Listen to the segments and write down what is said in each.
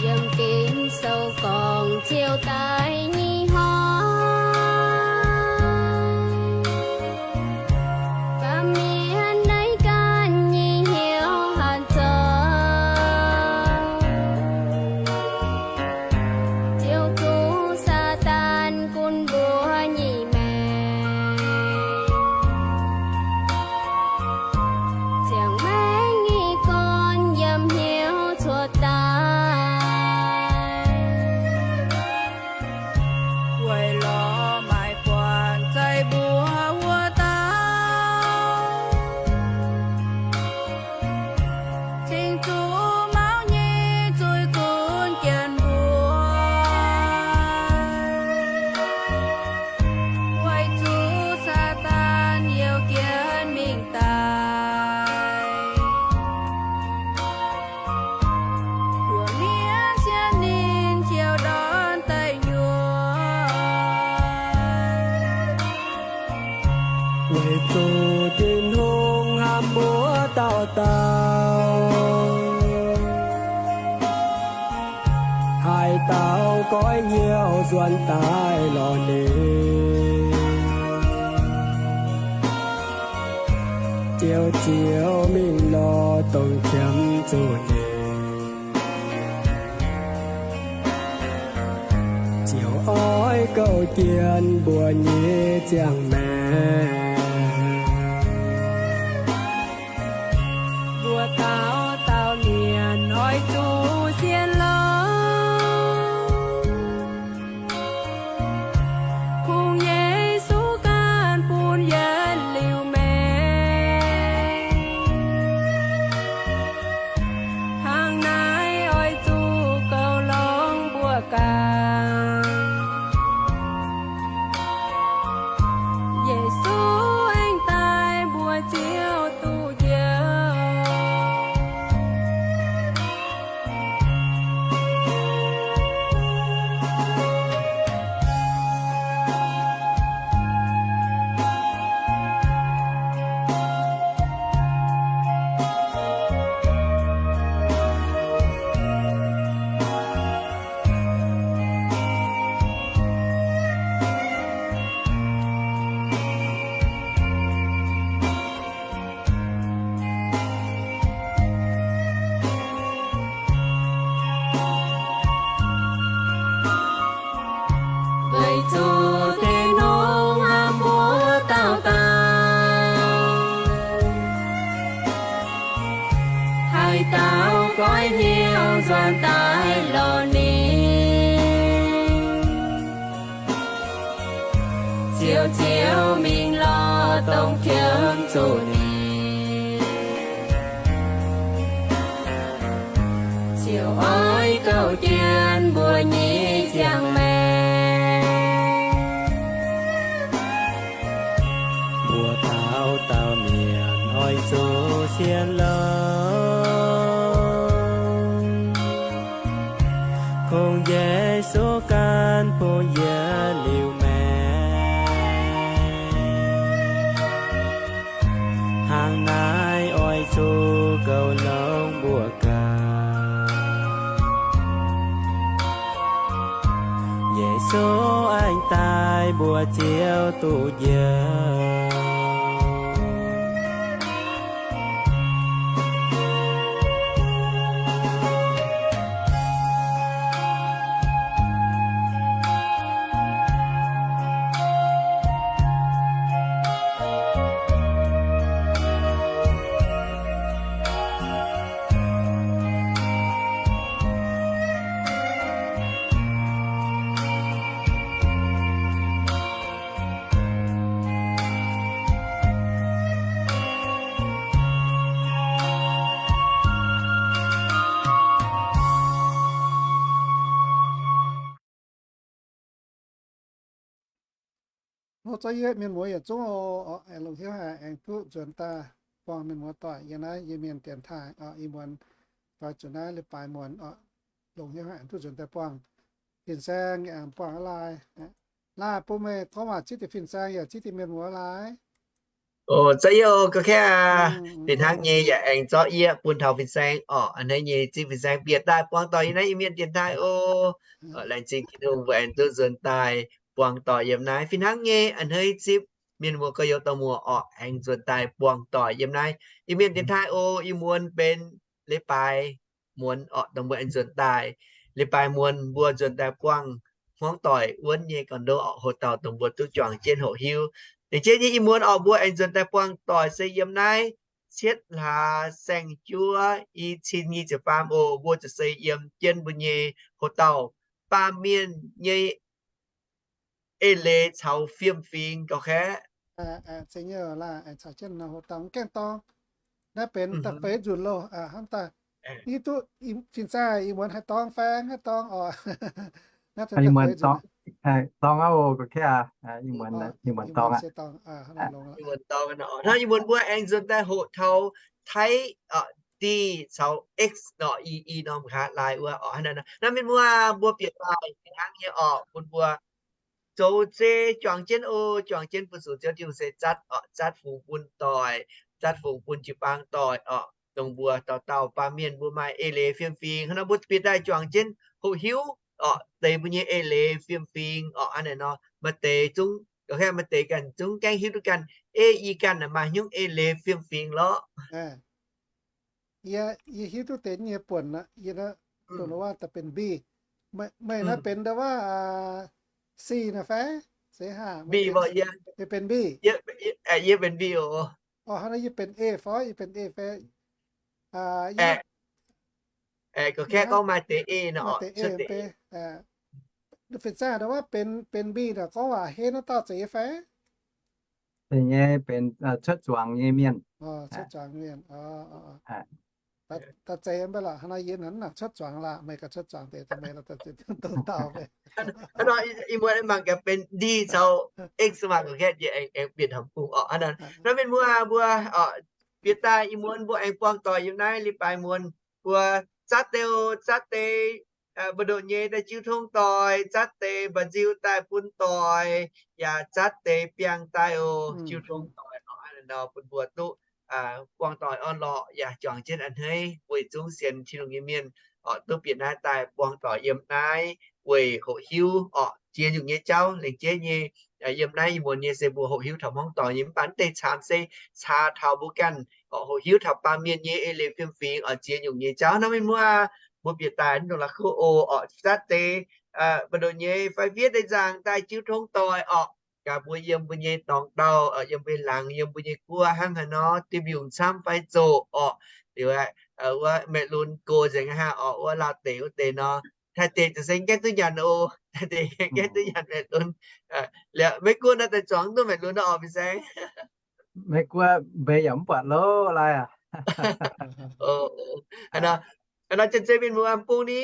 Yiem Ging-Sou gorngv Ziouv daaih nyei hnoi, baamh mienh naaiv ganh nyei hnyouv haaix zoux, Ziouv zuqc Saadaan gunv mbuo nyei maengc. Ziangh maengc nyei gorn yiem hnyouv cuotv daaih, weic lorz maaiz buatc zai mbuo wuov dauh, cingx zuqc mauv nyei zuiz gunv jienv mbuo. Weic zuqc Saadaan youh jienv mingh daaih, mbuo mienh sienx ninh ziouc ndortv daaih nyuoz. Weic zuqc Tin-Hungh hnamv mbuo dauh dauh, haaix dauh goiv hnyouv nzuonx daaih lorz ninh, Ziouv, Ziouv mingh lorz dongh qiemx zuqc ninh, Ziouv oix gouv jienv mbuo nyei ziangh maengc. Mbuo dauh dauh mienh oix zuqc sienx lorz, kungx Yesu ganh bun yietc liuz maengc. Hnangv naaiv oix zuqc goux longx mbuo ganh. Yesu aengx daaih mbuox Ziouv duqv njoux. Weic zuqc deix nongx hnamv mbuo dauh dauh, haaix dauh goiv hnyouv nzuonx daaih lorz ninh, Ziouv, Ziouv mingh lorz dongh qiemx zuqc ninh. Ziouv oix gouv jienv mbuo nyei ziangh maengc. Mbuo dauh dauh mienh oix zuqc sienx lorz, kungx Yesu ganh bun yietc liuz maengc. Hnangv naaiv oix zuqc goux longx mbuo ganh. Yesu aengx daaih mbuox Ziouv duqv njoux. Hlo za'yietv mienh muoz yietc zungv oc, longc hnyouv haic aengx duqv nzuonx daaih buangh mienh muoz doic yiem naaiv Iu-Mienh dienx taaih oc. Ih muonz doix zuqc naaiv leiz-baaix muonz oc, longc hnyouv haic aengx duqv nzuonx daaih buangh. Fin-saeng yaac aengx buangh aqv laai. Laai bun meih gorngv waac zipv deix fin-saeng yaac zipv deix mienh muoz laai. Oc, za'yietv oc, ga'naaiv aqv. Fih hnangv nyei yaac aengx zorqv yie bun taux fin-saeng oc. A'hneiv nyei zipv fin-saeng bieqc daaih buangh doic yiem naaiv Iu-Mienh dienx taaih oc. Laengz zingh Tin-Hungh mbuo aengx duqv nzuonx daaih buangh doic yiem naaiv. Fih hnangv nyei a'hneiv zipv mienh muoz gorx-youz dorh muoz oc, aengx nzuonx daaih buangh doic yiem naaiv Iu-Mienh dienx taaih oc. Ih muonz benx leiz-baaix muonz oc, dongh mbuo aengx nzuonx daaih. Leiz-baaix muonz mbuo nzuonx daaih buangh hmuangv doic wuonv nyei gorn-ndoqv oc, hoc dauh dongh mbuo duqv juangc jienv hoqc hiuv. Laengz zingh nyei ih muonz oc, mbuo aengx nzuonx daaih buangh doic se yiem naaiv cietv hlaax saeng-juov i cin nyic ziepc faam oc. Mbuo ziouc se yiem jienv mbuo nyei hoc dauh baamh mienh nyei eix leiz caux fiem-fingx gauh kaeqv. Naaiv benx da'feix nzunc loh, hnamv daaih. Yie duqv fin-saeng ih muonz haih dorng faeng, haih dorng oc. Ih muonz dorng aqv oc, ga'naaiv aqv. Ih muonz dorng aqv. Hnangv ih muonz mbuo aengx nzuonx daaih hoqc taux Taiv, D caux X nor, i, i norm nqa'haav laai wuov oc. Hnangv naaiv mienh muoz mbuo bieqc daaih fih hnangv nyei oc, bun mbuo zoux zei juangc jienv oc. Juangc jienv bun zuqc Ziouv Tin-Hungh se zatv oc, zatv fungx bun doic, zatv fungx bun jiu-baang doic oc. Dongh mbuo dauh dauh baamh mienh mbuo maaih eix leiz fiem-fingx, hnangv nor mbuo bieqc daaih juangc jienv hoqc hiuv oc, deix mbuo nyei eix leiz fiem-fingx oc. Hnangv naaiv nor maaih deix zungv Gorngv maaih deix ganh zungv gaengh hiuv duqv ganh, ei yie ganh maaih hnyouv eix leiz fiem-fingx lorqc. Yie, yie hiuv duqv deix nyei buonc aqv. Yie dongh waac daaih benx mbi. Meih naaiv benx ndau waac si naaiv fai? Seix haac, mbi, benx mbi. Yie benx mbi oc. Hnangv naaiv yie benx eix fai? Yie benx eix fai? Aeqv, gorngv maaih deix eix nor, maaih deix eix. Fin-saeng ndau waac benx, benx mbi naaic gorngv waac hei naaiv dauh zeiz fai? Nyei benx cuotv zuangx nyei mienh. Cuotv zuangx mienh. Da'zeix mv baac lorqc, hnangv naaiv yie naaic cuotv zuangx lorqc, meih ganh cuotv zuangx deix, meih da'zeix dongh dauh. Ih muonz mangc gaax benx ndi caux x maaih gorngv njiec aengx bieqc taux bung oc. Hnangv naaiv mienh muoz mbuo bieqc daaih ih muonz mbuo aengx buangh doic yiem naaiv leiz-baaix muonz mbuo zatv deix, zatv deix mbu'ndongx nyei daaih jiu tong doic, zatv deix mba'nziu daaih bun doic, yaac zatv deix biangh daaih oc, jiu tong doic oc. Hnangv naaiv nor bun mbuo duqv buangh doic orn-lorqc yaac juangc jienv a'hneiv weic zungv sienx Tin-Hungh nyei mienh oc, duqv bieqc naaiv daaih buangh doic yiem naaiv weic hoqc hiuv oc ziex nyungc nyei jauv. Laengz jeiv nyei, yiem naaiv ih muonz nyei se mbuo hoqc hiuv taux hmuangv doic nyei, mv baac naaiv deix camv se caux taux mbuo ganh oc hoqc hiuv taux baamh mienh nyei eix leiz fiem-fingx oc ziex nyungc nyei jauv. Hnangv naaiv mienh muoz mbuo bieqc daaih naaiv ndongc la'kuv oc, zatv deix mbu'ndongx nyei fai fiev deix nzaangc daaih jiu tong doic oc. Gaax mbuo yiem mbuo nyei dorngx dauh, yiem mbuo laangz, yiem mbuo nyei guoqv hnangv haaix nor, dieh mbiungc camv fai zoqc oc. Liuz wuov maeqc lunx gox nzengc hnangv oc, wuov lauh deix wuov deix nor, Taiv deix ziouc se gaengh duqv nyanc oc. Taiv deix gaengh duqv nyanc maeqc lunx. Liuz Meiv Guoqv naaiv daaih zuangx duqv maeqc lunx nor oc, fin-saeng. Meiv Guoqv mbeix yaac mv buatc loh laai aqv. Hnangv nor, janx-zei mienh mbuo bung ni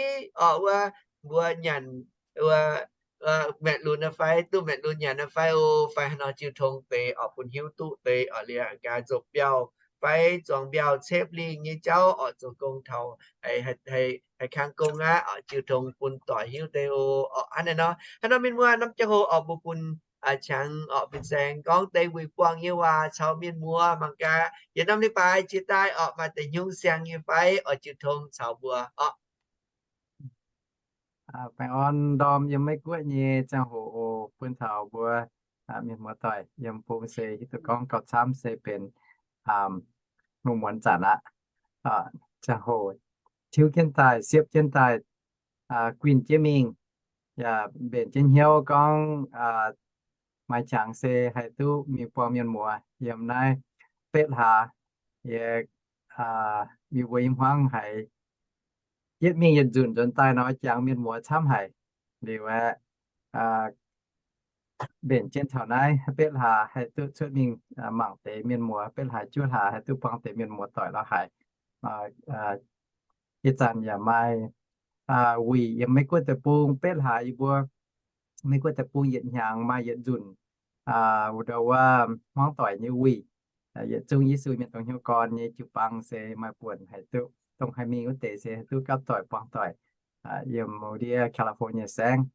oc, wuov mbuo nyanc wuov maeqc lunx naaiv fai, duqv maeqc lunx nyanc naaiv fai oc, fai haaix nor jiu tong deix oc, bun hiuv duqv deix oc, liuz gaax nzopc mbiauh fai zuangx mbiauh cepv lingh nyei jauv oc, zoux gong taux haih kangv gong aqv oc, jiu tong bun doic hiuv deix oc. Hnangv naaiv nor, hnangv nor mienh muoz, norm ziangh hoc oc mbuo bun qangx oc fin-saeng gorngv deix wuic buangh nyei waac caux mienh muoz mangc gaax yietc norm leiz-baaix jiex daaih oc maaih deix hnyouv siang nyei fai oc, jiu tong caux mbuo oc. Baengh orn ndorm yiem Meiv Guoqv nyei ziangh hoc oc, bun taux mbuo mienh muoz doic yiem bung se hiuv duqv gorngv gauh camv se benx lungh muonz zanc aqv. Ziangh hoc tiuv jienv daaih, siepv jienv daaih, guinh jienv mingh, yaac mbenc jienv hnyouv gorngv maaih qangx se haih duqv mingh buangh mienh muoz yiem naaiv betv hlaax. Yie, yie mbuo i hmuangv haiz yietv mingh yietc nzunc nzuonx daaih nor, jangx mienh muoz camv haic. Liuz aeqv, mbenc jienv taux naaiv betv hlaax haih duqv cuotv mingh mangc deix mienh muoz, betv hlaax juov hlaax haih duqv buangh deix mienh muoz doic lorz haic. Ih zanc yaac maaih wuic yiem Meiv Guoqv deic-bung, betv hlaax yie mbuo Meiv Guoqv deic-bung yietc hnyangx maaih yietc nzunc ndau wuov hmuangv doic nyei wuic. Yietc zungv Yesu mienh dongh hnyouv gorn nyei jiu-baang se maaih buonc haih duqv, dongh haih mingh wuov deix se haih duqv gapv doic buangh doic yiem wuov ndiev California saengv.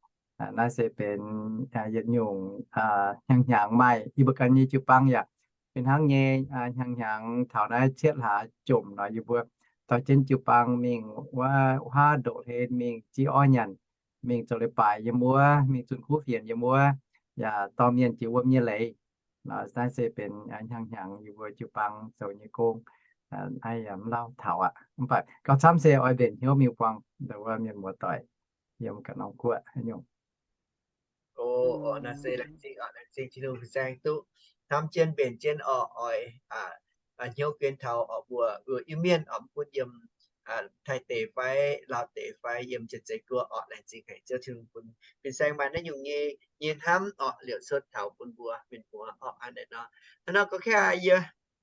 Naaiv se benx yietc nyungc hnyangx-hnyangx maaih yie mbuo ganh nyei jiu-baang yaac fih hnangv nyei. Hnyangx-hnyangx taux naaiv cietv hlaax jomc nor, yie mbuo dorh jienv jiu-baang mingh wuov huaav ndoqv hlen, mingh ziv orv nyanc, mingh zoux leiz-baaix yiem wuov, mingh zunh kuv fienx yiem wuov, yaac dorh mienh jiex wuom nyei leiz. Naaiv se benx hnyangx-hnyangx yie mbuo jiu-baang zoux nyei gong. Naaiv yaac mv lauh taux aqv. Mv baac gauh camv se oix mbenc hnyouv mingh buangh ndau wuov mienh muoz doic yiem ganh norm guoqv haaix nyungc. Oc, naaiv se laengz zingh oc, laengz zingh Tin-Hungh fin-saeng duqv hnamv jienv mbenc jienv oc, oix hnyouv gen taux oc mbuo Iu-Mienh oc, mv gunv yiem Taiv deic fai Laauv deic fai yiem Janx-Zei Guoqv oc, laengz zingh haic Ziouv Tin-Hungh bun fin-saeng maaih naaiv nyungc nyei, nyei hnamv oc, liouc cuotv taux bun mbuo mienh muoz oc. Hnangv naaiv nor, hnangv nor gorngv kaav yie,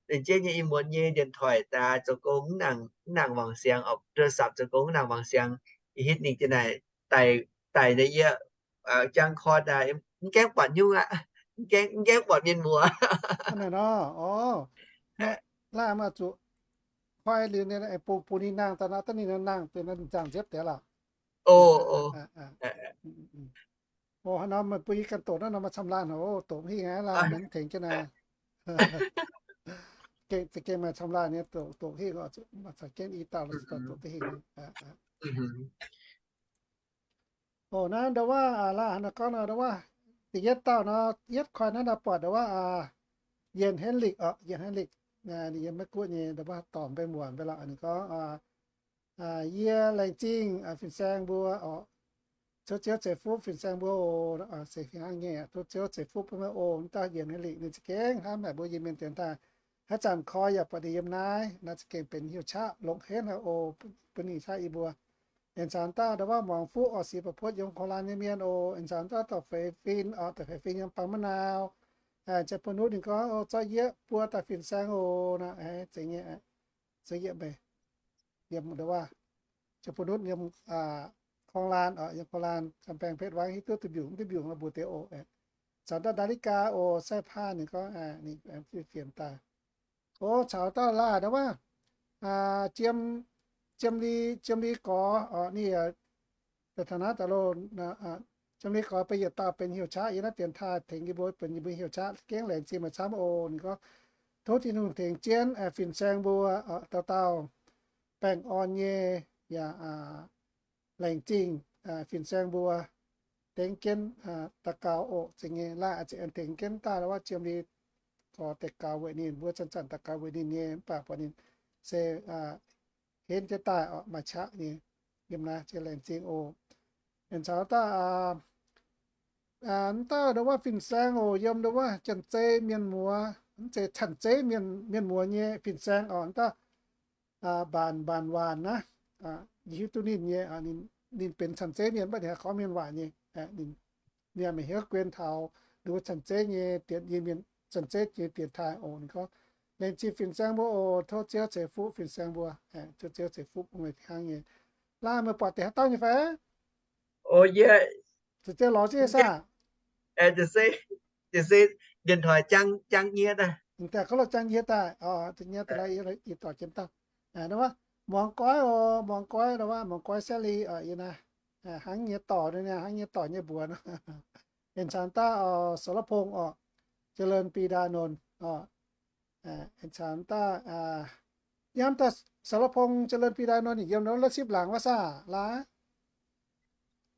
laengz zingh nyei ih muonz nyei điện thoại daaih zoux gong mv nangc wangc siangx oc, โทรศัพท์ zoux gong mv nangc wangc siangx, ih hitv ninh jiex naaic daic, daic naaic yie jangx koi daaih mv gaengh buatc nyungc aqv. Mv gaengh, mv gaengh buatc mienh muoz. Hnangv naaiv nor, orv, laaih maaih zuqc koi liuz ninh bun, bun ninh nangh daaih nor, daaih ninh nangh deix nor, ninh zaangh nziepv deix lorqc. Oc, oc. Oc, hnangv nor meih bun yie ganh doqc naaiv nor maaih camv laanh oc, doqc mv hingh aqv, laanh mienh mv tengx jienv naaiv. Gengh, za'gengh maaih camv laanh nyei, doqc, doqc hingh oc, maaih caux jienv i dauh doqc duqv hingh. Oc, naaiv ndau wuov, laanh haaix nor gorngv nor, ndau wuov, da'yietv dauh nor, yietv koi naaiv nor buatc ndau wuov, Jens Henrik oc, Jens Henrik, ninh yiem Meiv Guoqv nyei, ndau wuov dorngc mbenc muonc mbenc lorqc. Ninh gorngv, yie laengz zingh fin-saeng mbuo oc. Tov Ziouv ceix fuqv fin-saeng mbuo oc. Se hnangv nyei, tov Ziouv ceix fuqv bun meih oc. Mv dauh Jens Henrik ninh za'gengh hnamv haic mbuo Iu-Mienh dienx taaih. Haaix zanc koi yaac buatc ninh yiem naaiv, naaiv za'gengh benx hnyouv qaqv longc henv haic oc, bun ninh qaqv yie mbuo. Aengx caux dauh ndau wuov Muangx Fuqv oc, Singx Ba'puotv yiem Kolan nyei mienh oc. Aengx caux dauh Dorc Feix Fin oc, Dorc Feix Fin yiem Bangv Ma'nau. Ziouc bun nutv ninh gorngv, zorqv yie buo daaih fin-saeng oc. Naaiv za'gengh, za'gengh meih yiem ndau wuov, ziouc bun nutv yiem Kolan oc, yiem Kolan, Cam Baeng Petv Wangv hiuv duqv duih mbiungc, duih mbiungc mbuo deix oc. Caux dauh Ndaa^li^gaa oc, Sai^paan ninh gorngv, ninh fienx daaih. O, caux dauh laanh ndau wuov, Jiem, Jiem Li, Jiem Li Gorx oc, ninh taux naaiv daaih loh, Jiem Li Gorx benx yietc dauh benx hnyouv qaqv yiem naaiv dienx taaih tengx yie mbuo, benx yie mbuo hnyouv qaqv, gengh laengz zingh meih camv oc. Ninh gorngv, tov Tin-Hungh tengx jienv fin-saeng mbuo dauh dauh baengh orn nyei, yaac laengz zingh fin-saeng mbuo dengv jienv daux gaux oc. Za'gengh laanh za'gengh tengx jienv daaih ndau wuov Jiem Li Gorx daux gaux weic ninh, mbuo zanc-zanc daux gaux weic ninh nyei, mv baac buatc ninh se henv jienv daaih oc, maaih qaqv nyei. Yiem naaiv za'gengh laengz zingh oc. Aengx caux dauh, mv dauh ndau wuov fin-saeng oc, yiem ndau wuov Janx-Zei mienh muoz, mv zeiz Canh-Zei mienh, mienh muoz nyei fin-saeng oc, mv dauh Mbaanc, Mbaanc Waanc naaiv, yie hiuv duqv ninh nyei, ninh benx Canh-Zei mienh, mv baac ninh haih gorngv mienh waac nyei. Ninh, ninh maiv hnyouv guen taux ndau wuov Canh-Zei nyei dienx, Canh-Zei nyei dienx taaih oc. Ninh gorngv, laengz zingh fin-saeng mbuo oc, tov Ziouv ceix fuqv fin-saeng mbuo, tov Ziouv ceix fuqv bun meih hnangv nyei. Laanh, meih buatc deix haaix dauh nyei fai? O, yie, Ziouc lorz jienv nyei saah? Da'yietv se, da'yietv se điện thoại jang, jang nyietv daaih. Da'yietv gorngv lorh jang nyietv daaih, o, da'yietv daaih, yie dorh jienv daaih. Muangx goiv oc, muangx goiv, muangx goiv Sally oc, yie naaiv hnangv nyei dorc, hnangv nyei dorc nyei mbuox. Aengx caux dauh Sou La'pong oc, เจริญปีดานนท์ oc. Aengx caux dauh, yiem dauh Sou La'pong, เจริญปีดานนท์ ninh yiem naaiv la'sipv laangz wuov saah, laaix?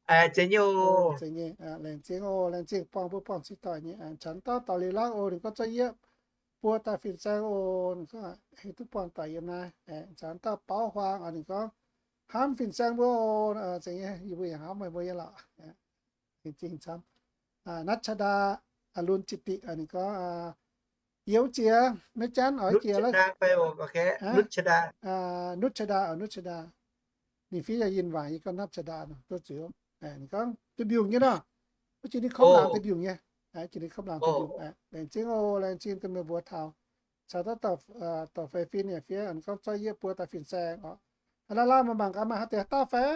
Laengz zingh oc, laengz zingh buangh mbuo buangh cingx doic nyei. Caux dauh Dauh Liuz Lauv oc, ninh gorngv zorqv yie buo daaih fin-saeng oc, ninh gorngv hei duqv buangh doic yiem naaiv. Caux dauh Bauv Huaang oc, ninh gorngv hnamv fin-saeng mbuo oc. Za'gengh yie mbuo yaac hnamv meih mbuo nyei lorqc. Laengz zingh camv. Natchada, Lunjiti, ninh gorngv, yie mv jiex, maiv janv oix jiex. Nutchada, Nutchada, Nutchada. Ninh fiev yaac yinh waaic, yie gorngv Natchada nor, duqv zuiz. Ninh gorngv duih mbiungc nyei nor. Wuov jiex ninh kopv laangz duih mbiungc nyei. Jiex ninh kopv laangz duih mbiungc. Laengz zingh oc, laengz zingh duqv meih mbuo taux. Caux dauh Dorc Feix Fin yaac fiev, ninh gorngv zorqv yie buo daaih fin-saeng oc. Laaix laaix maaih mangc gaax maaih haaix deix haaix dauh fai?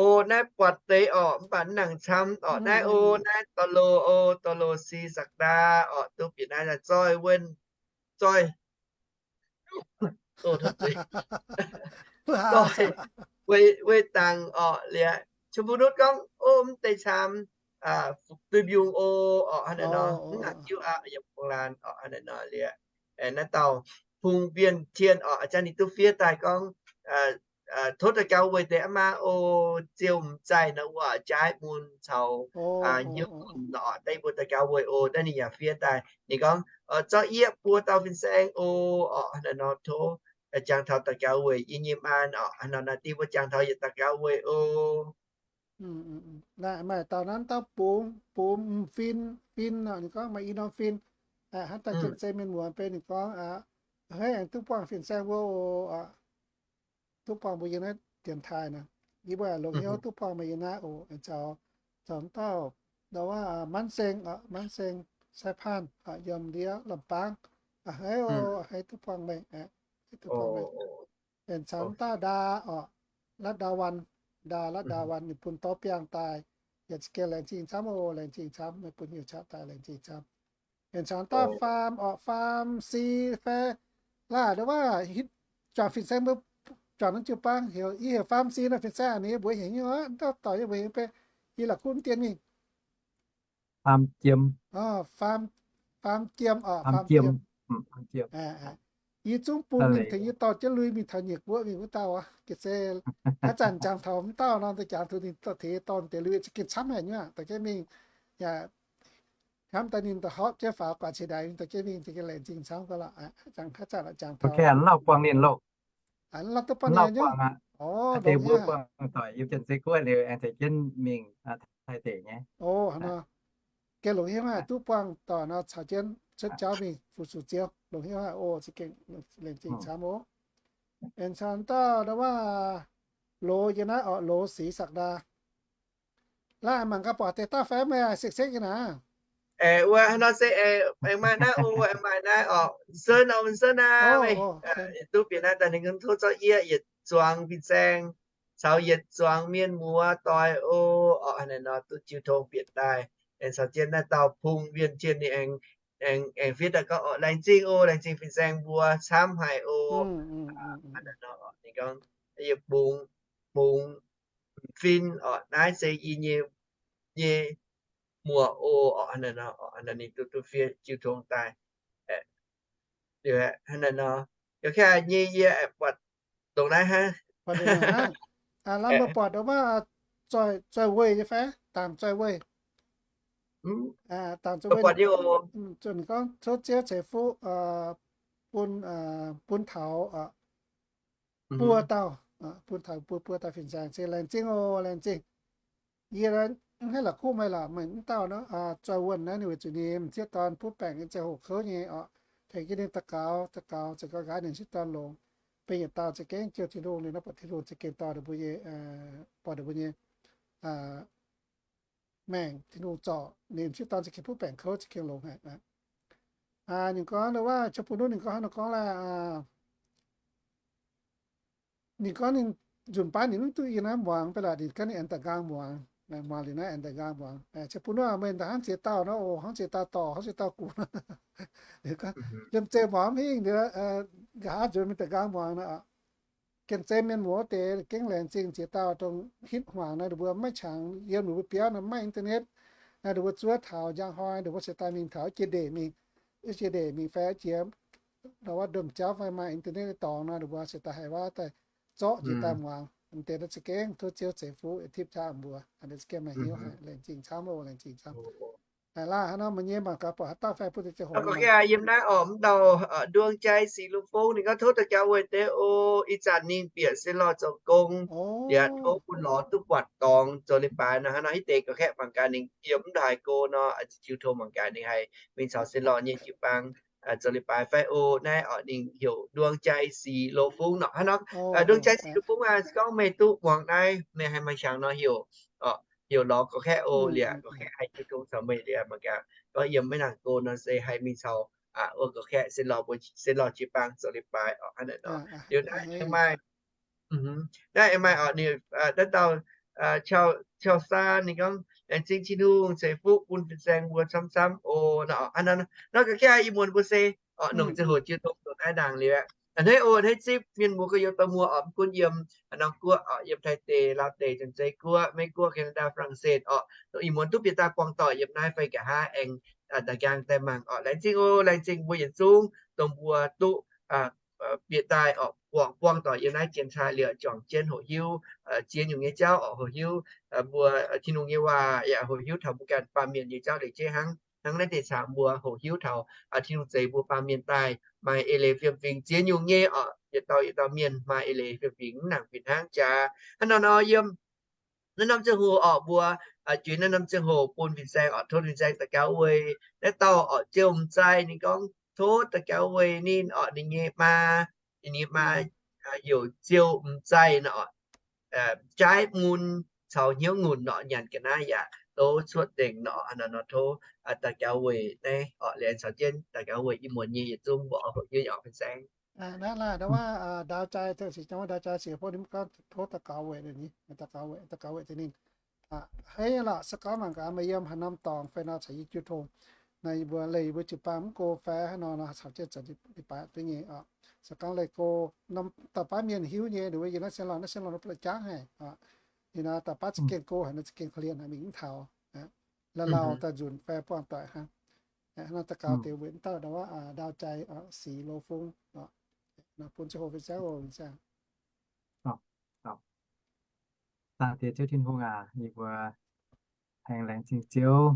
O, naaiv buatc deix orqc, mv baac mv nangc camv orqc. Naaiv o, naaiv Dorlo o, Dorlo Si Saqda orqc, duqv bieqc naaiv zoih wuonh, zoih, zoih, weic dangx orqc liuz, Chim Bu Nutv gorngv, o, mv deix camv, duih mbiungc o orqc, hnangv naaiv nor, mv nangc jiuv aqv, yaac bungx laanh orqc, hnangv naaiv nor liuz, naaiv dauh Hungh Bienh Tien orqc, a'jang ninh duqv fiev daaih gorngv, tov daux gaux weic deix aqv maa o, ziouc m'zaih nor wuov jaaix mun caux hnyouv nor orqc, daaih mbuo daux gaux weic o, daaih ninh yaac fiev daaih, ninh gorngv, zorqv yie buo dauh fin-saeng o orqc, hnangv naaiv nor tov jangx taux daux gaux weic yie nyei maa orqc, hnangv naaiv nor dingh mbuo jangx taux yietc daux gaux weic o. Maaih dauh nanv dauh bungx, bungx m'fin, fin nor, ninh gorngv maaih i norm fin, hnangv daaih Janx-Zei mienh muoz benx, ninh gorngv, a'hneiv aengx duqv buangh fin-saeng mbuo oc. Duqv buangh mbuo yiem naaiv dienx taaih nor, yie mbuo longc hnyouv duqv buangh meih yiem naaiv oc. Aengx caux, caux dauh, dauh wuov Manv Seng, Manv Seng, Sai Pan, yiem ndiev Lamh Baang, a'hneiv oc, a'hneiv duqv buangh meih, duqv buangh meih. Aengx caux dauh Ndaa orqc, Latv Ndaa Wan, Ndaa, Latv Ndaa Wan, ninh bun dorv biangh daaih, yaac za'gengh laengz zingh camv oc, laengz zingh camv, meih bun hnyouv qaqv daaih laengz zingh camv. Aengx caux dauh Faam orqc, Faam Si fai, laaix ndau wuov hitv juangc fin-saeng mbuo, juangc naaiv jiu-baang heuc, yie heuc Faam Si nor, fin-saeng ninh mbuox heuc nyei oc, dauh dorc yie mbuox heuc bei, yie la'kuqv mv dien mingh. Faam Jiem. Faam, Faam Jiem orqc, Faam Jiem. Yie zungv bun ninh tengx yie dorh jienv lui mingh taux Nyiec Guoqv mingh wuov dauh aqv. Ga'se haaix zanc jangx taux m'dauh nor, daaih jangx taux ninh dorh tengx yie dorh deix lui, za'gengh camv haic nyei aqv. Dorh jienv mingh yaac hnamv daaih ninh daaih horpc jienv faaux guaax ceix ndaix, ninh dorh jienv mingh, laengz zingh camv gau lorqc. Jangx haaix zanc lorqc jangx taux, lauh buangh ninh loh. Lauh duqv buangh ninh nyei. Deix mbuo buangh doic yiem Janx-Zei Guoqv liuz aengx tengx jienv mingh Taiv deic nyei. O, hnangv nor. Gengh longc hnyouv haic duqv buangh doic nor caux jienv cuotv jauv mingh fu-sux Ziouv, longc hnyouv haic oc. Za'gengh laengz zingh camv oc. Aengx caux dauh ndau wuov loz yiem naaiv orqc, loz Six Sack Ndaa. Laaih mangc gaax buatc deix dauh fai meih sekv-sekv nyei naaic. Aengx wuov hnangv nor se aengx maaih naaiv o, aengx maaih naaiv orqc, Sen oc, Sen aav, duqv bieqc naaiv daaih ninh tov zorqv yie yietc zuangx fin-saeng caux yietc zuangx mienh muoz doic o, orqc, hnangv naaiv nor duqv jiu tong bieqc daaih, aengx caux jienv naaiv dauh Pung Wienh Tien ninh aengx, aengx, aengx fiev daaih gorngv orqc, laengz zingh o, laengz zingh fin-saeng mbuo camv haic o. Hnangv naaiv nor ninh gorngv, yie bungx, bungx fin orqc, naaiv se yie nyei, nyei muoz o, orqc, hnangv naaiv nor, ninh duqv, duqv fiev jiu tong daaih. Hnangv naaiv nor, yaac kaav nyei yie aengx buatc dongh naaiv hnangv. Laaih mbuo buatc wuov, zoih weih nyei fai? Dangc zoih weih. Dangc zoih weih. Ninh gorngv tov Ziouv ceix fuqv bun, bun taux buo dauh, bun taux buo, buo dauh fin-saeng. Se laengz zingh oc, laengz zingh. Yie mv haih la'kuqv meih lorqc, meih mv dauh nor, zoih wuonh naaiv ninh weic zuqc ninh m'sieqv dorn butv baengc nyei ziangh hoc kouv nyei orqc. Tengx jienv ninh daux gaux, daux gaux, ziouc gauh nqa'haav ninh m'sieqv dorn longx. Mbuo yietc dauh za'gengh jouh Tin-Hungh liuz nor, buatc Tin-Hungh za'gengh dorh ninh mbuo nyei, buatc ninh mbuo nyei maengc, Tin-Hungh zorc ninh m'sieqv dorn za'gengh butv baengc kouv, za'gengh longx haic. Ninh gorngv wuov, Qaqv Bun Nuv ninh gorngv hnangv nor gorngv laaih, ninh gorngv ninh nzunc baav ninh mv duqv yiem naaiv muangx, beiv laaix ninh gorngv ninh aengx daaih nqaang muangx, muangx liuz naaiv aengx daaih nqaang muangx. Qaqv Bun Nuv meih daaih hnangv ziex dauh nor oc, hnangv ziex dauh dorc, hnangv ziex dauh gux nor. Liemh zeih muangx mv hingh, nqa'haav nzuonx mingh daaih nqaang muangx nor. Gengh zeiz mienh muoz deix gengh laengz zingh ziex dauh dongh hitv hmuangx naaiv, ninh mbuo maiv qangx yiem ninh mbuo biauv nor maiv internet. Naaiv ninh mbuo zuov taux njang hnoi ninh mbuo se daaih mingh taux jiex ndeic mingh, jiex ndeic mingh fai jiex wuov domh jauv fai maaih internet dorngx nor, ninh mbuo se daaih haih wuov daaih zorqv njiec daaih muangx. Deix naaiv za'gengh tov Ziouv ceix fuqv tipv qaqv mbuo. Deix za'gengh maaih hnyouv haic, laengz zingh camv oc, laengz zingh camv. Laaih hnangv nor meih nyei mangc gaax buatc haaix dauh fai bun deix ziangh hoc. Yiem naaiv orqc, mv dauh Nduong Jai Six Longh Fong ninh gorngv tov daux gaux weic deix oc. Ih zanc ninh bieqc se lorh zoux gong, liuz tov bun lorz duqv buatc dorngx zoux leiz-baaix nor. Hnangv nor hitv deix ga'kaeqv mangc gaax ninh yiem mv haaix go nor, jiu tong mangc gaax ninh haih mingh caux se lorh nyei jiu-baang zoux leiz-baaix fai oc. Naaiv orqc ninh heuc Nduong Jai Six Longh Fong nor. Hnangv nor Nduong Jai Six Longh Fong aac, se gorngv meih duqv muangx naaiv, meih haih maaih hnyangx nor heuc, heuc lorz ga'kaeqv oc, liuz ga'kaeqv haih jiu tong caux meih liuz mangc gaax gorngv yiem maiv nangc go nor se haih mingh caux, ov, ga'kaeqv se lorh, se lorh jiu-baang zoux leiz-baaix orqc. Hnangv naaiv nor liuz naaiv aengx maaih, naaiv aengx maaih orqc, ninh, naaiv dauh Qau Saa ninh gorngv, laengz zingh Tin-Hungh ceix fuqv bun fin-saeng mbuo camv-camv oc. Nor ga'kaeqv ih muonz mbuo se orqc, nongc ziangh hoc jiu tong dongh naaiv ndaangc liuz aqv. A'hneiv oc, a'hneiv zipv mienh muoz gorx-youz dauh muoz orqc, mv gunv yiem norm guoqv orqc, yiem Taiv deic, Laauv deic, Janx-Zei Guoqv, Meiv Guoqv, Canada, Faa^lang^set orqc, ih muonz duqv bieqc daaih buangh doic yiem naaiv fai nqa'haav aengx da'nqaang daaih mangc orqc. Laengz zingh oc, laengz zingh mbuo yietc zungv dongh mbuo duqv bieqc daaih orqc, buangh, buangh doic yiem naaiv jien cai liuz juangc jienv hoqc hiuv ziex nyungc nyei jauv orqc, hoqc hiuv mbuo Tin-Hungh nyei waac yaac hoqc hiuv taux mbuo ganh baamh mienh nyei jauv leiz jeiv hnangv. Hnangv naaiv deix caux mbuo hoqc hiuv taux Tin-Hungh zeix mbuo baamh mienh daaih maaih eix leiz fiem-fingx ziex nyungc nyei orqc, yietc dauh yietc dauh mienh maaih eix leiz fiem-fingx mv nangc fih hnangv jaax. Hnangv nor nor yiem naaiv norm ziangh hoc orqc, mbuo juix naaiv norm ziangh hoc bun fin-saeng orqc, tov fin-saeng daux gaux weic naaiv dauh orqc, Ziouv M'Zai ninh gorngv tov daux gaux weic ninh orqc, ninh nyei maa, ninh nyei maa heuc Ziouv M'Zai nor orqc, jaaiv mun caux hnyouv ngunc nor, nyanc ga'naaiv yaac dov cuotv nzengc nor, nor tov daux gaux weic naaiv orqc, liuz caux jienv daux gaux weic ih muonz nyei yietc zungv mbuo hoqc hiuv nyei orqc, fin-saeng. Naaiv laaic ndau wuov ndaau jai, ndau jai siec, tov daux gaux weic ninh, daux gaux weic, daux gaux weic ninh. Hnangv naaiv lorqc, se gorngv mangc gaax meih yiem haaix norm dorngx fai nor caux yie jiu tong. Naaiv yie mbuo leih yie mbuo jiu-baang mv go fai haaix nor nor caux jienv zoux leiz-baaix duqv nyei orqc. Se gorngv leih go, norm dauh baav mienh hiuv nyei, ninh mbuo yiem naaiv sien lorh, naaiv sien lorh ninh bun la'jangv haic orqc. Ninh nor dauh baav za'gengh go haic nor za'gengh korv-lienh haic mingh mv taux. Lauh lauh daaih nzunc fai buangh doic hnangv. Hnangv naaiv daux gaux deix weic mv dauh ndau wuov ndaau jai orqc, Six Longh Fong orqc. Bun ziangh hoc fin-saeng oc, fin-saeng. Zaangc Diex Ziouv Tin-Hungh aac, yie mbuo aengx laengz zingh Ziouv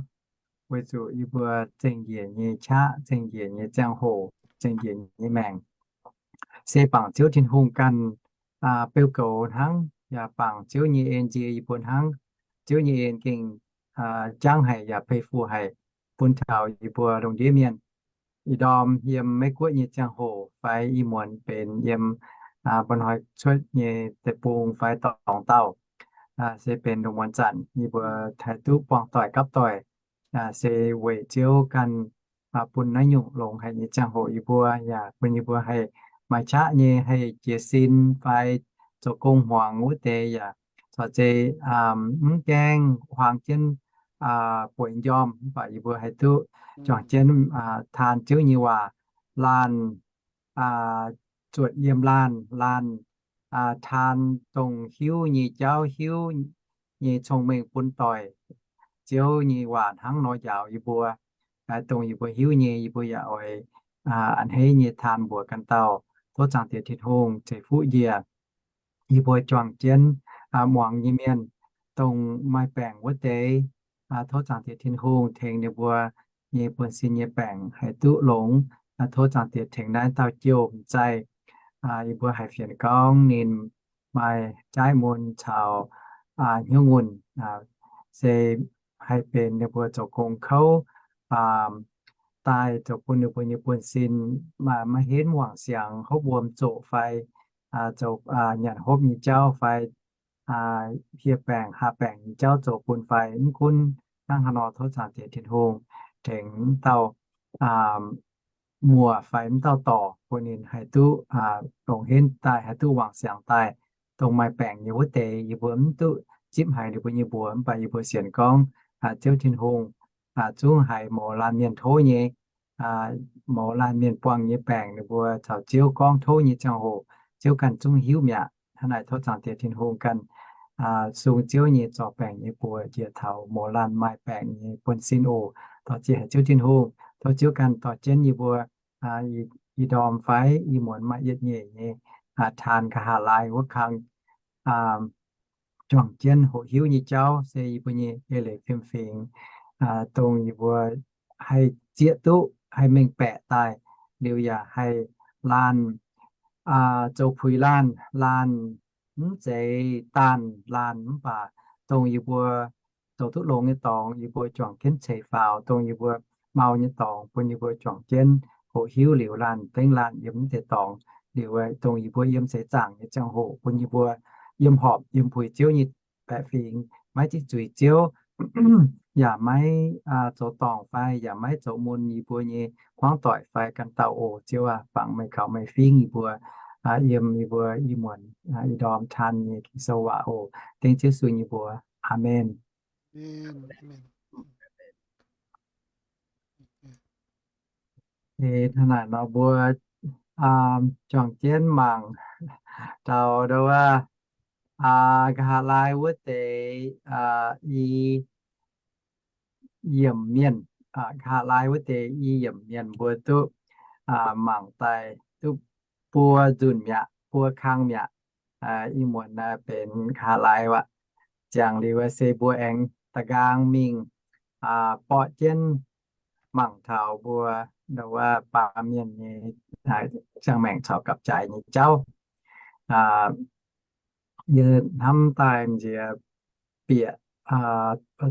weic zuqc yie mbuo zengc njiec nyei qaqv, zengc njiec nyei ziangh hoc, zengc njiec nyei maengc, se bangc Ziouv Tin-Hungh ganh beu goux hnangv, yaac bangc Ziouv nyei en nzie yie mbuo hnangv. Ziouv nyei en gengh jangv haic yaac pei fu haic bun taux yie mbuo lungh ndiev mienh. Ih ndorm yiem Meiv Guoqv nyei ziangh hoc fai ih muonz benx yiem mba'hnoi cuotv nyei deic-bung fai dorngx dauh, se benx lungh muonz zanc yie mbuo haih duqv buangh doic gapv doic, se weic Ziouv ganh bun naaiv nyungc longx haic nyei ziangh hoc yie mbuo yaac bun yie mbuo haih maaih qaqv nyei haih jiez sin fai zoux gong hmuangx wuov deix yaac corc zeiz mv gaengh huaang jienv bueix njormh, mv baac yie mbuo haih duqv juangc jienv taan Ziouv nyei waac, laanh zuotc yiem laanh, laanh taan dongh hiuv nyei jauv, hiuv nyei cong-mengh bun doic. Ziouv nyei waac hnangv nor njaaux yie mbuo. Dongh yie mbuo hiuv nyei, yie mbuo yaac oix a'hneiv nyei taan mbuox ganh dauh. Tov Zaangc Diex Tin-Hungh ceix fuqv njiec yie mbuo juangc jienv muangx nyei mienh, dongh maaih baengc wuov deix. Tov Zaangc Diex Tin-Hungh tengx ninh mbuo nyei buonv-sin nyei baengc haih duqv longx. Tov Zaangc Diex tengx naaiv dauh jouh m'zaih. Yie mbuo haiz fienx gorngv ninh maaih jaaiv mun caux hnyouv ngunh, se haih benx ninh mbuo zoux gong kouv daaih zoux bun ninh mbuo nyei buonv-sin maiv henv wangc siangx, hopv wuom zoqc fai zoux nyanc hopv nyei jauv fai hieh baengc haah baengc nyei jauv zoux bun fai. Mv gunv hnangv haaix nor, tov Zaangc Diex Tin-Hungh tengx m'dauh muoc fai m'dauh dorc bun ninh haih duqv longx henv daaih, haih duqv wangc siangx daaih. Dongh maaih baengc nyei wuov deix yie mbuo mv duqv zipv haic ninh mbuo nyei mbuox, mv baac yie mbuo sienx gorngv Ziouv Tin-Hungh zungv haiz mouz laanh mienh tov nyei, mouz laanh mienh buangh nyei baengc ninh mbuo caux Ziouv gorngv tov nyei ziangh hoc, Ziouv ganh zungv hiuv mi'aqv. Hnangv naaic tov Zaangc Diex Tin-Hungh ganh sung Ziouv nyei zorc baengc nyei buoz njiec taux mouz laanh maaih baengc nyei buonv-sin oc. Dorh ziex haic Ziouv Tin-Hungh, tov Ziouv ganh dorh jienv yie mbuo ih ndorm fai ih muonz maaih yietc nyeic nyei taan nqa'haav laai wuov kang juangc jienv hoqc hiuv nyei jauv se yie mbuo nyei eix leiz fiem-fingx, dongh yie mbuo haih zieqv duqv, haih mengh baeqc daaih, liuz yaac haih laanh zoux puix laanh, laanh mv zeiz daanh laanh, mv baac dongh yie mbuo zoux duqv longx nyei dorngx yie mbuo juangc jienv ceix faaux, dongh yie mbuo mau nyei dorngx bun yie mbuo juangc jienv hoqc hiuv liuz laanh dengv laanh yiem mv deix dorngx, liuz dongh yie mbuo yiem seix zaangc nyei ziangh hoc bun yie mbuo yiem horpc yiem puix Ziouv nyei baeqc fingx, maiv ziqc zuiz Ziouv, yaac maiv zoux dorngc fai yaac maiv zoux mun yie mbuo nyei hmuangv doic fai ganh dauh oc. Ziouv aac, bangc meih kaux meih fingx yie mbuo yiem yie mbuo ih muonz ih ndorm taan nyei Ging-Sou waac oc. Dengv Ziouv sun yie mbuo. Aamen. Hnangv naaic nor mbuo juangc jienv mangc taux ndo wuov nqa'haav laai wuov deix i yiemc mienh, nqa'haav laai wuov deix i yiemc mienh mbuo duqv mangc daaih duqv buo nzunc mi'aqv, buo kang mi'aqv. Ih muonz naaiv benx nqa'haav laai aqv. Ziangh liuz se mbuo aengx da'nqaang mingh borqv jienv mangc taux mbuo ndo wuov baamh mienh nyei ziangh maengc caux gapv-jaaix nyei jauv. Yie hnamv daaih m'nziex bieqc,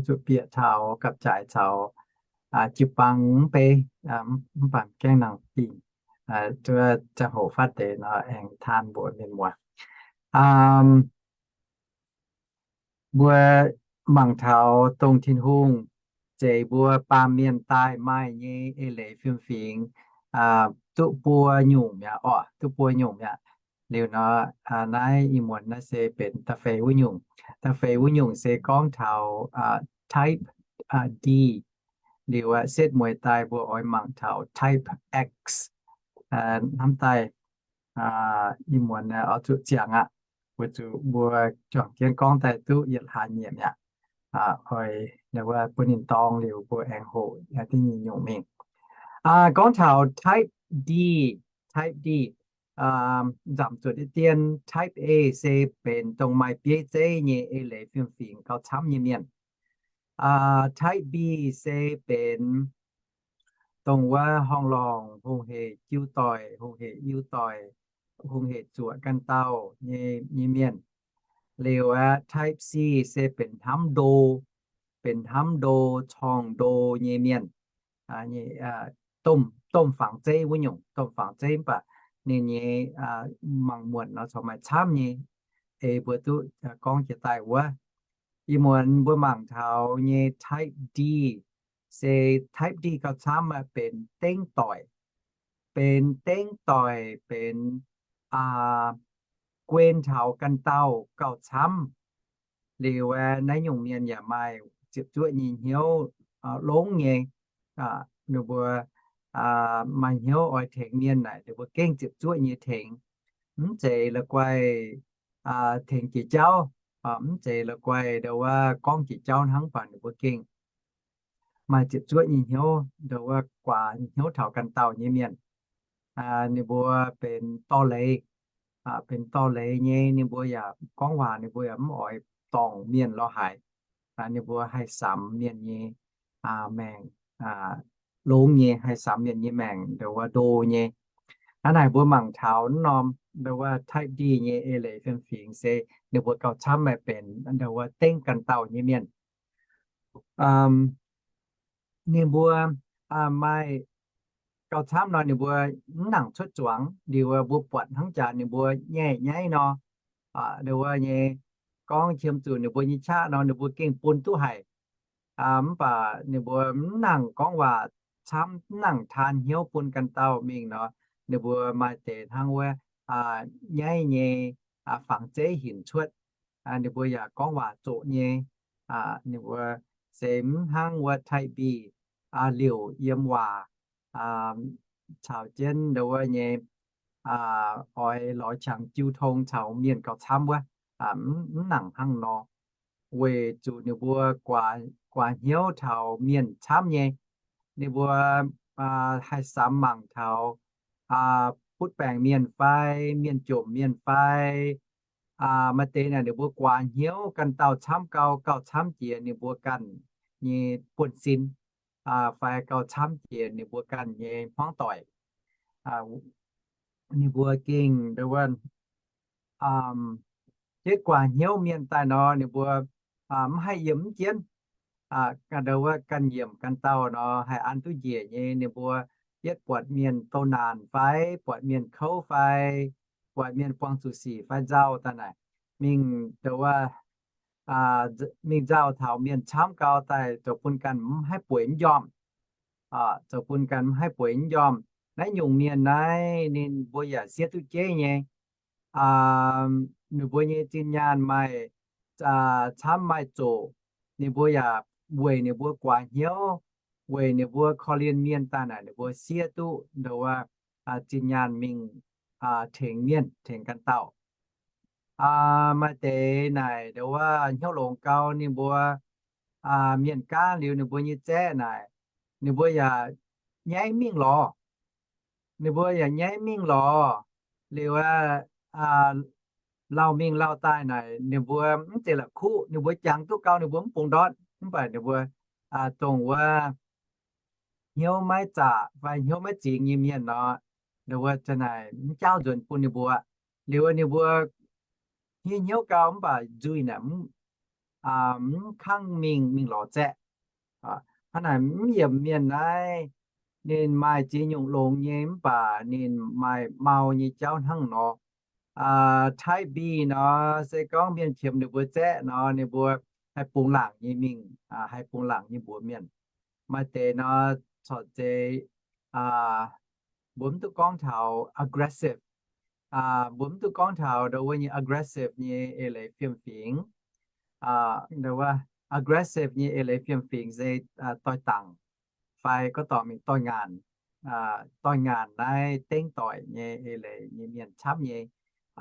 zuqc bieqc taux gapv-jaaix caux jiu-baang mv bei, mv baac gaengh nangc dingc, zuov ziangh hoc fatv deix nor aengx taan mbuox mienh muoz. Mbuo mangc taux dongh Tin-Hungh zeix mbuo baamh mienh daaih maaih nyei eix leiz fiem-fingx duqv buo nyungc mi'aqv orqc, duqv buo nyungc mi'aqv. Liuz nor, naaiv ih muonz naaiv se benx da'feix wuov nyungc. Da'feix wuov nyungc se gorngv taux type D. Liuz setv mueiz daaih mbuo oix mangc taux type X. Hnamv daaih ih muonz oix zuqc ziangx aqv, weic zuqc mbuo juangc jienv gorngv daaih duqv yietc hlaax nyieqc mi'aqv. Oix bun ninh dorng liuz mbuo aengx hoqc diuc nyungc mingh. Gorngv taux type D, type D, nzamc zuotc deix dien, type A se benx dongh maaih bieiv zeiv nyei eix leiz fiem-fingx gauh camv nyei mienh. Type B se benx dongh wuov horngh lorngc hungh hec jiu doic, hungh hec iu doic, hungh hec zuoqc ganh dauh nyei, nyei mienh. Liuz aeqv, Type C se benx hnamv ndo, benx hnamv ndo, corngh ndo nyei mienh. Domh fangx zeiv wuov nyungc, domh fangx zeiv mv baac ninh nyei mangc muonc nor corc maaih camv nyei. Eix mbuo duqv gorngv jiex daaih wuov. Ih muonz mbuo mangc taux nyei Type D, se Type D gauh camv aeqv, benx dengv doic, benx dengv doic, benx guen taux ganh dauh gauh camv. Liuz aeqv, naaiv nyungc mienh yaac maaih ziepc zuoqv nyei hnyouv longx nyei. Ninh mbuo maaih hnyouv oix tengx mienh naaic, ninh mbuo gengh ziepc zuoqv nyei tengx. Mv zeiz la'guaih tengx jiex jauv, mv zeiz la'guaih ndo wuov gorngv jiex jauv hnangv, mv baac ninh mbuo gengh maaih ziepc zuoqv nyei hnyouv, ndo wuov guaax hnyouv taux ganh dauh nyei mienh. Ninh mbuo benx dorh leiz, benx dorh leiz nyei. Ninh mbuo yaac gorngv waac, ninh mbuo yaac mv oix dorngc mienh lorz haic. Ninh mbuo haih samx mienh nyei maengc, longx nyei haih samx mienh nyei maengc, ndo wuov ndo nyei. Hnangv naaic mbuo mangc taux norm ndo wuov Type D nyei eix leiz fiem-fingx se ninh mbuo gauh camv maaih benx ndo wuov dengv ganh dauh nyei mienh. Ninh mbuo maaih gauh camv nor ninh mbuo mv nangc cuotv zuangx. Liuz mbuo buatc hnangv jaax ninh mbuo nyaiv nyaiv nor, ndo wuov nyei gorngv qiemx zuqc ninh mbuo nyei qaqv nor ninh mbuo gengh bun duqv haic. Mv baac ninh mbuo mv nangc gorngv waac camv, mv nangc taan hnyouv bun ganh dauh mingh nor, ninh mbuo maaih deix hnangv wuov nyaiv nyei fangx zeiv hinc cuotv. Ninh mbuo yaac gorngv waac zoqc nyei. Ninh mbuo se mv hnangv wuov Type B liouc yiem waac caux jienv ndo wuov nyei oix lorz qangx jiu tong caux mienh gauh camv wuov. Mv nangc hnangv nor, weic zuqc ninh mbuo guaax hnyouv taux mienh camv nyei. Ninh mbuo haih samx mangc taux butv baengc mienh fai mienh jomc mienh fai maaih deix naaic ninh mbuo guaax hnyouv ganh dauh camv gau, gauh camv jiex ninh mbuo ganh nyei buonv-sin, fai gauh camv jiex ninh mbuo ganh nyei hmuangv doic. Ninh mbuo gengh ndo wuov jienv guaax hnyouv mienh daaih nor ninh mbuo mv haih yiem mv jienv. Ndo wuov ganh yiemc ganh dauh nor haih an duqv njiec nyei. Ninh mbuo yietv buatc mienh doh naanc fai buatc mienh kouv fai buatc mienh buangh zuqc sic fai nzauh daaih naaic, mingh ndo wuov mingh nzauh taux mienh camv gau daaih zoux bun ganh mv haih bueix mv njormh. Zoux bun ganh mv haih bueix mv njormh. Naaiv nyungc mienh naaiv ninh mbuo yaac siev duqv jeiv nyei. Ninh mbuo nyei zinh nyaanh maaih camv maaih zoqc. Ninh mbuo yaac weic ninh mbuo guaax hnyouv, weic ninh mbuo korv-lienh mienh daaih naaic ninh mbuo siev duqv ndo wuov zinh nyaanh mingh tengx mienh, tengx ganh dauh. Maaih deix naaic ndo wuov hnyouv longx gau ninh mbuo mienh gaanv liuz ninh mbuo nyei zaeqv naaic, ninh mbuo yaac nyaiv mingh lorz. Ninh mbuo yaac nyaiv mingh lorz. Liuz lauh mingh lauh daaih naaic ninh mbuo mv zeiz la'kuqv, ninh mbuo jangx duqv gau ninh mbuo mv bungx ndortv. Mv baac ninh mbuo dongh wuov hnyouv maiv zaqc fai hnyouv maiv zingx nyei mienh nor, ninh mbuo za'naaic mv jaauv nzuonx bun ninh mbuo. Liuz ninh mbuo hnyouv gau mv baac nzuih naaic mv kangv mingh, mingh lorz zaeqv. Hnangv naaic mv yiemc mienh naaiv, ninh maaih ziex nyungc longx nyei mv baac ninh maaih mau nyei jauv hnangv nor. Type B nor se gorngv mienh qiemx ninh mbuo zaeqv nor ninh mbuo haih bungx laangc nyei mingh, haih bungx laangc nyei mbuox mienh. Maaih deix nor corc zeiz mbuo mv duqv gorngv taux aggressive. Mbuo mv duqv gorngv taux ndo wuov nyei aggressive nyei eix leiz fiem-fingx. Ndo wuov aggressive nyei eix leiz fiem-fingx se doix-dangc fai gorngv dorh mingh doix-ngaanc. Doix-ngaanc naaiv dengv doic nyei eix leiz nyei mienh camv nyei.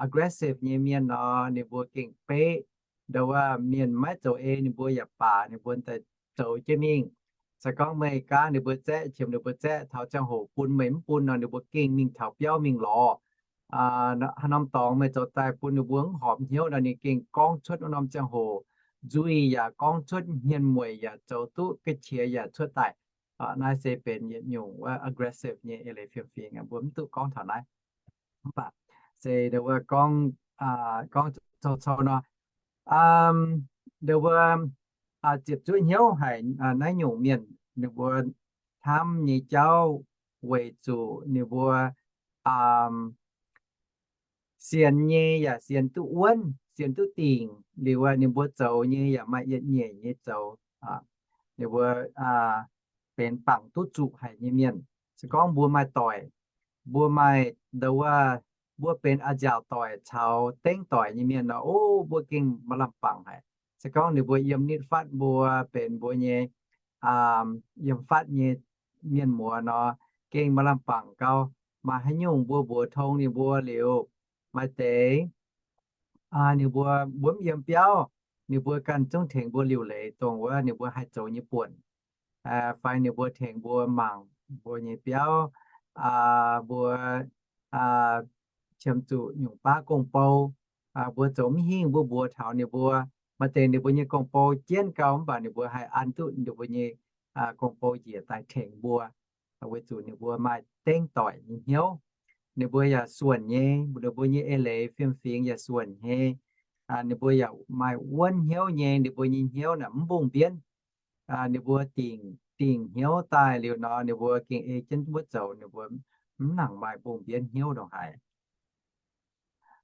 Aggressive nyei mienh nor ninh mbuo gengh beqv, ndo wuov mienh maiv zoux ei ninh mbuo yaac baac ninh mbuo daaih zoux jienv mingh. Se gorngv meih gaanv ninh mbuo zaeqv, qiemx ninh mbuo zaeqv, taux ziangh hoc bun meih mv bun nor ninh mbuo gengh mingh taux biauv mingh lorz. Haaix norm dorngx meih zoux daaih bun ninh mbuo mv horpc hnyouv nor ninh gengh gorngv cuotv wuov norm ziangh hoc nzuih yaac gorngv cuotv, hmien mueic yaac zoux duqv, ga'qiex yaac cuotv daaih. Naaiv se benx yietc nyungc wuov aggressive nyei eix leiz fiem-fingx, mbuo mv duqv gorngv taux naaiv. Mv baac se ndongc wuov gorngv, gorngv cou-cou nor, ndongc wuov ziepc zuoqv hnyouv haic naaiv nyungc mienh, ninh mbuo camv nyei jauv weic zuqc ninh mbuo sienx nyei yaac sienx duqv wuonv, sienx duqv dingc liuz, ninh mbuo zoux nyei yaac maaih yietc nyeic nyei zoux. Ninh mbuo benx bangc duqv zuqc haic nyei mienh. Se gorngv mbuo maaih doic, mbuo maaih ndongc wuov, mbuo benx a'nziaauc doic caux dengv doic nyei mienh nor, o, mbuo gengh maaih lamh bangc haic. Se gorngv ninh mbuo yiem nitv fatv mbuo benx mbuo nyei, yiem fatv nyei mienh muoz nor, gengh maaih lamh bangc gau. Maaih haaix nyungc mbuo mbuox tong ninh mbuo liuz, maaih deix ninh mbuo, mbuo mv yiem biauv, ninh mbuo ganh zungv tengx mbuo liuc leiz dongh wuov ninh mbuo haih zoux nyei buonc, fai ninh mbuo tengx mbuo mangc mbuo nyei biauv, mbuo qiemx zuqc nyungc baav gong-bou, mbuo zoux mv hingh mbuo mbuox taux ninh mbuo. Maaih deix ninh mbuo nyei gong-bou jienv gau mv baac ninh mbuo haih an duqv ninh mbuo nyei gong-bou njiec daaih tengx mbuo, weic zuqc ninh mbuo maaih dengv doic nyei hnyouv. Ninh mbuo yaac suonc nyei, ninh mbuo nyei eix leiz fiem-fingx yaac suonc nyei. Ninh mbuo yaac maaih wuonv hnyouv nyei, ninh mbuo nyei hnyouv naaic mv mbungh mbienv. Ninh mbuo dingc, dingc hnyouv daaih liuz nor, ninh mbuo gengh ei jienv wuov zoux, ninh mbuo mv nangc maaih mbungh mbienv hnyouv ndongc haaix.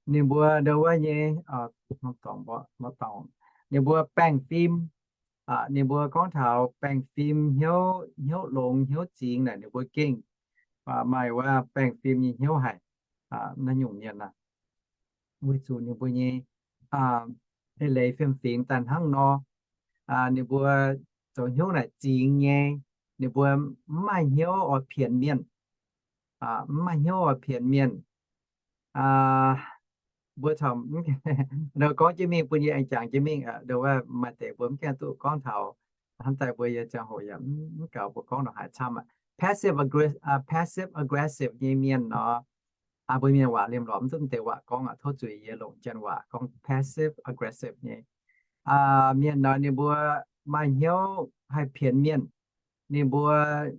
Ninh mbuo ndongc wuov nyei, ninh mbuo baengh fim, ninh mbuo gorngv taux baengh fim hnyouv, hnyouv longx hnyouv zingx naaic ninh mbuo gengh maaih wuov baengh fim nyei hnyouv haic. Naaiv nyungc mienh aah, weic zuqc ninh mbuo nyei eix leiz fiem-fingx daaih hnangv nor, ninh mbuo zoux hnyouv naaic zingx nyei, ninh mbuo mv maaih hnyouv oix pienx mienh, mv maaih hnyouv oix pienx mienh. Mbuo gorngv jienv mingh bun yie aengx jangx jienv mingh, maaih deix mbuo mv gaengh duqv gorngv taux hnamv daaih mbuo yie ziangh hoc yaac mv gaux mbuo gorngv ndongc haaix camv aqv. Passive aggressive nyei mienh nor, mbuo mienh waac liemh lorz mv duqv mv deix waac gorngv aqv. Tov zuiz yie longc janx waac gorngv passive aggressive nyei mienh nor, ninh mbuo maaih hnyouv haih pienx mienh. Ninh mbuo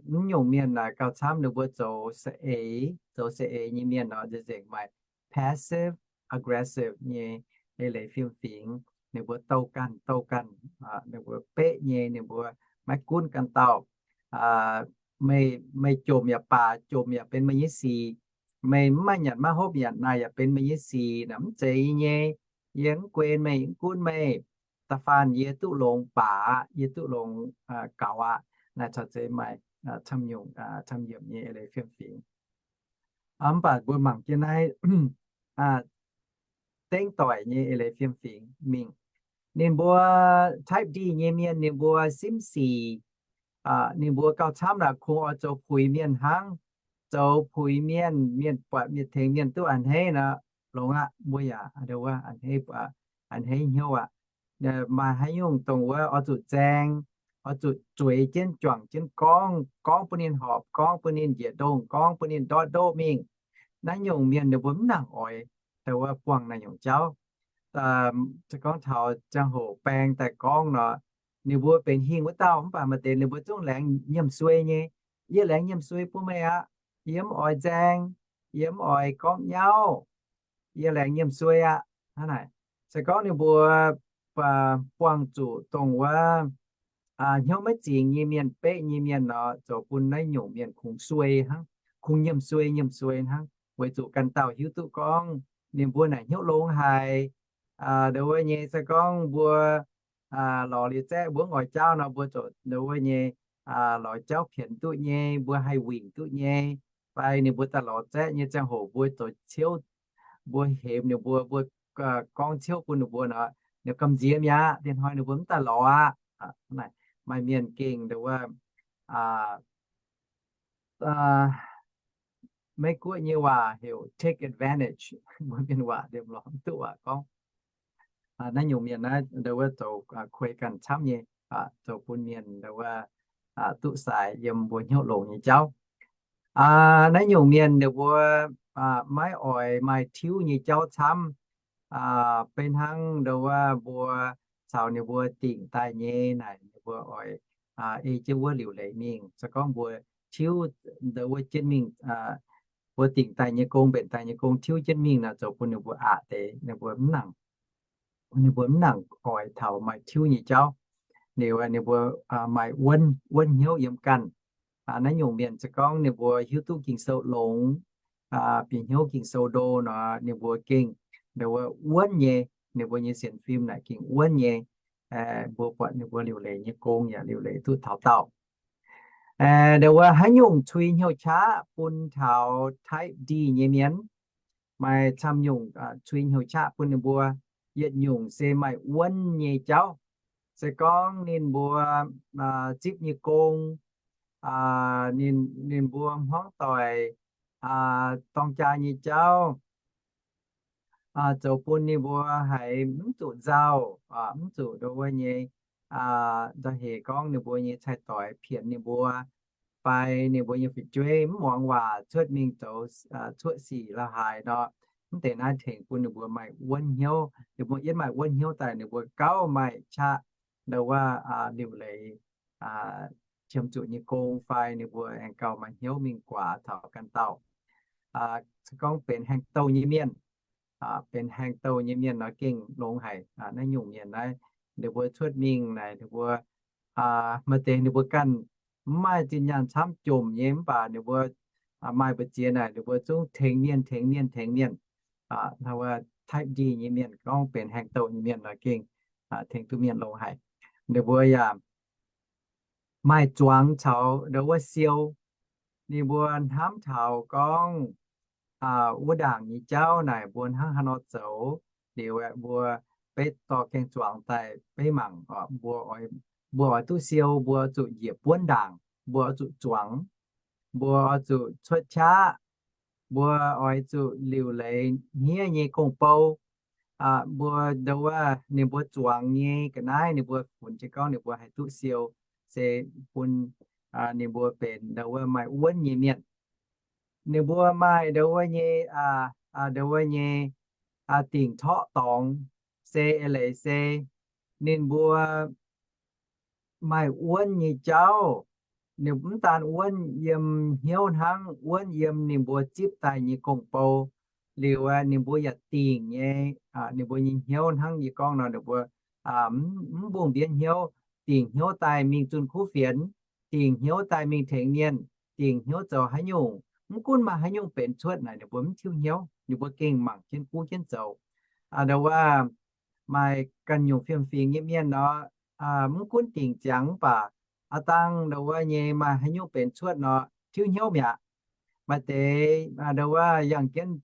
mv nyungc mienh naaic gauh camv ninh mbuo zoux saeng-eix, zoux saeng-eix nyei mienh nor nzengc maaih passive aggressive nyei eix leiz fiem-fingx. Ninh mbuo douh ganh douh ganh, ninh mbuo beqv nyei, ninh mbuo maiv gunv ganh dauh. Meih, meih jomc yaac baac, jomc yaac benx meih nyei sic. Meih mv maaih nyanc maiv hopv nyanc naaic yaac benx meih nyei sic, naaic mv zeiz yie nyei. Yie mv guen meih, mv gunv meih. Da'faanh yie duqv longx baac aqv, yie duqv longx gaux aqv. Naaic caux zeiz maaih camv nyungc, camv yiemc nyei eix leiz fiem-fingx. Mv baac mbuo mangc jienv naaiv dengv doic nyei eix leiz fiem-fingx mingh. Ninh mbuo type D nyei mienh ninh mbuo simv sic, ninh mbuo gauh camv naaic kungx oix zoux puix mienh hnangv. Zoux puix mienh, mienh buatc mienh tengx mienh duqv a'hneiv nor, longx aqv, mbuo yaac a'hneiv, a'hneiv hnyouv aqv. Maaih haaix nyungc dongh wuov oix zuqc nzaeng, oix zuqc zueiz jienv, juangc jienv gorngv, gorngv bun ninh horpc, gorngv bun ninh njiec ndongh, gorngv bun ninh ndortv ndoqv mingh. Naaiv nyungc mienh ninh mbuo mv nangc oix dongh wuov buangh naaiv nyungc jauv. Se gorngv taux ziangh hoc baeng daaih gorngv nor, ninh mbuo benx hingh wuov dauh mv baac maaih deix ninh mbuo zungv laengz nyiemc suei nyei. Yie laengz nyiemc suei bun meih aqv. Yie mv oix nzaeng, yie mv oix gorngv nyauv, yie laengz nyiemc suei aqv. Hnangv naaic, se gorngv ninh mbuo buangh zuqc dongh wuov hnyouv maiv zingx nyei mienh, beqv nyei mienh nor, zoux bun naaiv nyungc mienh kungx suei hnangv, kungx nyiemc suei nyiemc suei hnangv, weic zuqc ganh dauh hiuv duqv gorngv ninh mbuo naaic hnyouv longx haic. Ndongc wuov nyei se gorngv mbuo lorz liuz zaeqv mbuo mv oix jauv nor, mbuo zoux ndongc wuov nyei lorz jauv pienx duqv nyei, mbuo haih wingc duqv nyei. Fai ninh mbuo daaih lorz zaeqv nyei ziangh hoc mbuo zoux ciouv, mbuo hemx ninh mbuo, mbuo gorngv ciouv bun ninh mbuo nor, ninh gamh nziex mi'aqv. Dien hnoi ninh mbuo mv daaih lorz aqv. Maaih mienh gengh ndongc wuov, Meiv Guoqv nyei waac heuc take advantage. Mbuo mienh waac liemh lorz mv duqv waac gorngv. Naaiv nyungc mienh naaiv ndongc wuov zoux kuei ganh camv nyei, zoux bun mienh ndongc wuov duqv sai yiem mbuo hnyouv longx nyei jauv. Naaiv nyungc mienh ninh mbuo maiv oix maaih tiuv nyei jauv camv. Beiv hnangv ndongc wuov mbuo caux ninh mbuo dingc daaih nyei naaic, ninh mbuo oix ei jienv wuov liuc leiz mingh. Se gorngv mbuo tiuv ndau wuov jienv mingh, mbuo dingc daaih nyei gong, mbenc daaih nyei gong tiuv jienv mingh nor, zoux bun ninh mbuo aqc deix, ninh mbuo mv nangc, ninh mbuo mv nangc oix taux maaih tiuv nyei jauv. Liuz ninh mbuo maaih wuonv, wuonv hnyouv yiem ganh. Naaiv nyungc mienh se gorngv ninh mbuo hiuv duqv Ging-Sou longx, bieqc hnyouv Ging-Sou ndo nor, ninh mbuo gengh ndau wuov wuonv nyei, ninh mbuo nyei sienx fim naaic gengh wuonv nyei. Mbuo buatc ninh mbuo liuc leiz nyei gong yaac liuc leiz duqv taux daauh. Ndau wuov haaix nyungc cui hnyouv qaqv bun taux type D nyei mienh, maaih camv nyungc cui hnyouv qaqv bun ninh mbuo. Yietc nyungc se maaih wuonv nyei jauv. Se gorngv ninh mbuo zipv nyei gong, ninh, ninh mbuo hmuangv doic, dorng jaa nyei jauv, zoux bun ninh mbuo haiz mv zuqc nzauh, mv zuqc ndau wuov nyei, nzauh hec gorngv ninh mbuo nyei cai-doix pienx ninh mbuo, fai ninh mbuo nyei fu'jueiv mv muangx waac cuotv mingh zoux cuotv sic la'haaix nor, mv deix naaiv tengx bun ninh mbuo maaih wuonv hnyouv. Ninh mbuo yiem maaih wuonv hnyouv daaih, ninh mbuo gauh maaih qaqv ndau wuov liuc leiz qiemx zuqc nyei gong fai ninh mbuo aengx gauh maaih hnyouv mingh guaax taux ganh dauh. Se gorngv benx haengh douh nyei mienh, benx haengh douh nyei mienh nor gengh longx haic. Naaiv nyungc mienh naaiv, ninh mbuo cuotv mingh naaic, ninh mbuo maaih deix ninh mbuo ganh mv maaih zinh nyaanh camv, jomc nyei, mv baac ninh mbuo maaih mbu'ziex naaic ninh mbuo zungv tengx mienh, tengx mienh, tengx mienh. Type D nyei mienh gorngv benx haengh douh nyei mienh nor gengh tengx duqv mienh longx haic. Ninh mbuo yaac maaih zuangx caux ndau wuov siou. Ninh mbuo hnamv taux gorngv wuov ndaangc nyei jauv naaic mbuo hnangv haaix nor zoux. Liuz aeqv, mbuo beiv dorh gaeng zuangx daaih beiv mangc, mbuo oix, mbuo oix duqv siou, mbuo zuqc njiec buonv ndaangc, mbuo oix zuqc zuangx, mbuo oix zuqc cuotv qaqv, mbuo oix zuqc liuc leiz hniev nyei gong-bou. Mbuo ndau wuov ninh mbuo zuangx nyei ga'naaiv, ninh mbuo funx jienv gorngv ninh mbuo haih duqv siou, se bun ninh mbuo benx ndau wuov maaih wuonv nyei mienh. Ninh mbuo maaih ndau wuov nyei, ndau wuov nyei dingc torqv dorngx, se eix leiz se ninh mbuo maaih wuonv nyei jauv. Ninh mv daan wuonv yiem hnyouv hnangv, wuonv yiem ninh mbuo zipv daaih nyei gong-bou. Liuz aeqv, ninh mbuo yaac dingc nyei, ninh mbuo nyei hnyouv hnangv yie gorngv nor, ninh mbuo mv mbungh mbienv hnyouv, dingc hnyouv daaih mingh zunh kuv fienx, dingc hnyouv daaih mingh tengx mienh, dingc hnyouv zoux haaix nyungc. Mv gunv maaih haaix nyungc benx cuotv naaic, ninh mbuo mv tiuv hnyouv, ninh mbuo gengh mangc jienv, guv jienv zoux. Ndau wuov maaih ganh nyungc fiem-fingx nyei mienh nor, mv gunv dingc ziangx mv baac aav dangh ndau wuov nyei maaih haaix nyungc benx cuotv nor, tiuv hnyouv mi'aqv. Maaih deix ndau wuov yangh jienv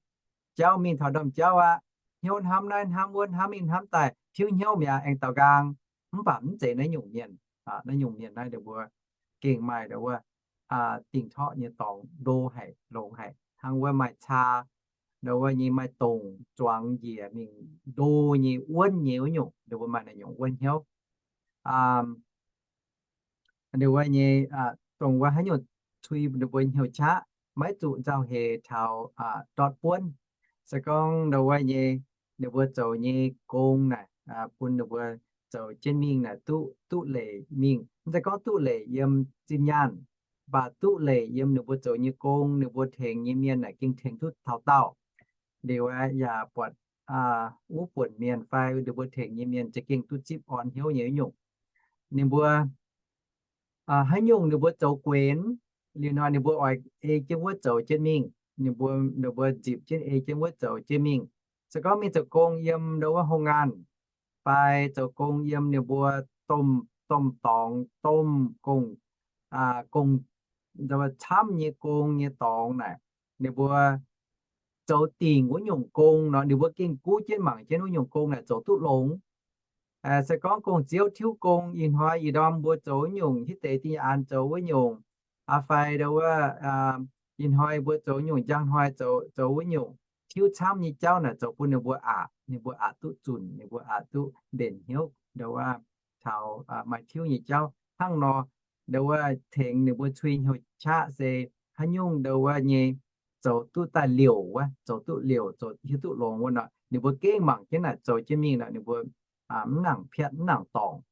jauv mingh taux ndorm jauv aqv, hnyouv hnamv naaiv hnamv wuov, hnamv mingh hnamv daaih, tiuv hnyouv mi'aqv, aengx daaux nqaang. Mv baac mv zeiz naaiv nyungc mienh. Naaiv nyungc mienh naaiv ninh mbuo gengh maaih ndau wuov dingc torqv nyei dorngx ndo haic, longx haic, hnangv wuov maaih caa, ndau wuov nyei maaih dongc zuangx njiec mingh ndo nyei, wuonv nyei wuov nyungc, ninh mbuo maaih naaiv nyungc wuonv hnyouv. Ninh mbuo nyei, dongh wuov haaix nyungc cui ninh mbuo hnyouv qaqv, maiv zuqc nzauh heix taux ndortv buonv. Se gorngv ndau wuov nyei, ninh mbuo zoux nyei gong naaic, bun ninh mbuo zoux jienv mingh naaic duqv, duqv leic mingh. Mv zeiz gorngv duqv leic yiem zinh nyaanh, mv baac duqv leic yiem ninh mbuo zoux nyei gong, ninh mbuo tengx nyei mienh naaic gengh tengx duqv taux daauh. Liuz aeqv, yaac buatc wuov buonc mienh fai ninh mbuo tengx nyei mienh za'gengh duqv zipv orn hnyouv nyei wuov nyungc. Ninh mbuo haaix nyungc ninh mbuo zoux guenx, liuz hnoi ninh mbuo oix ei jienv wuov zoux jienv mingh, ninh mbuo, ninh mbuo nzipc jienv ei jienv wuov zoux jienv mingh. Se gorngv mingh zoux gong yiem ndau wuov hoo ngaanh, fai zoux gong yiem ninh mbuo domh, domh dorngx, domh gong, gong, camv nyei gong nyei dorngx naaic, ninh mbuo zoux dingc wuov nyungc gong nor, ninh mbuo gengh guv jienv mangc jienv wuov nyungc gong naaic zoux duqv longx. Se gorngv gong-ziouv tiuv gong, ih hnoi ih ndorm mbuo zoux wuov nyungc, hitv deix da'nyeic an zoux wuov nyungc, fai ndau wuov ih hnoi mbuo zoux nyungc, njang hnoi zoux, zoux wuov nyungc, tiuv camv nyei jauv naaic zoux bun ninh mbuo aqc, ninh mbuo aqc duqv zunc, ninh mbuo aqc duqv mbenc hnyouv ndau wuov taux maaih tiuv nyei jauv. Hnangv nor, ndau wuov tengx ninh mbuo cui hnyouv qaqv se haaix nyungc ndau wuov nyei zoux duqv daaih liouc wuov, zoux duqv liouc, zoux hiuv duqv longx wuov nor, ninh mbuo gengh mangc jienv naaic zoux jienv mingh nor, ninh mbuo mv nangc piatv, mv nangc dorngc.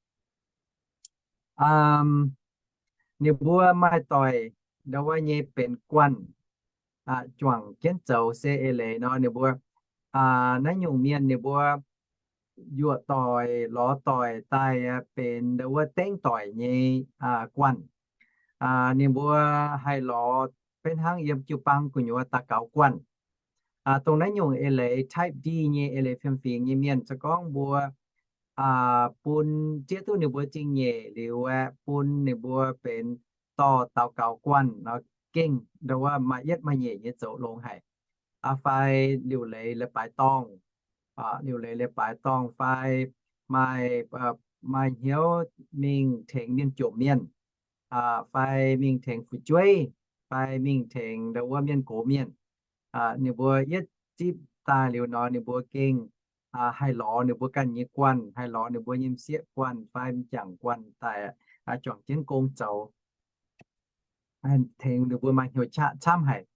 Ninh mbuo maaih doic ndau wuov nyei benx guanh, juangc jienv zoux se eix leiz nor ninh mbuo, naaiv nyungc mienh ninh mbuo yuoqc doic lorz doic daaih benx ndau wuov dengv doic nyei guanh. Ninh mbuo haih lorz beiv hnangv yiem jiu-baang gu'nyuoz daux gaux guanh. Dongh naaiv nyungc eix leiz type D nyei eix leiz fiem-fingx nyei mienh se gorngv mbuo bun, zieqv duqv ninh mbuo zingh nyeic liuz aeqv, bun ninh mbuo benx dorh daux gaux guanh nor, gengh ndau wuov maaih yietv maaih nyeic nyei zoux longx haic. Fai liuc leiz leiz-baaix dorngh, liuc leiz leiz-baaix dorngh fai maaih, maaih hnyouv mingh tengx mienh jomc mienh, fai mingh tengx fu'jueiv, fai mingh tengx ndau wuov mienh gox mienh. Ninh mbuo yietv zipv daaih liuz nor ninh mbuo gengh haih lorz ninh mbuo ganh nyei guanh, haih lorz ninh mbuo nyei m'sieqv guanh fai m'jangc guanh daaih juangc jienv gong zoux, tengx ninh mbuo maaih hnyouv qaqv camv haic.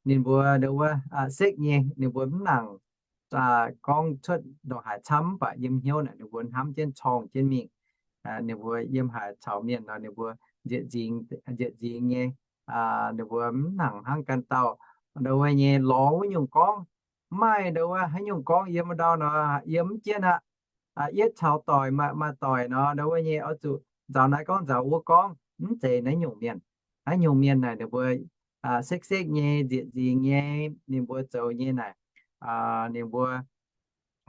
Ninh mbuo ndau wuov sekv nyei, ninh mbuo mv nangc gorngv cuotv ndongc haaix camv, mv baac yiem hnyouv naaic ninh mbuo hnamv jienv corng jienv mingh. Ninh mbuo yiem haaix caux mienh nor ninh mbuo nzieqc nzingx, nzieqc nzingx nyei. Ninh mbuo mv nangc hnangv ganh dauh ndau wuov nyei lorz wuov nyungc gorngv. Mv maaih ndau wuov haaix nyungc gorngv yiem wuov ndau nor yiem mv jienv aqv. Yietv caux doic maaih, maaih doic nor ndau wuov nyei oix zuqc nzaaux naaiv gorngv nzaaux wuov gorngv, mv zeiz naaiv nyungc mienh. Naaiv nyungc mienh naaic ninh mbuo sekv-sekv nyei, nzieqc nzingx nyei, ninh mbuo zoux nyei naaic, ninh mbuo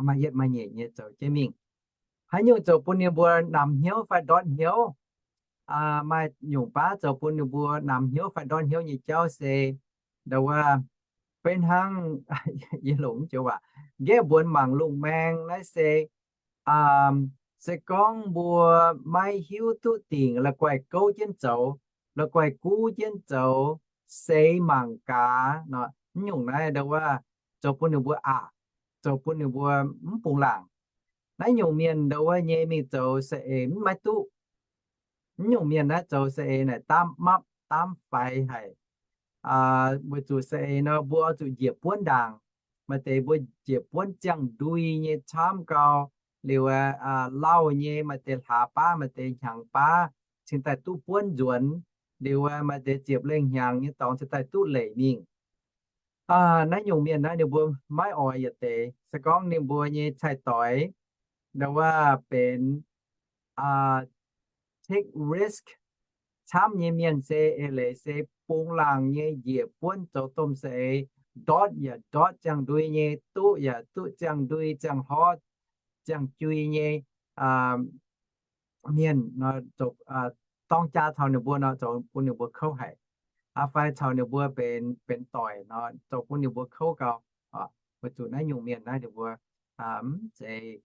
maaih yietv maaih nyeic nyei zoux jienv mingh. Haaix nyungc zoux bun ninh mbuo namx hnyouv fai ndortv hnyouv? Maaih nyungc baav zoux bun ninh mbuo namx hnyouv fai ndortv hnyouv nyei jauv se ndau wuov, beiv hnangv yie longc joux waac, nqaeqv mbuonx mangc lungh maeng naaiv se, se gorngv mbuo maiv hiuv duqv dingc la'guaih gouv jienv zoux, la'guaih guv jienv zoux, seix mangc gaax nor, mv nyungc naaiv ndau wuov zoux bun ninh mbuo aqc, zoux bun ninh mbuo mv bungx laangc. Naaiv nyungc mienh ndau wuov nyei mingh zoux saeng-eix mv maiv duqv. Mv nyungc mienh naaiv zoux saeng-eix naaic daamv mapv daamv faix haic. Weic zuqc saeng-eix nor mbuo oix zuqc njiec buonv ndaangc. Maaih deix mbuo njiec buonv ziangh ndui nyei camv gau, liuz lauh nyei, maaih deix hlaax baav, maaih deix hnyangx baav, cingx daaih duqv buonv nzuonx. Liuz maaih deix ziepc lengh hnyangx nyei dorngx cingx daaih duqv leic mingh. Naaiv nyungc mienh naaiv ninh mbuo maiv oix yietc deix. Se gorngv ninh mbuo nyei cai-doix ndau wuov benx take risk camv nyei mienh se eix leiz se bungx laangc nyei njiec buonv zoux domh saeng-eix, ndortv yaac ndortv ziangh ndui nyei, duqv yaac duqv ziangh ndui, ziangh hlorv, ziangh jui nyei mienh nor, dorng jaa taux ninh mbuo nor zoux bun ninh mbuo kouv haic. Fai caux ninh mbuo benx, benx doic nor zoux bun ninh mbuo kouv gau. Weic zuqc naaiv nyungc mienh naaiv ninh mbuo mv zeiz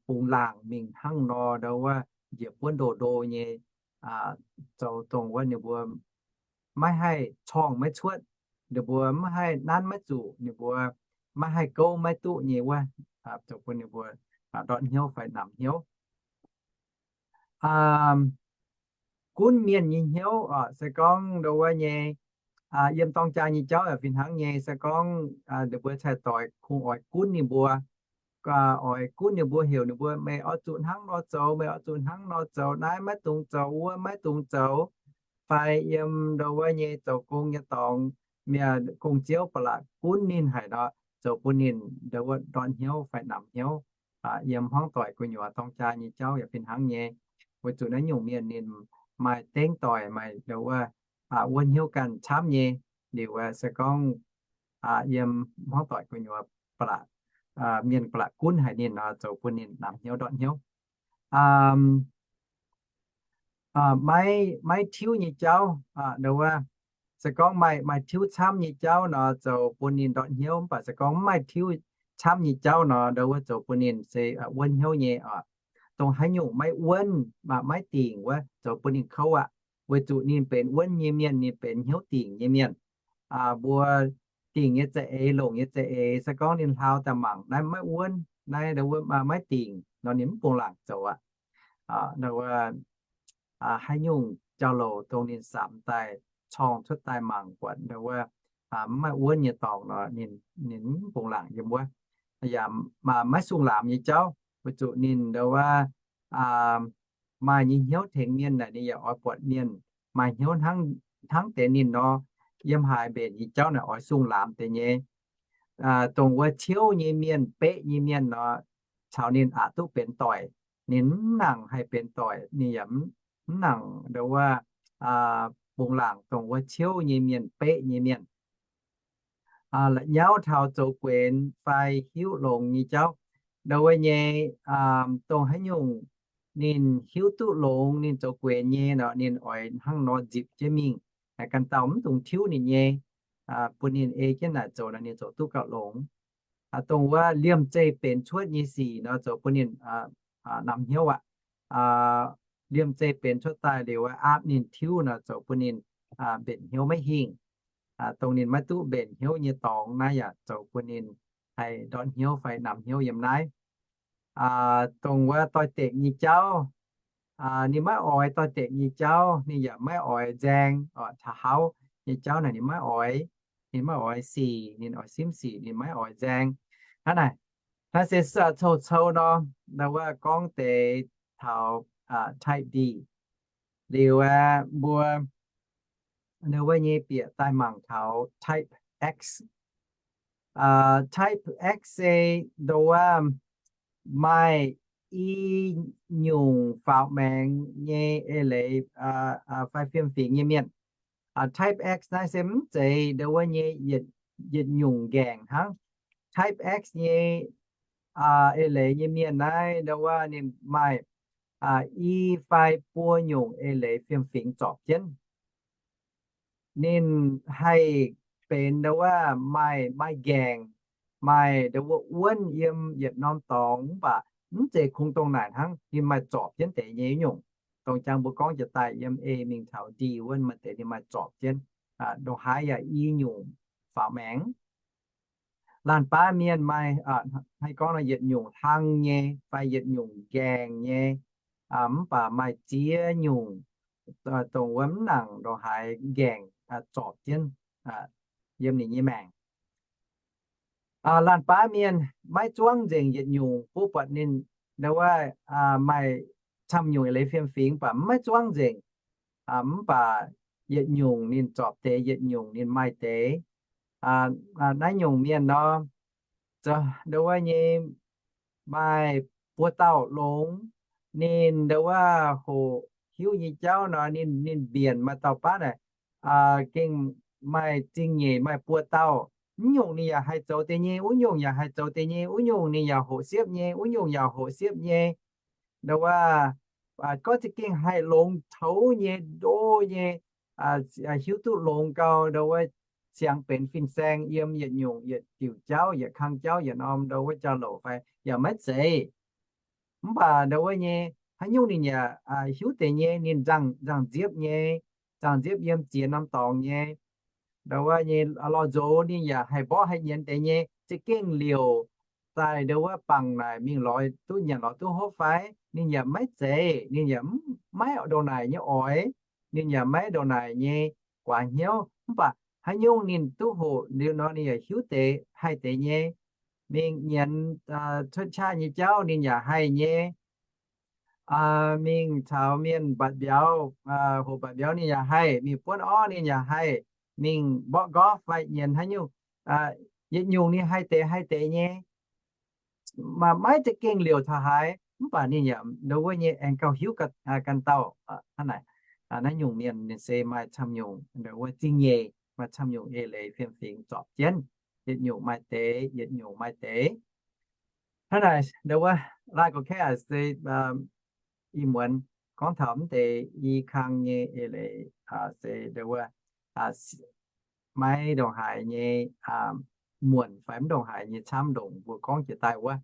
bungx laangc mingh hnangv nor ndau wuov njiec buonv ndo ndo nyei, zoux dongh wuov ninh mbuo maiv haih corng maiv cuotv, ninh mbuo maiv haih nanv maiv zuqc, ninh mbuo maiv haih gouv maiv duqv nyei wuov, zoux bun ninh mbuo ndortv hnyouv fai namx hnyouv. Gunv mienh nyei hnyouv oc, se gorngv ndau wuov nyei, yiem dorng jaa nyei jauv yaac fih hnangv nyei. Se gorngv ninh mbuo cai-doix kungx oix gunv ninh mbuo, oix gunv ninh mbuo, heuc ninh mbuo, meih oix zuqc hnangv nor zoux, meih oix zuqc hnangv nor zoux, naaiv maiv dungx zoux, wuov maiv dungx zoux. Fai yiem ndau wuov nyei zoux gong nyei dorngx, mienh gong-ziouv ba'laqc gunv ninh haic nor, zoux bun ninh ndau wuov ndortv hnyouv fai namx hnyouv. Yiem hmuangv doic gu'nyuoz dorng jaa nyei jauv yaac fih hnangv nyei. Weic zuqc naaiv nyungc mienh ninh maaih dengv doic, maaih ndau wuov, wuov hnyouv ganh camv nyei. Liuz se gorngv yiem hmuangv doic gu'nyuoz ba'laqc, mienh ba'laqc gunv haic ninh nor, zoux bun ninh namx hnyouv ndortv hnyouv. Maiv, maiv tiuv nyei jauv, ndau wuov, se gorngv maaih, maaih tiuv camv nyei jauv nor, zoux bun ninh ndortv hnyouv. Mv baac se gorngv mv maaih tiuv camv nyei jauv nor, ndau wuov zoux bun ninh se wuonv hnyouv nyei oc. Dongh haaix nyungc maiv wuonv, maiv dingc wuov, zoux bun ninh kouv aqv. Weic zuqc ninh benx wuonv nyei mienh, ninh benx hnyouv dingc nyei mienh. Mbuo dingc nyei za'eix, longc nyei za'eix, se gorngv ninh hlaau daaih mangc naaiv maiv wuonv, naaiv maiv dingc nor, ninh mv bungx laangc zoux aqv. Haaix nyungc jauv-louc dongh ninh samx daaih, corng cuotv daaih mangc buatc ndau wuov mv maaih wuonv nyei dorngx nor, ninh mv bungx laangc yiem wuov. Yaac maiv sung laamx nyei jauv. weic zuqc ninh ndo wuov maaih nyei hnyouv tengx mienh naaic ninh yaac oix buatc mienh maaih hnyouv hnangv deix ninh nor, yiem haaix mbenc nyei jauv naaic oix sung lamz deix nyei. Dongh wuov ciouv nyei mienh, beqv nyei mienh nor, caux ninh aqc duqv benx doic. Ninh mv nangc haih benx doic, ninh yaac mv nangc ndo wuov bungx laangc dongh wuov ciouv nyei mienh, beqv nyei mienh. La'nyauv taux zoux guenx fai hiuv longx nyei jauv. Ndo wuov nyei, dongh haaix nyungc ninh hiuv duqv longx, ninh zoux guenx nyei nor, ninh oix hnangv nor nzipc jienv mingh. Ganh dauh mv dungx tiuv ninh nyei, bun ninh ei jienv naaic zoux nor, ninh zoux duqv gauh longx. Dongh wuov liemh zeih benx cuotv nyei sic nor, zoux bun ninh namx hnyouv aqv. Liemh zeih benx cuotv daaih liuz, aapv ninh tiuv nor, zoux bun ninh mbenc hnyouv maiv hingh. Dongh ninh maiv duqv mbenc hnyouv nyei dorngx naaiv yaac zoux bun ninh haih ndortv hnyouv fai namx hnyouv yiem naaiv. Dongh wuov doix-dekc nyei jauv, ninh maiv oix doix-dekc nyei jauv, ninh yaac maiv oix nzaeng, taux hauv nyei jauv naaic ninh maiv oix. Ninh maiv oix sic, ninh oix simv sic, ninh maiv oix nzaeng. Hnangv naaic, naaiv se cou-cou nor, ndo wuov gorngv deix taux type D. Liuz aeqv, mbuo ndo wuov nyei bieqc daaih mangc taux type X. Type X se ndo wuov maaih i nyungc faaux maengx nyei eix leiz fai fiem-fingx nyei mienh. Type X naaiv se mv zeiz ndo wuov nyei yietc nyungc nqaengc hnangv. Type X nyei eix leiz nyei mienh naaiv ndo wuov ninh maaih i fai buo nyungc eix leiz fiem-fingx zorpc jienv. Ninh haih benx ndo wuov maaih, maaih nqaengc, maaih ndo wuov wuonv yiem yietc norm dorngx, mv baac mv zeiz kungx dongh naaic hnangv. Ninh maaih zorpc jienv deix nyei nyungc. Dongh jangx mbuo gorngv jiex daaih yiem A mingh taux D wuov maaih deix ninh maaih zorpc jienv. Ndongc haaix yaac i nyungc faaux maengx. Laanh baav mienh maaih, haih gorngv nor, yietc nyungc hlang nyei fai yietc nyungc nqaengc nyei, mv baac maaih ziex nyungc, dongh wuov mv nangc ndongc haaix nqaengc zorpc jienv yiem ninh nyei maengc. Laanh baav mienh maiv zuangv nzengc yietc nyungc, mbuo buatc ninh ndo wuov maaih camv nyungc eix leiz fiem-fingx, mv baac mv maiv zuangv nzengc. Mv baac yietc nyungc ninh zorpc deix, yietc nyungc ninh maaih deix. Naaiv nyungc mienh nor, ndo wuov nyei maaih buo dauh longx, ninh ndo wuov hoqc hiuv nyei jauv nor, ninh, ninh mbienc maaih dauh baav naaic, gengh maaih zingh nyeic maaih buo dauh. Mv nyungc ninh yaac haih zoux deix nyei, wuov nyungc yaac haih zoux deix nyei, wuov nyungc ninh yaac hoqc siepv nyei, wuov nyungc yaac hoqc siepv nyei. Ndo wuov, gorngv za'gengh haih longx toux nyei, ndo nyei, hiuv duqv longx gau, ndo wuov, siang benx fin-saeng yiem yietc nyungc, yietc diuc jauv, yietc kang jauv, yietc norm ndo wuov jauv-louc fai yaac maiv zeiz. Mv baac ndo wuov nyei, haaix nyungc ninh yaac hiuv deix nyei, ninh nzangc, nzangc nziepv nyei, nzangc nziepv yiem ziex norm dorngx nyei. Ndo wuov nyei lorh nzox ninh yaac haih mborqv haih nyienz deix nyei, za'gengh liouc daaih ndo wuov bangc naaic mingh lorz duqv nyanc lorz duqv hopv fai, ninh yaac maiv zeiz, ninh yaac maiv ndongc naaic nyei oix, ninh yaac maiv ndongc naaic nyei guaax hnyouv. Mv baac haaix nyungc ninh duqv hoqc liuz nor, ninh yaac hiuv deix haih deix nyei. Mingh nyienz cuotv qaqv nyei jauv ninh yaac haih nyei. Mingh caux mienh mbatc mbiauz, hoqc mbatc mbiauz ninh yaac haih. Mingh buonv orv ninh yaac haih. Mingh mborqv golf fai nyienz haaix nyungc, yietc nyungc ninh haih deix haih deix nyei. Maaih maiv za'gengh liouc taux haaix, mv baac ninh yaac ndo wuov nyei aengx gauh hiuv ganh dauh. Hnangv naaic, naaiv nyungc mienh ninh se maaih camv nyungc ndo wuov zingh nyeic, maaih camv nyungc eix leiz fiem-fingx zorpc jienv, yietc nyungc maaih deix, yietc nyungc maaih deix. Hnangv naaic ndo wuov, laai gorx-kaeqv se ih muonz gorngv taux mv deix i kang nyei eix leiz se ndo wuov maiv ndongc haaix nyei muonc fai mv ndongc haaix nyei camv ndongc mbuo gorngv jiex daaih wuov.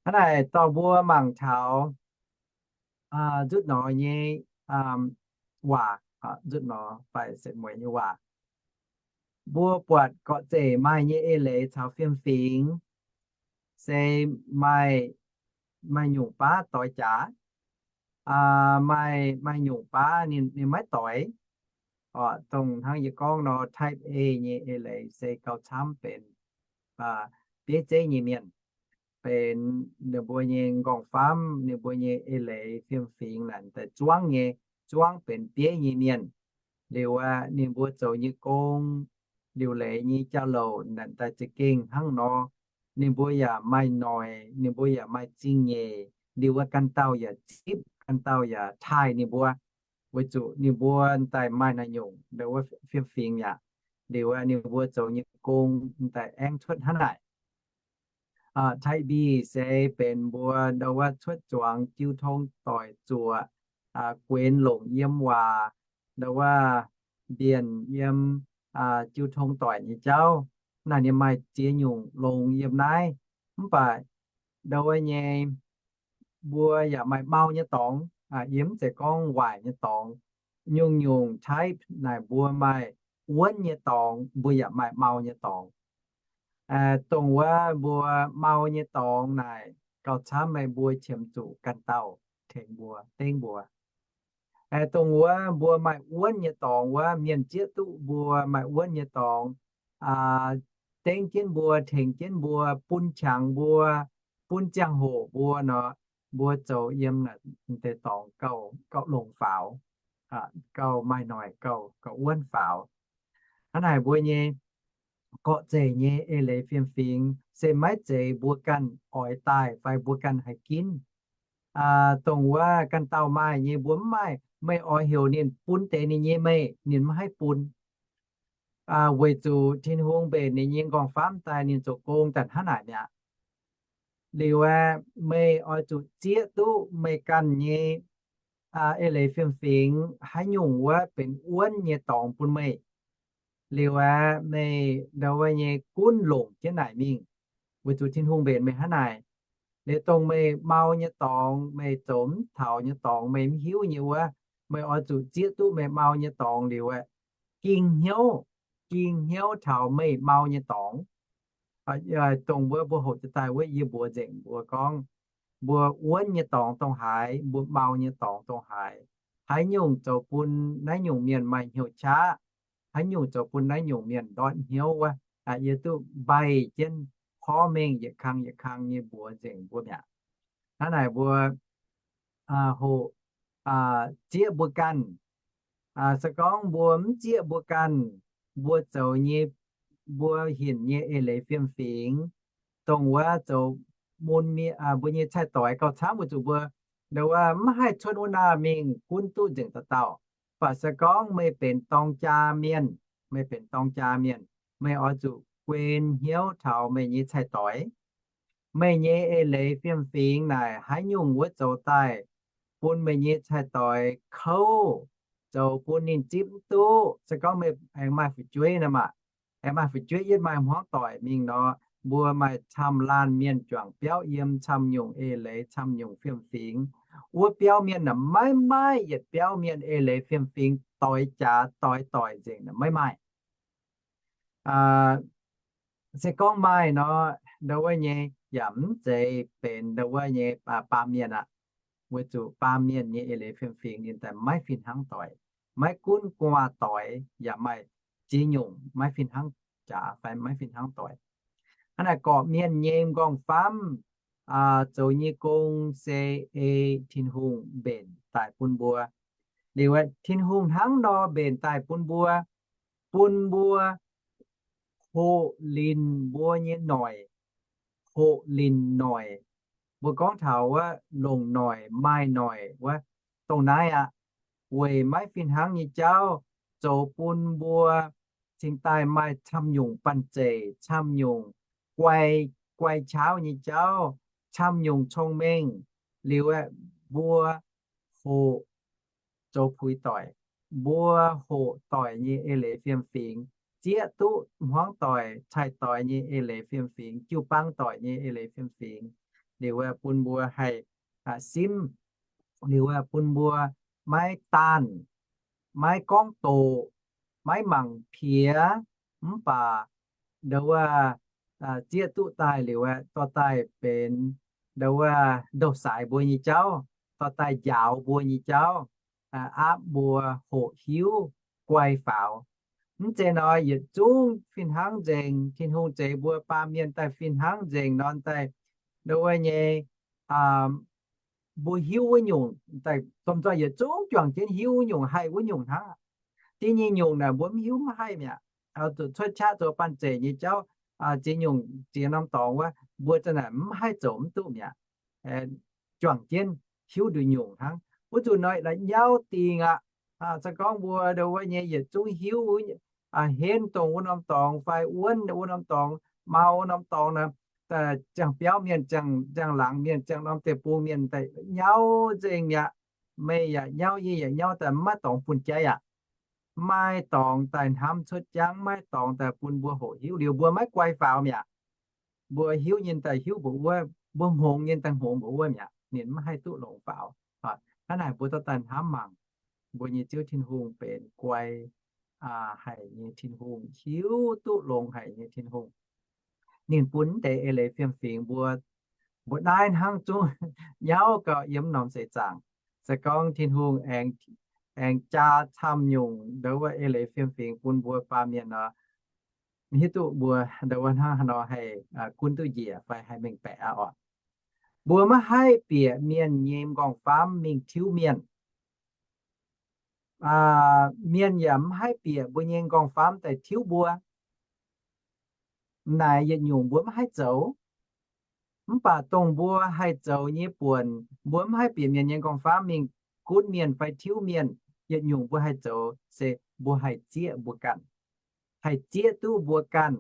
Hnangv naaic dorh mbuo mangc taux nzutv nor nyei waac, nzutv nor fai setv mueiz nyei waac. Mbuo buatc gorqv-zeic maaih nyei eix leiz caux fiem-fingx se maaih, maaih nyungc baav doix jaax, maaih, maaih nyungc baav ninh, ninh maiv doix. Dongh hnangv yie gorngv nor, type A nyei eix leiz se gauh camv benx bieiv zeiv nyei mienh. benx ninh mbuo nyei nqorngv-famv, ninh mbuo nyei eix leiz fiem-fingx naaic daaih zuangv nyei, zuangv benx bieiv nyei mienh. Liuz aqv, ninh mbuo zoux nyei gong, liuc leiz nyei jauv-louc naaic daaih za'gengh hnangv nor. Ninh mbuo yaac maaih noic, ninh mbuo yaac maaih zingh nyeic, liuz aqv, ganh dauh yaac zipv, ganh dauh yaac taaih ninh mbuo, weic zuqc ninh mbuo daaih maaih naaiv nyungc ndau wuov fiem-fingx mi'aqv. Liuz aqv, ninh mbuo zoux nyei gong daaih aengx cuotv hnangv naaic. Taiv Mbih se benx mbuo ndau wuov cuotv zuangx jiu tong doic zuoqc, guenx longc yiem waac, ndau wuov mbienc yiem jiu tong doic nyei jauv. Naaic ninh maaih ziex nyungc longx yiem naaiv. Mv baac ndau wuov nyei mbuo yaac maaih mau nyei dorngx, yie mv zeiz gorngv waaic nyei dorngx. Nyungc-nyungc Taiv naaic mbuo maaih wuonv nyei dorngx, mbuo yaac maaih mau nyei dorngx. Dongh wuov mbuo mau nyei dorngx naaic gauh camv meih mbuo qiemx zuqc ganh dauh tengx mbuo, dengv mbuo. Dongh wuov mbuo maaih wuonv nyei dorngx wuov, mienh zieqv duqv mbuo maaih wuonv nyei dorngx, dengv jienv mbuo, tengx jienv mbuo, bun qangx mbuo, bun ziangh hoc mbuo nor, mbuo zoux yiem naaic deix dorngx gauh, gauh longx faaux, gauh maaih noic, gauh, gauh wuonv faaux. Hnangv naaic mbuo nyei gorqv-zeic nyei eix leiz fiem-fingx se maiv zeiz mbuo ganh oix daaih fai mbuo ganh haih ginv. Dongh wuov ganh dauh maaih nyei mbuo mv maaih, meih oix heuc ninh bun deix ninh nyei meih, ninh mv haih bun. Weic zuqc Tin-Hungh mbenc ninh nyei nqorngv-famv daaih ninh zoux gong daaih hnangv naaic mi'aqv. Liuz aeqv, meih oix zuqc zieqv duqv meih ganh nyei eix leiz fiem-fingx haaix nyungc wuov benx wuonv nyei dorngx bun meih. Liuz aeqv, meih ndau wuov nyei gunv longc jienv naaic mingh, weic zuqc Tin-Hungh mbenc meih hnangv naaic. Liuz dongh meih mau nyei dorngx, meih zoux mv taux nyei dorngx, meih mv hiuv nyei wuov, meih oix zuqc zieqv duqv meih mau nyei dorngx liuz aeqv, ging hnyouv, ging hnyouv taux meih mau nyei dorngx. Dongh wuov mbuo hoqc jiez daaih wuov yie mbuox nzengc mbuo gorngv, mbuo wuonv nyei dorngx dongh haaix, mbuo mau nyei dorngx dongh haaix, haaix nyungc zoux bun naaiv nyungc mienh maaih hnyouv qaqv, haaix nyungc zoux bun naaiv nyungc mienh ndortv hnyouv wuov, yie duqv mbaih jienv porv mengh yietc kang yietc kang nyei mbuox nzengc mbuo mi'aqv. Hnangv naaic mbuo hoqc zieqv mbuo ganh. Se gorngv mbuo mv zieqv mbuo ganh, mbuo zoux nyei, mbuo hinc nyei eix leiz fiem-fingx, dongh wuov zoux mun mienh, mbuo nyei cai-doix gauh camv weic zuqc mbuo ndau wuov mv haih cuotv wuov naaiv mingh gunv duqv nzengc dauh dauh. Mv baac se gorngv meih benx dorng jaa mienh, meih benx dorng jaa mienh, meih oix zuqc guen hnyouv taux meih nyei cai-doix. Meih nyei eix leiz fiem-fingx naaic haaix nyungc wuov zoux daaih bun meih nyei cai-doix kouv, zoux bun ninh zipv mv duqv. Se gorngv meih aengx maaih fu'jueiv nor maah, aengx maaih fu'jueiv yietv maaih hmuangv doic mingh nor, mbuo maaih camv laanh mienh juangc biauv yiem camv nyungc eix leiz, camv nyungc fiem-fingx. Wuov biauv mienh naaic maiv maaih yietc biauv mienh eix leiz fiem-fingx doix jaax doix doic nzengc, maiv maaih. Se gorngv maaih nor, ndau wuov nyei yaac mv zeiz benx ndau wuov nyei baamh mienh aqv. Weic zuqc baamh mienh nyei eix leiz fiem-fingx ninh daaih maiv fih hnangv doic, maiv gunv gu'nguaaz doic, yaac maaih ziex nyungc maiv fih hnangv jaax fai maiv fih hnangv doic. Hnangv naaic gorqv-mienh nyei m'nqorngv-famv zoux nyei gong se ei Tin-Hungh mbenc daaih bun mbuo. Liuz aeqv, Tin-Hungh hnangv nor mbenc daaih bun mbuo, bun mbuo hoqc linc mbuo nyei noic, hoqc linc noic. Mbuo gorngv taux wuov longc noic, maaih noic wuov, dongh naaiv aqv. Weic maiv fih hnangv nyei jauv zoux bun mbuo cingx daaih maaih camv nyungc banh zeic, camv nyungc guai, guai qaqv nyei jauv, camv nyungc cong-mengh. Liuz aeqv, mbuo hoqc zoux puix doic, mbuo hoqc doic nyei eix leiz fiem-fingx, zieqv duqv hmuangv doic, cai-doix nyei eix leiz fiem-fingx, jiu-baang doic nyei eix leiz fiem-fingx. Liuz aeqv, bun mbuo haih simv, liuz aeqv, bun mbuo maiv daanh, maiv gorngv doqc, maiv mangc piex, mv baac ndau wuov zieqv duqv daaih liuz aeqv, dorh daaih benx ndau wuov ndouh saaix mbuo nyei jauv, dorh daaih njaaux mbuo nyei jauv, aapv mbuo hoqc hiuv guai faaux. Mv zeiz nor yietc zungv fih hnangv nzengc. Tin-Hungh zeix mbuo baamh mienh daaih fih hnangv nzengc nor daaih ndau wuov nyei, mbuo hiuv wuov nyungc, daaih domh nzoih yietc zungv juangc jienv hiuv wuov nyungc haih wuov nyungc hnangv. Da'nyeic nyungc naaic mbuo mv hiuv mv haih mi'aqv. Zuqc cuotv qaqv zoux banh zeic nyei jauv, ziex nyungc ziex norm dorngx wuov, mbuo za'naaic mv haih zoux mv duqv mi'aqv. Juangc jienv hiuv nduqc nyungc hnangv. Wuov zuqc noic la'nyauv dingc aqv. Se gorngv mbuo ndau wuov nyei yietc zungv hiuv, henv dongh wuov norm dorngx fai wuonv wuov norm dorngx, mau wuov norm dorngx nor, ziangh biauv mienh, ziangh laangz mienh, ziangh norm deic-bung mienh daaih nyauv nzengc mi'aqv. Meih yaac nyauv, yie yaac nyauv, daaih mv maaih dorngx bun jaiv aqv. Mv maaih dorngx daaih hnamv cuotv jangv, mv maaih dorngx daaih bun mbuo hoqc hiuv liuz, mbuo maiv guai faaux mi'aqv. Mbuo hiuv nyei daaih hiuv mbuoqc wuov, mbuo hngongx nyei daaih hngongx mbuoqc wuov mi'aqv. Ninh mv haih duqv longc faaux. Hnangv naaic mbuo dorh daaih hnamv mangc, mbuo nyei Ziouv Tin-Hungh benx guai haic nyei Tin-Hungh, hiuv duqv longx haic nyei Tin-Hungh. Ninh bun mv deix eix leiz fiem-fingx mbuo, mbuo naaiv hnangv zungv nyauv gau yiem norm seix zaangc. Se gorngv Tin-Hungh aengx jaa camv nyungc ndau wuov eix leiz fiem-fingx bun mbuo baamh mienh nor, hiuv duqv mbuo ndau wuov hnangv haaix nor haih gunv duqv njiec fai haih mengh baeqc aqv oc. Mbuo maiv haih bieqc mienh nyei m'nqorngv-faamv mingh tiuv mienh. Mienh yaac mv haih bieqc mbuo nyei m'nqorngv-faamv daaih tiuv mbuo. Naaic yietc nyungc mbuo mv haih zoux. Mv baac dongh mbuo haih zoux nyei buonc, mbuo mv haih bieqc mienh nyei m'nqorngv-faamv mingh gunv mienh fai tiuv mienh. Yietc nyungc mbuo haih zoux se mbuo haih zieqv mbuo ganh. Haih zieqv duqv mbuo ganh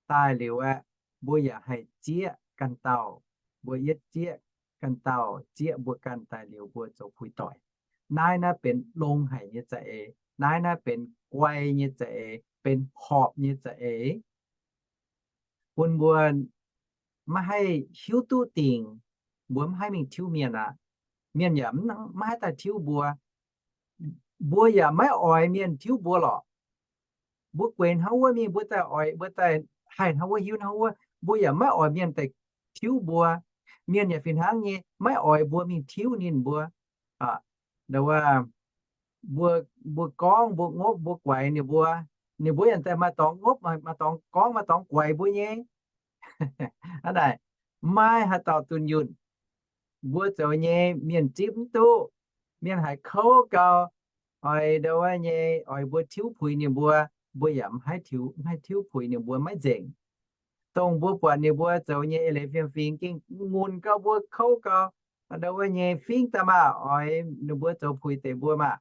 daaih liuz aeqv, mbuo yaac haih zieqv ganh dauh. Mbuo yietv zieqv ganh dauh, zieqv mbuo ganh daaih liuz mbuo zoux puix doic. Naaiv naaiv benx longx haic nyei za'eix. Naaiv naaiv benx guai nyei za'eix, benx horpc nyei za'eix, bun mbuo maiv haih hiuv duqv dingc. Mbuo maiv haih mingh tiuv mienh aqv. Mienh yaac maiv haih daaih tiuv mbuo. Mbuo yaac maiv oix mienh tiuv mbuo lorqc. Mbuo gueix hnangv wuov mingh, mbuo daaih oix, mbuo daaih haih hnangv wuov hiuv hnangv wuov, mbuo yaac maiv oix mienh daaih tiuv mbuo. Mienh yaac fih hnangv nyei maiv oix mbuo mingh tiuv ninh mbuo. Mbuo gorngv, mbuo ngopv, mbuo guaix ninh mbuo, ninh mbuo yaac daaih maaih dorngx ngopv, maaih dorngx gorngv, maaih dorngx guaix mbuo nyei. Hnangv naaic, maiv haaix dauh dunh yunh. Mbuo zoux nyei mienh zipv mv duqv, mienh haiz kouv gau, oix ndau wuov nyei, oix mbuo tiuv puix ninh mbuo, mbuo yaac maiv haih tiuv puix ninh mbuo maiv nzengc. Dongh mbuo buatc ninh mbuo zoux nyei eix leiz fiem-fingx gengh ngunc gau mbuo, kouv gau, ndau wuov nyei fingv daaih maah, oix ninh mbuo zoux puix deix mbuo maah.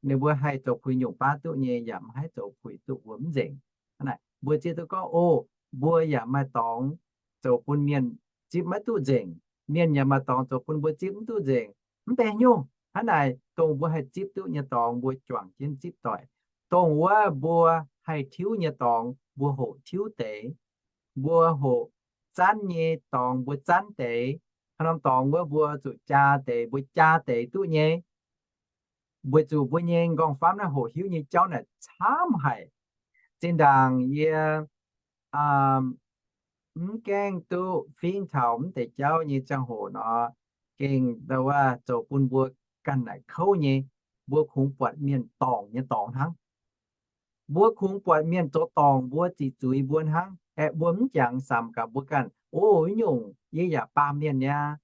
Ninh mbuo haih zoux puix nyungc baav duqv nyei, yaac maiv haih zoux puix duqv mbuo mv nzengc. Hnangv naaic, mbuo zieqv duqv gorngv, o, mbuo yaac maaih dorngx zoux bun mienh zipv maiv duqv nzengc. Mienh yaac maaih dorngx zoux bun mbuo zipv mv duqv nzengc. Mv benx nyungc. Hnangv naaic, dongh mbuo haih zipv duqv nyei dorngx, mbuo juangc jienv zipv doic. Dongh wuov mbuo haih tiuv nyei dorngx, mbuo hoqc tiuv deix. Mbuo hoqc zanv nyei dorngx, mbuo zanv deix. Haaix norm dorngx wuov mbuo zuqc jaa deix, mbuo jaa deix duqv nyei. Weic zuqc mbuo nyei m'nqorngv-famv naaiv hoqc hiuv nyei jauv naaic camv haic. Zinh ndaangc yie mv gaengh duqv fingv taux mv deix jauv nyei ziangh hoc nor, gengh ndau wuov zoux bun mbuo ganh naaic kouv nyei. Mbuo kungx buatc mienh dorngc nyei dorngx hnangv. Mbuo kungx buatc mienh zoux dorngc mbuo, ziqc zuiz mbuo hnangv. Aeqv, mbuo mv jangx samx gaax mbuo ganh, o, nyungc yie yaac baamh mienh niaa.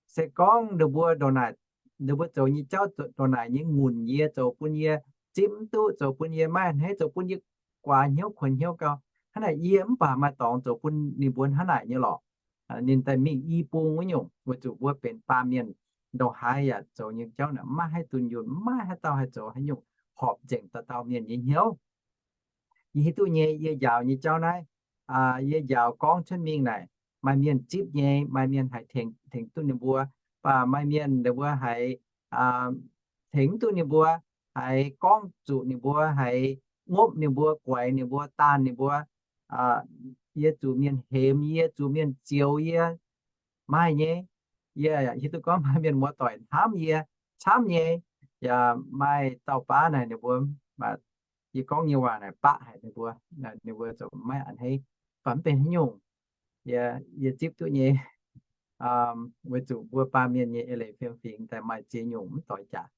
Se gorngv ninh mbuo ndongc naaic, ninh mbuo zoux nyei jauv ndongc naaic nyei ngunc yie, zoux bun yie zipv mv duqv, zoux bun yie maiv a'hneiv, zoux bun yie guaax hnyouv kuonx hnyouv gau. Hnangv naaic yie mv baac maaih dorngx zoux bun ninh mbuo hnangv naaic nyei lorqc. Ninh daaih mingh i bung wuov nyungc, weic zuqc mbuo benx baamh mienh, ndongc haaix yaac zoux nyei jauv naaic maiv haih dunh yunh, maiv haaix dauh haih zoux haaix nyungc horpc nzengc dauh dauh mienh nyei hnyouv. Yie hiuv duqv nyei, yie njaaux nyei jauv naaiv, yie njaaux gorngv cuotv mingh naaic, maaih mienh zipv nyei, maaih mienh haiz tengx duqv ninh mbuo, baac maaih mienh ninh mbuo haiz tengx mv duqv ninh mbuo, haiz gorngv zuqc ninh mbuo, haiz ngopv ninh mbuo, guaix ninh mbuo, daanh ninh mbuo. Yie zuqc mienh hemx yie, zuqc mienh zioux yie, maaih nyei. Yie hiuv duqv gorngv maaih mienh muoz-doic hnamv yie camv nyei. Yaac maaih dauh baav naaic ninh mbuo, yie gorngv nyei waac naaic baqv haic ninh mbuo, ninh mbuo zuqc maiv a'hneiv, baac mv benx haaix nyungc. Yie zipv duqv nyei, weic zuqc mbuo baamh mienh nyei eix leiz fiem-fingx daaih maaih ziex nyungc mv doix jaax,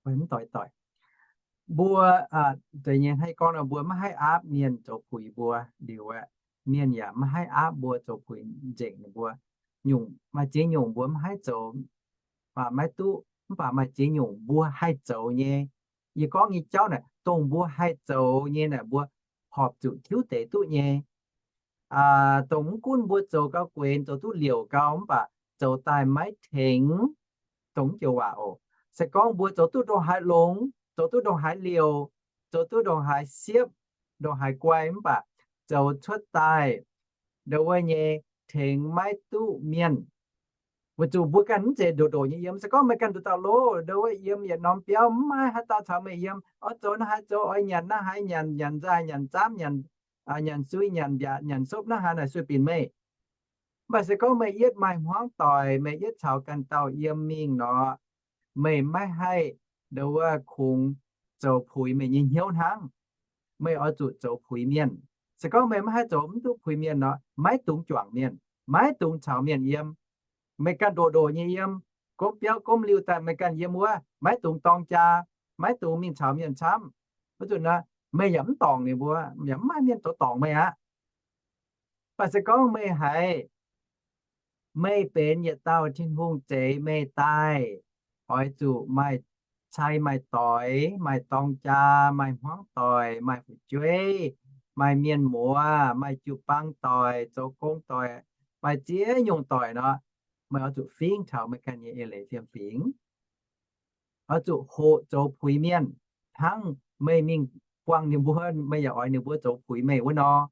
mv doix doic. Mbuo, deix nyei hnangv gorngv nor, mbuo maiv haih aapv mienh zoux puix mbuo liuz aeqv, mienh yaac maiv haih aapv mbuo zoux puix nzengc ninh mbuo. nyungc, maaih ziex nyungc mbuo mv haih zoux, maiv duqv, mv baac maaih ziex nyungc mbuo haih zoux nyei. Yie gorngv nyei jauv naaic, dongh mbuo haih zoux nyei naaic, mbuo horpc zuqc tiuv deix duqv nyei. Dongh mv gunv mbuo zoux gau guenx, zoux duqv liouc gau, mv baac zoux daaih maiv tengx dongh joux waac oc. Se gorngv mbuo zoux duqv ndongc haaix longx, zoux duqv ndongc haaix liouc, zoux duqv ndongc haaix siepv, ndongc haaix guai, mv baac zoux cuotv daaih ndo wuov nyei tengx maiv duqv mienh. Weic zuqc mbuo ganh mv zeiz ndoqc ndoqc nyei yiem. Se gorngv meih ganh nduqc dauh loz, ndo wuov yiem yietc norm biauv, mv maaih haaix dauh caux meih yiem, oix zoux naaiv haaix zoux, oix nyanc naaiv haaix nyanc, nyanc nzaaih nyanc zaamv, nyanc sui nyanc mbiatc nyanc sopv naaiv haaix naaic sueih binc meih. Mv baac se gorngv meih yietv maaih hmuangv doic, meih yietv caux ganh dauh yiem mingh nor, meih maiv haih ndo wuov kungx zoux puix meih nyei hnyouv hnangv. Meih oix zuqc zoux puix mienh. Se gorngv meih maiv haih zoux, mv duqv puix mienh nor, maiv dungx juangc mienh, maiv dungx caux mienh yiem. Meih ganh ndoqc ndoqc nyei yiem, gomv biauv gomv liuh daaih meih ganh yiem wuov, maiv dungx dorng jaa, maiv dungx mingh caux mienh camv. Wuov zanc naaiv meih yaac mv dorngc ninh mbuo, yaac mv maaih mienh zoux dorngc meih aqv. Mv baac se gorngv meih haiz meih benx yietc dauh Tin-Hungh zeix meih daaih, oix zuqc maaih cai maaih doix, maaih dorng jaa, maaih hmuangv doic, maaih fu'jueiv, maaih mienh muoz, maaih jiu-baang doic, zoux gong doic, maaih ziex nyungc doic nor, meih oix zuqc fingx taux meih ganh nyei eix leiz fiem-fingx. Oix zuqc hoqc zoux puix mienh, hnangv meih mingh buangh ninh mbuo, meih yaac oix ninh mbuo zoux puix meih wuov nor.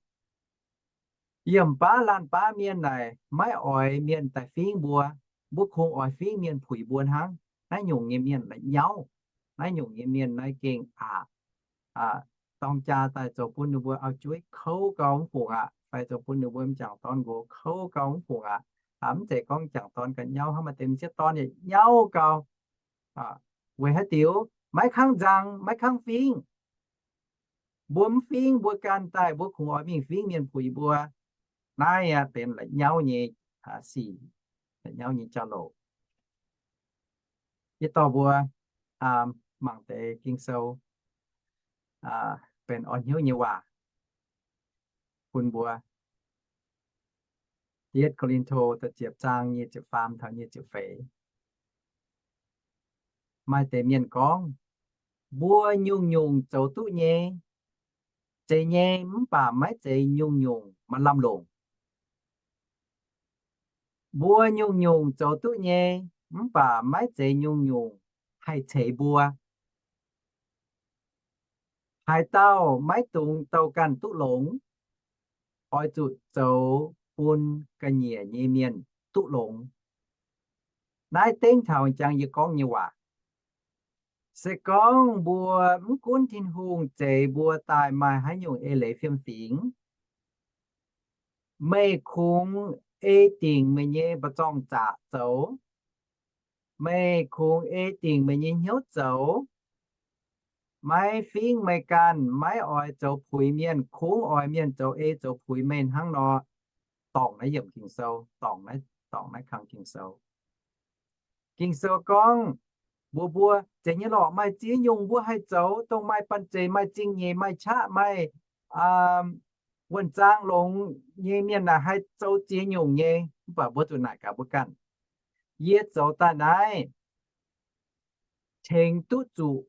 Yiem baav laanh baav mienh naaic maiv oix mienh daaih fingx mbuo. Mbuo kungx oix fingx mienh puix mbuo hnangv. Naaiv nyungc nyei mienh la'nyauv, nyauv, naaiv nyungc nyei mienh naaiv gengh aqc dorng jaa daaih zoux bun ninh mbuo auv-jueiv kouv gau mv fungc aqv, fai zoux bun ninh mbuo m'jangc dorn nqox kouv gau mv fungc aqv. Mv zeiz gorngv m'jangc dorn ganh nyauv, hnangv maaih deix m'sieqv dorn yaac nyauv gau. Weic haaix diuc? Maiv kangv nzang, maiv kangv fingx. Mbuo mv fingx mbuo ganh daaih, mbuo kungx oix mingh fingx mienh puix mbuo. Naaiv aqv benx la'nyauv nyei sic, la'nyauv nyei jauv-louc. Yie dorh mbuo mangc deix Ging-Sou benx orn hnyouv nyei waac bun mbuo. Yietv Ko^lin^to da'ziepc zaang nyic ziepc faam taux nyic ziepc feix. Maaih deix mienh gorngv, mbuo nyungc-nyungc zoux duqv nyei, zeiz nyei, mv baac maiv zeiz nyungc-nyungc maaih lamh longc. Mbuo nyungc-nyungc zoux duqv nyei, mv baac maiv zeiz nyungc-nyungc haih ceix mbuo. Haaix dauh maiv dungx douh ganh duqv longx, oix zuqc zoux bun ga'nyiec nyei mienh duqv longx. Naaiv dengv taux jangx yie gorngv nyei waac. Se gorngv mbuo mv gunv Tin-Hungh zeix mbuo daaih maaih haaix nyungc eix leiz fiem-fingx, meih kungx ei dingc meih nyei mba'zorng zaqc zoux. Meih kungx ei dingc meih nyei hnyouv zoux, maiv fingx meih ganh, maiv oix zoux puix mienh, kungx oix mienh zoux ei zoux puix meih hnangv nor, dorngc naaiv yiemc Ging-Sou, dorngc naaiv, dorngc naaiv kang Ging-Sou. Ging-Sou gorngv, mbuox mbuo, zeiz nyei lorqc, maaih ziex nyungc mbuo haih zoux, dongh maaih banh zeic, maaih zingh nyeic, maaih qaqv, maaih wuonh zaang longx nyei mienh naaic haih zoux ziex nyungc nyei. Mv baac mbuo zuqc naaic gaax mbuo ganh, yie zoux daaih naaiv tengx duqv zuqc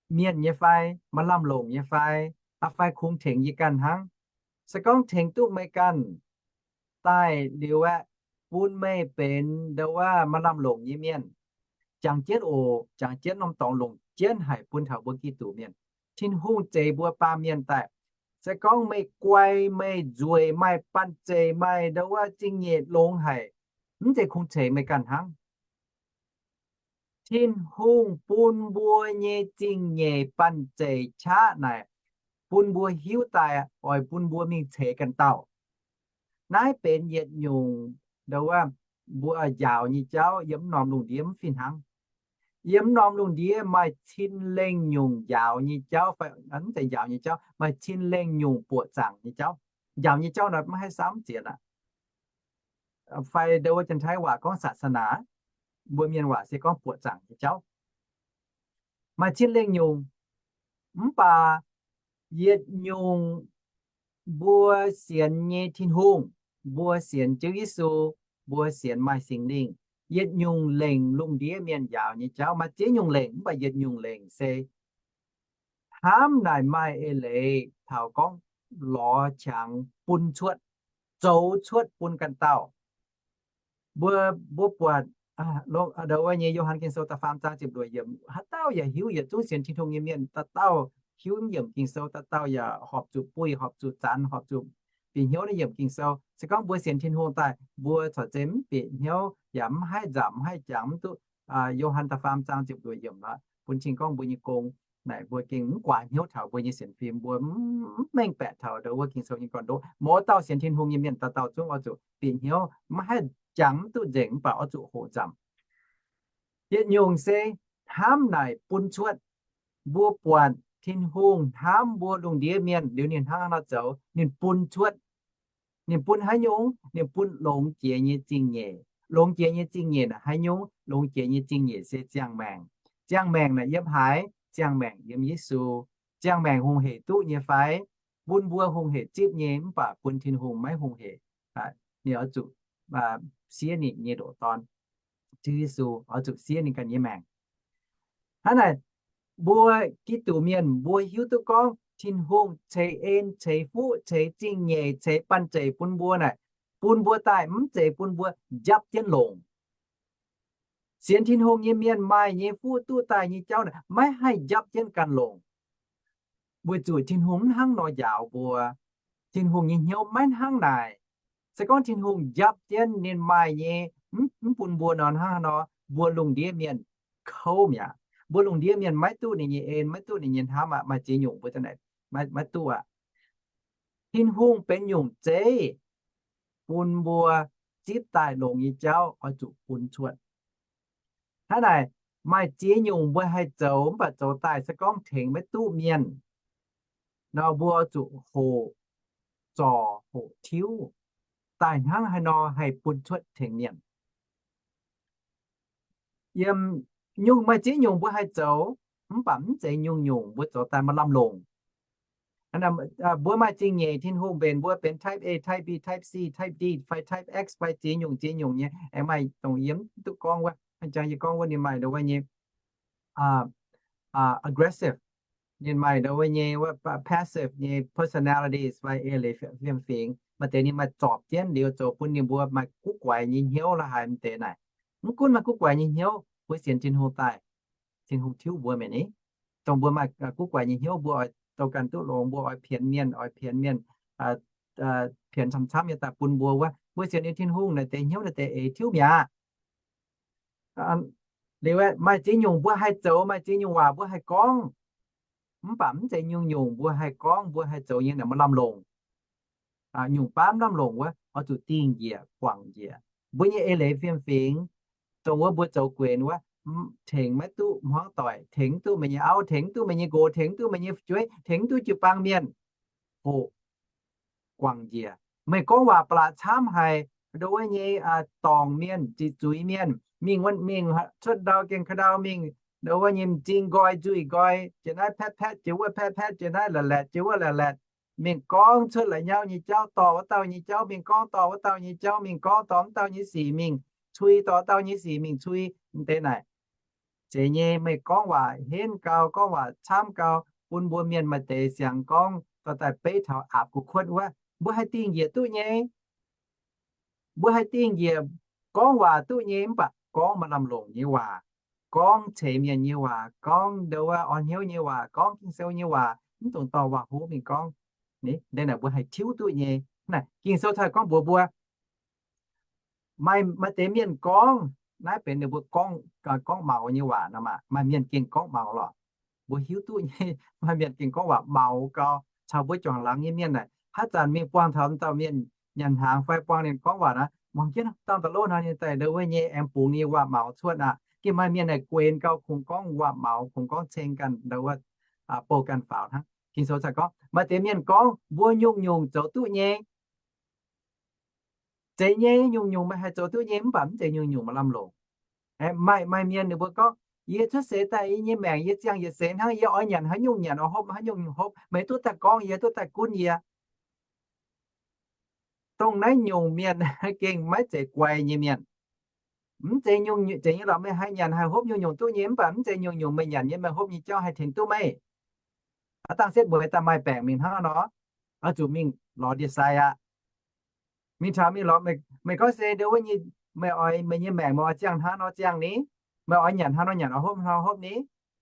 mienh nyei fai, maaih lamh longc nyei fai, fai kungx tengx yie ganh hnangv. Se gorngv tengx duqv meih ganh daaih liuz aeqv, bun meih benx ndo wuov maaih lamh longc nyei mienh. Jangx jienv oc, jangx jienv norm dorngx longc jienv haic bun taux mbuo Giduc mienh. Tin-Hungh zeix mbuo baamh mienh daaih. Se gorngv meih guai, meih nzueic, maaih banh zeic, maaih ndo wuov zingh nyeic longx haic, mv zeiz kungx ceix meih ganh hnangv. Tin-Hungh bun mbuo nyei zingh nyeic banh zeic qaqv naaic, bun mbuo hiuv daaih oix bun mbuo mingh ceix ganh dauh. Naaiv benx yietc nyungc ndo wuov mbuo njaaux nyei jauv yiem mv norm lungh ndiev mv fih hnangv. Yiem mv norm lungh ndiev maaih cin lengh nyungc njaaux nyei jauv fai mv zeiz njaaux nyei jauv, maaih cin lengh nyungc buoqc zaangc nyei jauv. Njaaux nyei jauv naaic maiv haih samv ziex aqv. Fai ndo wuov Janx-Taiv waac gorngv ศาสนา, mbuo Mienh waac se gorngv buoqc zaangc nyei jauv. Maaih cin lengh nyungc, mv baac yietc nyungc mbuo sienx nyei Tin-Hungh, mbuo sienx Ziouv Yesu, mbuo sienx maaih Singx Lingh. Yietc nyungc lengc lungh ndiev mienh njaaux nyei jauv maaih ziex nyungc lengc, mv baac yietc nyungc lengc se hnamv naaic maaih eix leiz taux gorngv lorz qangx bun cuotv, zoux cuotv bun ganh dauh. Mbuo, mbuo buatc, aa, ndo wuov nyei Yo^han Ging-Sou da'faam zaang ziepc luoqc yiemc, haaix dauh yaac hiuv, yietc zungv sienx Tin-Hungh nyei mienh dauh dauh hiuv yiemc Ging-Sou, dauh dauh yaac horpc zuqc buih, horpc zuqc zanx, horpc zuqc bieqc hnyouv naaiv yiemc Ging-Sou. Se gorngv mbuo sienx Tin-Hungh daaih, mbuo corc zeiz mv bieqc hnyouv yaac mv haih nzamc, mv haih jangx, mv duqv, aa, Yo^han da'faam zaang ziepc luoqc yiemc aqv, bun cing gorngv mbuo nyei gong naaic mbuo gengh mv guaax hnyouv taux mbuo nyei sienx fim, mbuo mv, mv mengh baeqc taux ndo wuov Ging-Sou nyei gorn-ndoqv. Mouz dauh sienx Tin-Hungh nyei mienh dauh dauh zungv oix zuqc bieqc hnyouv, mv haih jangx, mv duqv nzengc, mv baac oix zuqc hoqc nzamc. Yietc nyungc se hnamv naaic bun cuotv. Mbuo buatc Tin-Hungh hnamv mbuo lungh ndiev mienh liuz ninh hnangv haaix nor zoux, ninh bun cuotv. Ninh bun haaix nyungc? Ninh bun longx jiex nyei zingh nyeic. Longx jiex nyei zingh nyeic naaic haaix nyungc? Longx jiex nyei zingh nyeic se ziangh maengc. Ziangh maengc naaic yiem haaix? Ziangh maengc yiem Yesu. Ziangh maengc hungh hec duqv nyei fai? Bun mbuo hungh hec zipv nyei, mv baac bun Tin-Hungh maiv hungh hec. Ninh oix zuqc siev ninh nyei ndoqc Dorn, Ziouv Yesu, oix zuqc siev ninh ganh nyei maengc. Hnangv naaic, mbuo Giduc mienh mbuo hiuv duqv gorngv Tin-Hungh ceix en, ceix fuqv, ceix zingh nyeic, ceix banh zeic bun mbuo naaic, bun mbuo daaih mv zeiz bun mbuo njapv jienv longc. Sienx Tin-Hungh nyei mienh maaih nyei fuqv duqv daaih nyei jauv naaic maiv haih njapv jienv ganh longc, weic zuqc Tin-Hungh mv hnangv nor njaaux mbuo. Tin-Hungh nyei hnyouv maiv hnangv naaic. Se gorngv Tin-Hungh njapv jienv ninh maaih nyei, mv, mv bun mbuo nor, hnangv haaix nor mbuo lungh ndiev mienh kouv mi'aqv. Mbuo lungh ndiev mienh maiv duqv ninh nyei en, maiv duqv ninh nyei hnamv aqv. Maaih ziex nyungc mbuo maiv, maiv duqv aqv. Tin-Hungh benx nyungc zeiv bun mbuo zipv daaih longx nyei jauv oix zuqc bun cuotv. Hnangv naaic, maaih ziex nyungc mbuo haih zoux mv baac zoux daaih se gorngv tengx maiv duqv mienh nor, mbuo zuqc hoqc zorc hoqc tiuv daaih hnangv haaix nor haih bun cuotv tengx mienh. Yiem nyungc, maaih ziex nyungc mbuo haih zoux, mv baac mv zeiz nyungc-nyungc mbuo zoux daaih maaih lamh longc. Mbuo maaih zingh nyeic, Tin-Hungh mbenc mbuo benx type A, type B, type C, type D fai type X fai ziex nyungc ziex nyungc nyei. Aengx maaih dongh yie mv duqv gorngv wuov, jang yie gorngv wuov ninh maaih ndo wuov nyei aggressive, ninh maaih ndo wuov nyei passive nyei personalities fai eix leiz fiem-fingx. Maaih deix ninh maaih zorpc jienv liuz zoux bun ninh mbuo maaih guv guaix nyei hnyouv la'haaix mv deix naaic. Mv gunv maaih guv guaix nyei hnyouv, mbuo sienx Tin-Hungh daaih, Tin-Hungh tiuv mbuo mi'aqv ni. Dongh mbuo maaih guv guaix nyei hnyouv, mbuo oix douh ganh duqv longx, mbuo oix pienx mienh, oix pienx mienh, pienx camv-camv nyei daaih bun mbuo wuov, mbuo sienx ninh Tin-Hungh naaic deix hnyouv naaic deix eix tiuv mi'aqv. Liuz maaih ziex nyungc mbuo haih zoux, maaih ziex nyungc waac mbuo haih gorngv, mv baac mv zeiz nyungc-nyungc mbuo haih gorngv, mbuo haih zoux nyei naaic maaih lamh longc. Nyungc baav mv lamh longc wuov oix zuqc dingh njiec guangc njiec. Mbuo nyei eix leiz fiem-fingx, dongh wuov mbuo zoux guenx wuov, tengx maiv duqv hmuangv doic, tengx mv duqv meih nyei auv, tengx mv duqv meih nyei nqox, tengx mv duqv meih nyei fu'jueiv, tengx mv duqv jiu-baang mienh, hoqc guangc njiec. Meih gorngv waac ba'laqc camv haic, ndo wuov nyei dorngc mienh, ziqc zuiz mienh, mingh wuov mingh, cuotv ndau gengh ka'ndau mingh, ndo wuov nyei m'zing nqoi nzuih nqoi, jiex naaiv paetv paetv, jiex wuov paetv paetv, jiex naaiv laatc laatc, jiex wuov laatc laatc. Mingh gorngv cuotv la'nyauv nyei jauv, dorh wuov dauh nyei jauv mingh gorngv, dorh wuov dauh nyei jauv mingh gorngv, dorh wuov dauh nyei sic mingh cui, dorh dauh nyei sic mingh cui. Mv deix naaic, zeiz nyei, meih gorngv waac henv gau, gorngv waac camv gau, bun mbuo mienh maaih deix siang gorngv dorh daaih beiv taux aapc gu'kuotv wuov. Mbuo haih dingh njiec duqv nyei. Mbuo haih dingh njiec gorngv waac duqv nyei, mv baac gorngv maaih lamh longc nyei waac, gorngv ceix mienh nyei waac, gorngv ndo wuov orn hnyouv nyei waac, gorngv Ging-Sou nyei waac, mv dungx dorh waac-huv mingh gorngv. Aa, naaic mbuo haih tiuv duqv nyei. Naaic Ging-Sou cingx gorngv mbuox mbuo, maaih, maaih deix mienh gorngv, naaiv benx ninh mbuo gorngv, gorngv maux nyei waac nor maah. Maaih mienh gengh gorngv maux lorqc. Mbuo hiuv duqv nyei, maaih mienh gengh gorngv waac maux gau. Caux mbuo juangc laangz nyei mienh naaic, haaix zanc mingh buangh taux dauh mienh nyanc hnaangx fai buangh ninh gorngv waac naaic, muangx jienv dangh da'lov hnangv, ninh daaih ndo wuov nyei aengx bungx ninh waac maux cuotv aqv. Gengh maaih mienh naaic guenx gau, kungx gorngv waac maux, kungx gorngv ceng ganh ndo wuov, bouh ganh faaux hnangv. Ging-Sou cingx gorngv maaih deix mienh gorngv mbuo nyungc-nyungc zoux duqv nyei. Zeiz nyei, nyungc-nyungc meih haih zoux duqv nyei, mv baac mv zeiz nyungc-nyungc maaih lamh longc. Maaih, maaih mienh ninh mbuo gorngv, yie cuotv seix daaih yie nyei maengc yie ziangh yietc seix hnangv, yie oix nyanc haaix nyungc nyanc, oix hopv haaix nyungc hopv, meih duqv daaih gorngv yie, duqv daaih gunv yie. dongh naaiv nyungc mienh gengh maiv zeiz guai nyei mienh. Mv zeiz nyungc, zeiz nyei lorqc, meih haih nyanc haih hopv nyungc-nyungc duqv nyei, mv baac mv zeiz nyungc-nyungc meih nyanc nyei meih hopv nyei jauv haih tengx duqv meih. Aav dangh setv mueiz daaih maaih baengc mingh hnangv nor, oix zuqc mingh lorz ndie-sai aqv. Mingh taux mingh lorz, meih gorngv se ndo wuov nyei, meih oix, meih nyei maengc meih oix ziangh hnangv nor ziangh ni, meih oix nyanc hnangv nor nyanc, oix hopv hnangv nor hopv ni,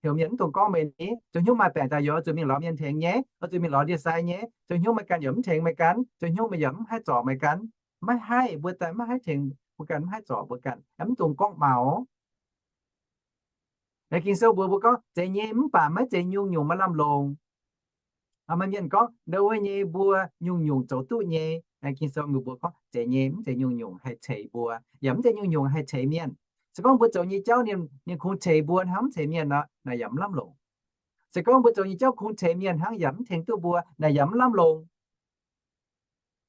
heuc mienh mv dungx gorngv meih ni. Zoux hnyouv maaih baengc daaih yaac oix zuqc mingh lorz mienh tengx nyei, oix zuqc mingh lorz ndie-sai nyei. Zoux hnyouv meih ganh yaac mv tengx meih ganh, zoux hnyouv meih yaac mv haih zorc meih ganh. Maiv haih, mbuo daaih maiv haih tengx mbuo ganh, mv haih zorc mbuo ganh, mv dungx gorngv maux. Ging-Sou mbuox mbuo gorngv zeiz nyei, mv baac maiv zeiz nyungc-nyungc maaih lamh longc. Maaih mienh gorngv ndo wuov nyei mbuo nyungc-nyungc zoux duqv nyei. Ging-Sou mbuox mbuo gorngv zeiz nyei, mv zeiz nyungc-nyungc haih ceix mbuo, yaac mv zeiz nyungc-nyungc haih ceix mienh. Se gorngv mbuo zoux nyei jauv ninh, ninh kungx ceix mbuo hnangv, mv ceix mienh nor, naaic yaac mv lamh longc. Se gorngv mbuo zoux nyei jauv kungx ceix mienh hnangv yaac mv tengx duqv mbuo, naaic yaac mv lamh longc.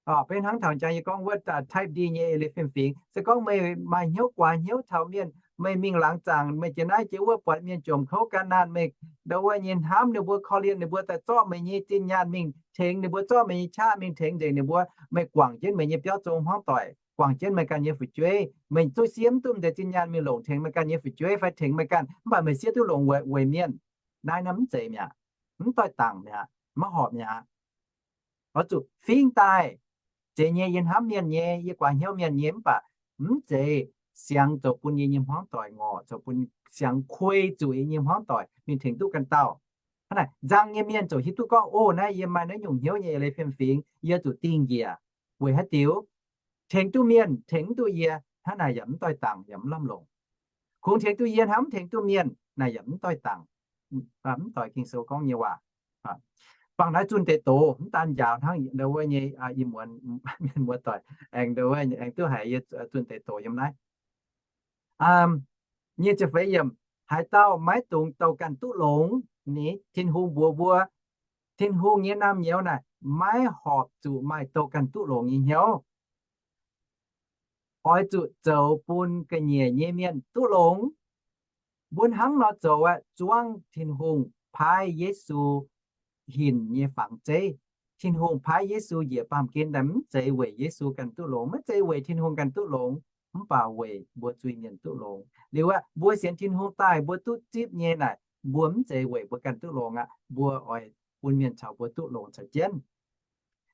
Orqc, benx hnangv taux jangx yie gorngv wuov type D nyei eix leiz fiem-fingx. Se gorngv meih maaih hnyouv guaax hnyouv taux mienh, meih mingh laangz zaangc, meih jiex naaiv jiex wuov buatc mienh jomc kouv gan naanh, meih ndo wuov nyei hnamv ninh mbuo, korv-lienh ninh mbuo daaih zorqv meih nyei zinh nyaanh mingh tengx ninh mbuo, zorqv meih nyei qaqv mingh tengx nzengc ninh mbuo, meih guangc jienv meih nyei biauv zong hmuangv doic, guangc jienv meih ganh nyei fu'jueiv, meih zuqv siev mv duqv deix zinh nyaanh mingh longc tengx meih ganh nyei fu'jueiv fai tengx meih ganh, mv baac meih siev duqv longc weic, weic mienh. Naaiv, naaiv mv zeiz mi'aqv, mv doix-dangc mi'aqv, maiv horpc mi'aqv. Oix zuqc fingx daaih. Zeiz nyei, yie hnamv mienh nyei, yie guaax hnyouv mienh nyei, mv baac mv zeiz siangx zoux bun yie nyei hmuangv doic ngorc, zoux bun siangx kuei zuqc yie nyei hmuangv doic mingh tengx duqv ganh dauh. Hnangv naaic, nzang nyei mienh ziouc hiuv duqv gorngv, o, naaiv yie maaih naaiv nyungc hnyouv nyei eix leiz fiem-fingx, yie zuqc dingh njiec. Weic haaix diuc? Tengx duqv mienh tengx mv duqv yie, hnangv naaic yaac mv doix-dangc yaac mv lamh longc. Kungx tengx duqv yie hnangv mv tengx duqv mienh, naaic yaac mv doix-dangc, mv doix Ging-Sou gorngv nyei waac. Bangc naaiv zunh deix doz, mv daan njaaux hnangv ndo wuov nyei, ih muonz mienh muoz-doic aengx ndo wuov aengx duqv haiz yie zunh deix doz yiem naaiv. Nyic ziepc feix yiemc, haaix dauh maiv dungx douh ganh duqv longx ni, Tin-Hungh mbuox mbuo, Tin-Hungh nyei naamh nyouz naaic maiv horpc zuqc maaih douh ganh duqv longx nyei hnyouv. Oix zuqc zoux bun ga'nyiec nyei mienh duqv longx. Mbuo hnangv nor zoux aeqv, zuangv Tin-Hungh paaiv Yesu hinc nyei fangx zeiv. Tin-Hungh paaiv Yesu njiec baamh gen daaih mv zeiz weic Yesu ganh duqv longx, maiv zeiz weic Tin-Hungh ganh duqv longx, mv baac weic mbuo zuiz-mienh duqv longx. Liuz aeqv, mbuo sienx Tin-Hungh daaih mbuo duqv zipv nyei naaic, mbuo mv zeiz weic mbuo ganh duqv longx aqv. Mbuo oix bun mienh caux mbuo duqv longx caux jienv.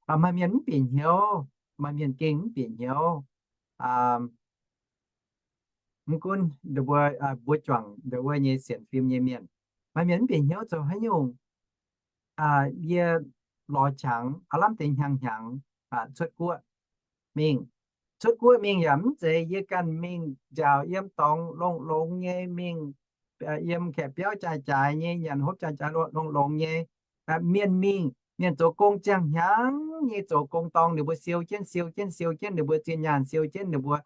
Maaih mienh mv bieqc hnyouv, maaih mienh gengh mv bieqc hnyouv. Mv gunv mbuo, mbuo juangc ndo wuov nyei sienx fim nyei mienh, maaih mienh mv bieqc hnyouv zoux haaix nyungc. Yie lorz qangx aav lamh deix hnyangx-hnyangx cuotv guoqv mingh. Cuotv guoqv mingh yaac mv zeiz yie ganh mingh nziaauc yiem dorngx longx-longx nyei, mingh yiem kaeqv biauv jaaix-jaaix nyei, nyanc hopv jaaix-jaaix longx-longx nyei. Mienh mingh, mienh zoux gong ziangh hnyangx nyei zoux gong dorngx, ninh mbuo siou jienv, siou jienv, siou jienv ninh mbuo zinh nyaanh, siou jienv ninh mbuo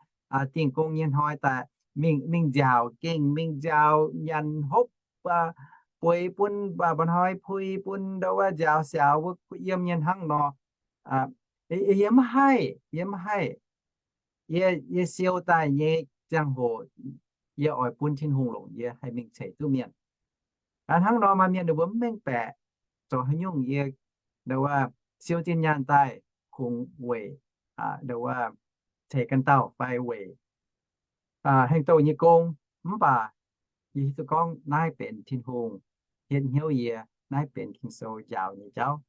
dingh gong nyei hnoi daaih mingh, mingh nziaauc gengh mingh nziaauc nyanc hopv, bueix bun mba'hnoi pui bun ndo wuov nziaaux siaaux wuov yiem nyei hnangv nor. Yie mv haih, yie mv haih. Yie, yie siou daaih nyei ziangh hoc, yie oix bun Tin-Hungh longc yie haih mingh ceix duqv mienh. Hnangv nor maaih mienh ninh mbuo mv mengh baeqc zoux haaix nyungc. Yie ndo wuov siou zinh nyaanh daaih kungx weic ndo wuov ceix ganh dauh fai weic heng douh nyei gong. Mv baac yie hiuv duqv gorngv naaiv benx Tin-Hungh hietv hnyouv yie, naaiv benx Ging-Sou njaaux nyei jauv.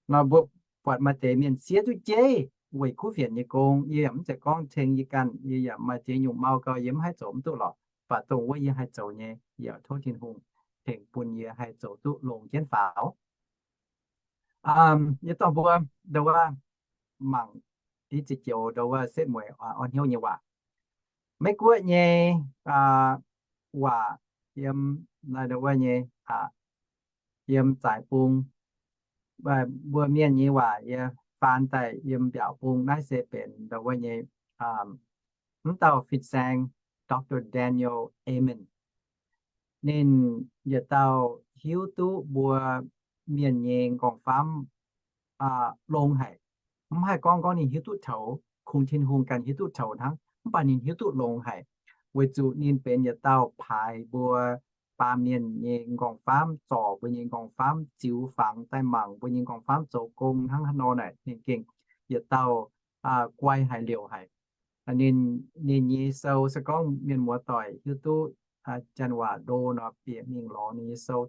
Nor mbuo buatc maaih deix mienh siev duqv jeiv weic kuv fienx nyei gong. Yie yaac mv zeiz gorngv ceng yie ganh, yie yaac maaih ziex nyungc mau gau yie mv haih zoux mv duqv lorqc. Mv baac dongh wuov yie haih zoux nyei, yie yaac tov Tin-Hungh tengx bun yie haih zoux duqv longx jienv faaux. Yie dorh mbuo ndo wuov mangc diqv ziex joux ndo wuov setv mueiz orn hnyouv nyei waac. Meiv Guoqv nyei waac yiem, ndo wuov nyei, yiem zaaix bung, mbuo mienh nyei waac yie faan daaih yiem mbiaauc bung. Naaiv se benx ndo wuov nyei, mv dauh fin-saeng, Doctor Daniel Amen. Ninh yietc dauh hiuv duqv mbuo mienh nyei nqorngv-famv longx haic. Mv haih gorngv, gorngv ninh hiuv duqv toux, kungx Tin-Hungh ganh hiuv duqv toux hnangv, mv baac ninh hiuv duqv longx haic, weic zuqc ninh benx yietc dauh paaix mbuo baamh mienh nyei nqorngv-famv, zorc mbuo nyei nqorngv-famv, ziux fangx daaih mangc mbuo nyei nqorngv-famv zoux gong hnangv haaix nor naaic, ninh gengh yietc dauh guai haic liouc haic. Ninh, ninh nyei sou se gorngv mienh muoz doic hiuv duqv janx waac ndo nor, bieqc mingh lorz ninh nyei sou,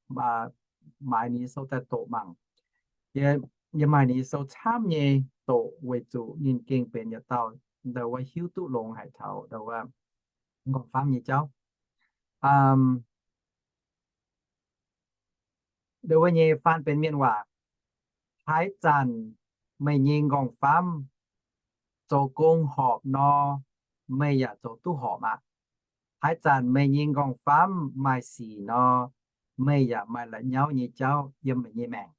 maaiz ninh nyei sou daaih doqc mangc. Yie maaih ninh nyei sou camv nyei doqc weic zuqc ninh gengh benx yietc dauh ndau wuov hiuv duqv longx haic taux ndau wuov nqorngv-famv nyei jauv. Ndau wuov nyei faan benx mienh waac, haaix zanc meih nyei nqorngv-famv zoux gong horpc nor, meih yaac zoux duqv horpc aqv. Haaix zanc meih nyei nqorngv-famv maaih sic nor, meih yaac maaih la'nyauv nyei jauv yiem meih nyei maengc.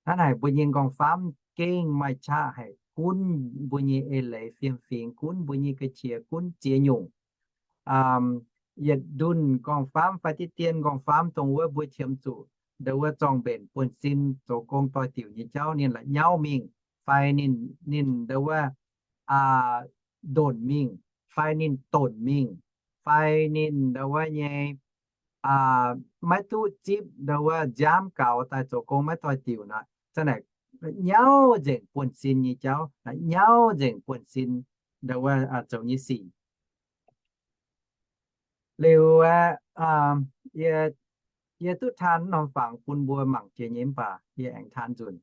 Hnangv naaic mbuo nyei nqorngv-famv gengh maaih qaqv haic, gunv mbuo nyei eix leiz fiem-fingx, gunv mbuo nyei ga'qiex, gunv ziex nyungc. Yietc ndunh nqorngv-famv fai diqv dien nqorngv-famv dongh wuov mbuo qiemx zuqc ndau wuov zorng-mbenc buonv-sin zoux gong doix-diuc nyei jauv ninh la'nyauv mingh, fai ninh, ninh ndau wuov ndonh mingh, fai ninh donc mingh, fai ninh ndau wuov nyei maiv duqv zipv ndau wuov nziaamv gaux daaih zoux gong maiv doix-diuc nor, za'naaic la'nyauv nzengc buonv-sin nyei jauv, la'nyauv nzengc buonv-sin ndau wuov zoux nyei sic. Liuz aeqv, yie duqv taan mv norm fangx bun mbuo mangc jiex nyei mv baac yie aengx taan nzunc.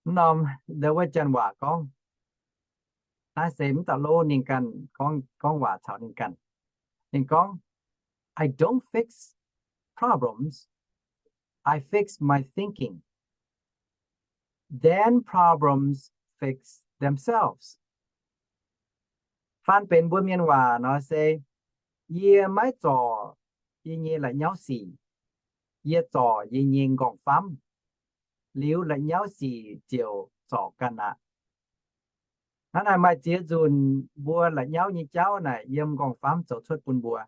Mv norm ndau wuov janx waac gorngv, naaiv se mv dauh lov ninh ganh gorngv, gorngv waac caux ninh ganh. Ninh gorngv, I don't fix problems, I fix my thinking. Then problems fix themselves. Faan benx mbuo mienh waac nor se, yie maiv zorc yie nyei la'nyauv sic, yie zorc yie nyei nqorngv-famv, liuz la'nyauv sic ziouc zorc ganh aqv. Hnangv naaic maaih ziex nzunc mbuo la'nyauv nyei jauv naaic yiem nqorngv-famv zoux cuotv bun mbuo.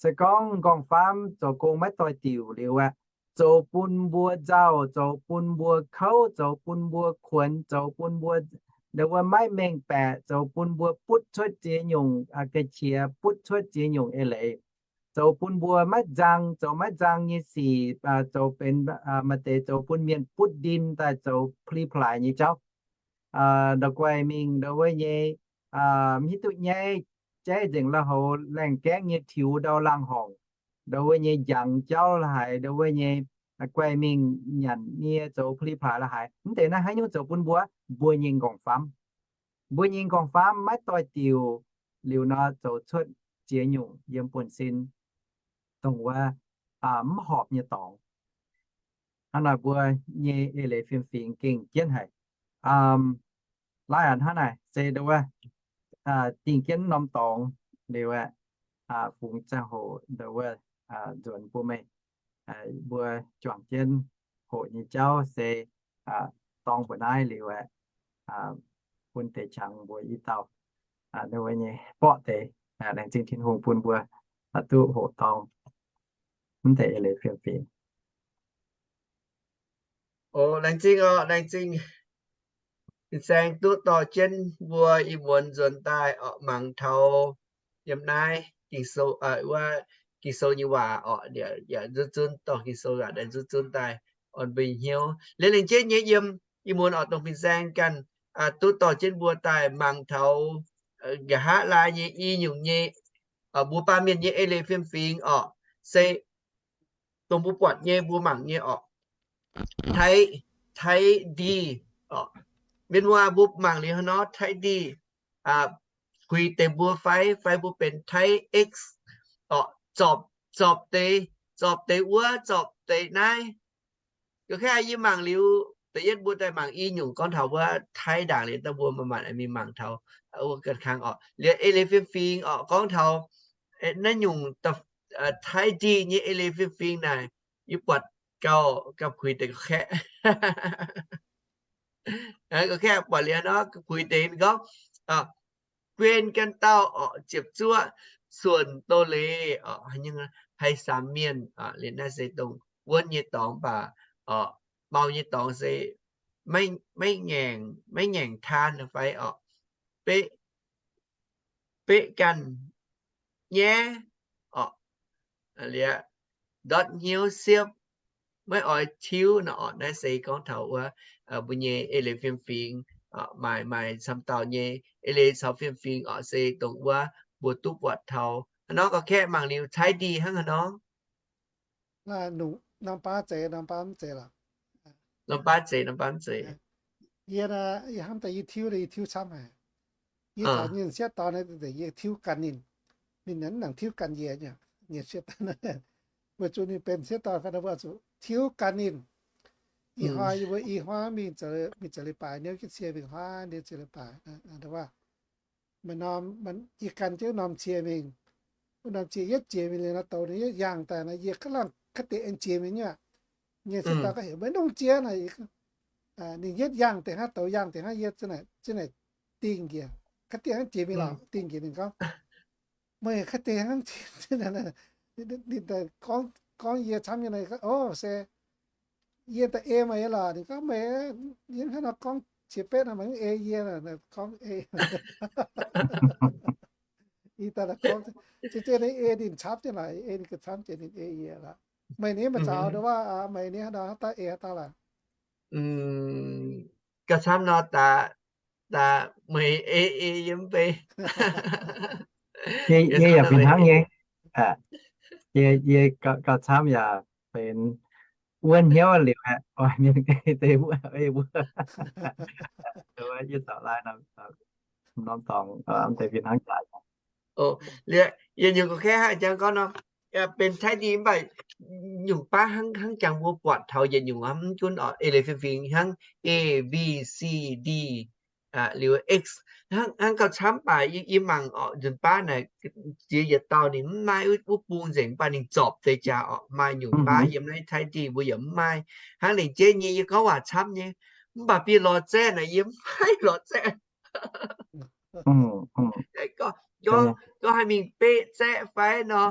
Se gorngv nqorngv-famv zoux gong maiv doix-diuc liuz aeqv, zoux bun mbuo nzauh, zoux bun mbuo kouv, zoux bun mbuo kuonx, zoux bun mbuo ndau wuov maiv mengh baeqc, zoux bun mbuo butv cuotv ziex nyungc ga'qiex, butv cuotv ziex nyungc eix leiz, zoux bun mbuo maiv nzang, zoux maiv nzang nyei sic, zoux benx maaih deix zoux bun mienh butv ndin daaih zoux pli-plaaix nyei jauv. Ndau guaih mingh ndau wuov nyei mv hiuv duqv nyaiv, jaiv nzengc lui-houx, laengh gaengv nyei tiux ndau laangh horngc, ndau wuov nyei njangx jauv la'haiz, ndau wuov nyei guaih mingh nyanc nie zoux pli-plaaix la'haiz. Mv deix naaiv haaix nyungc zoux bun mbuo? Mbuo nyei nqorngv-famv. Mbuo nyei nqorngv-famv maiv doix-diuc liuz nor, zoux cuotv ziex nyungc yiem buonv-sin dongh wuov mv horpc nyei dorngx. Hnangv naaic mbuo nyei eix leiz fiem-fingx gengh jienv haic. Laaix hnangv naaic se ndau wuov dingh jienv norm dorngx liuz aeqv, fungx ziangh hoc ndau wuov nzuonx bun meih mbuo juangc jienv hoqc nyei jauv se dorng mbuo naaiv liuz aeqv, bun deix qangx mbuo i dauh ndau wuov nyei borqv deix. Laengz zingh Tin-Hungh bun mbuo duqv hoqc dorng mv deix eix leiz fiem-fingx. O, laengz zingh oc, laengz zingh fin-saeng duqv dorh jienv mbuo ih muonz nzuonx daaih oc, mangc taux yiem naaiv Ging-Sou, wuov Ging-Sou nyei waac oc, yaac nzunc zunv dorh Ging-Sou waac daaih nzunc zunv daaih orn mbuo nyei hnyouv. Liuz laengz jienv nyei yiem ih muonz oc, dongh fin-saeng ganh duqv dorh jienv mbuo daaih mangc taux nqa'haav laai nyei i nyungc nyei mbuo baamh mienh nyei eix leiz fiem-fingx oc, se dongh mbuo buatc nyei, mbuo mangc nyei oc. Taiv, taiv ndih oc. Mienh muoz, mbuo mangc liuz hnangv nor, taiv ndih, puix deix mbuo fai, fai mbuo benx taiv X oc, zorpc, zorpc deix, zorpc deix wuov, zorpc deix naaiv. Ga'naaiv yie mangc liuz, da'yietv mbuo daaih mangc i nyungc gorngv taux wuov taiv ndaangc liuz, daaih mbuo manc-manc mingh mangc taux wuov ganh kangv oc. Liuz eix leiz fiem-fingx oc, gorngv taux naaiv nyungc taiv ndih nyei eix leiz fiem-fingx naaic, yie buatc gauh, gauh puix deix ga'naaiv. Ga'naaiv buatc liuz nor, puix deix ninh gorngv, guen ganh dauh oc, ziepc zuoqv suonc doz-leiz oc, haih samx mienh. Liuz naaiv se dongh wuonv nyei dorngx baac oc, mau nyei dorngx se maiv ngaengc, maiv ngaengc taan fai oc, beqv, beqv ganh nyaiv oc, liuz ndortv hnyouv siepv, maiv oix tiuv nor oc. Naaiv se gorngv taux wuov mbuo nyei eix leiz fiem-fingx, maaih maaih camv dauh nyei eix leiz caux fiem-fingx oc se dongh wuov mbuo duqv buatc taux haaix nor gauh kaeqv mangc liuz Taiv Ndih hnangv haaix nor. Norm baav zeiz, norm baav mv zeiz lorqc. Norm baav zeiz, norm baav mv zeiz. Yie, yie hnamv daaih yie tiuv, yie tiuv camv haic. Yie caux nyei sieqv dorn, yie tiuv ganh ninh. Ninh mv nangc tiuv ganh yie nyei sieqv dorn. Weic zuqc ninh benx sieqv dorn fai, mbuo zuqc tiuv ganh ninh. Ih hnoi yie mbuo i hmuangv mingh, mingh zoux leiz-baaix, niouv jienv cie mingh hmuangv niouv cie leiz-baaix. Maaih norm, yie gan jienv norm cie mingh. Wuov norm cie yietv jiex mingh liuz nor, douc ninh yietv yangh daaih nor, yie gaav langh kaav deix aengx jiex mingh nyei aqv. Nyei sieqv dorn gaav heuc, meih nongh jiex naaic. Ninh yietv yangh deix hnangv, douc yangh deix hnangv, yie za'naaic dingh njiec. Kaav deix hnangv jiex mingh lorqc, dingh njiec ninh gorngv, meih kaav deix hnangv jiex. Ninh gorngv yie camv nyei, o, se yie daaih ei meih nyei lorqc. Ninh gorngv, meih, yie hnangv nor gorngv qiex betv nor, meih mv ei yie, gorngv ei. Ih daaih gorngv, zien-zien ninh ei ninh camv jienv lorqc, ei ninh gauh camv jiex ninh ei yie lorqc. Meih ninh maiv zaux nduov, meih ninh haaix dauh, haaix dauh ei haaix dauh lorqc? Gauh camv nor, daaih, daaih meih ei ei yie mv bei. Yie yaac fih hnangv nyei. Yie gauh camv yaac benx wuov hnyouv liuz aeqv, oix mienh ei deix wuov, ei wuov. Yie zaux laai norm dorngx deix fih hnangv jaax. Liuz, yie nyungc ga'kaeqv hnangv jangx gorngv nor, benx Taiv Ndih mv baac nyungc baav hnangv jangx mbuo buatc taux yietc nyungc mv gunv oc, eix leiz fiem-fingx hnangv A, B, C, D, liuz X, hnangv gauh camv baac yie mangc oc, nzunc baav naaic ziex yietc dauh ninh mv maaih wuov bung nzengc, mv baac ninh zorpc deix jaax oc. Maaih nyungc baav yiem naaiv Taiv Ndih mbuo yaac mv maaih. Hnangv lengc jeiv nyei yie gorngv waac camv nyei, mv baac bieqc lorz zaeqv naaic yie mv maaih lorz zaeqv. Gorngv haih mingh beqv zaeqv fai nor,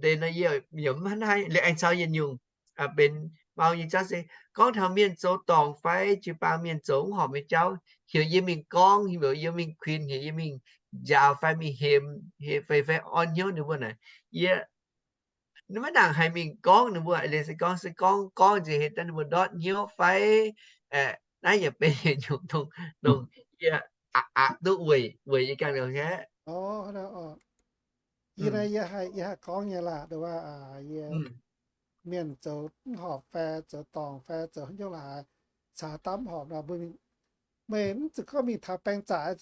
deix nor yie yaac mv hnangv naaiv. Liuz aengx caux yietc nyungc benx mau nyei jauv se gorngv taux mienh zoux dorngc fai jiu-baang mienh zoux mv horpc nyei jauv, heuc yie mingh gorngv, heuc yie mingh kuinx, heuc yie mingh njaaux fai mingh hemx fai, fai orn hnyouv ninh mbuo naaic, yie maiv nangc haih mingh gorngv ninh mbuo. Liuz se gorngv, se gorngv, gorngv nziex heuc daaih ninh mbuo ndortv hnyouv fai naaiv yaac benx yietc nyungc dongh yie aqc duqv weic, weic yie ganh lorqc. Yie naaiv yie haih, yie haih gorngv nyei laac, nduov, yie, mienh zoux mv horpc fai zoux dorngc fai zoux haaix nyungc la'haaix, caux haaix dauh mv horpc nor, mbuo, meih mv zuqc gorngv mingh taux baeng zaqc,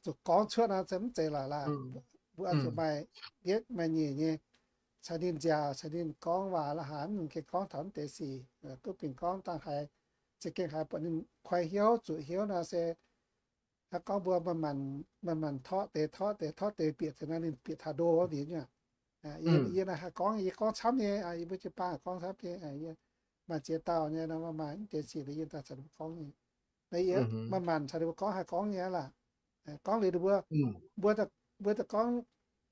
zuqc gorngv cuotv nor, mv zeiz lorqc laac. Mbuo oix zuqc maaih yietv maaih nyeic nyei, caux ninh nziaauc, caux ninh gorngv waac la'haaix, mv gengh gorngv taux mv deix sic, duqv bingx gorngv dangh haaix, za'gengh haaix buatc ninh kuaih hnyouv, zuqc hnyouv nor se, gorngv mbuo manc-manc torqv deix, torqv deix, torqv deix bieqc taux naaiv, ninh bieqc taux ndo wuov mbienx nyei. Yie naaiv haih gorngv, yie gorngv camv nyei, yie mbuo jiu-baang gorngv camv nyei. Maaih ziex dauh nyei nor, maaih mv deix sic yie daaih caux ninh mbuo gorngv nyei. Yie manc-manc caux ninh mbuo gorngv haih gorngv nyei laac. Gorngv liuz ninh mbuo, mbuo, mbuo gorngv,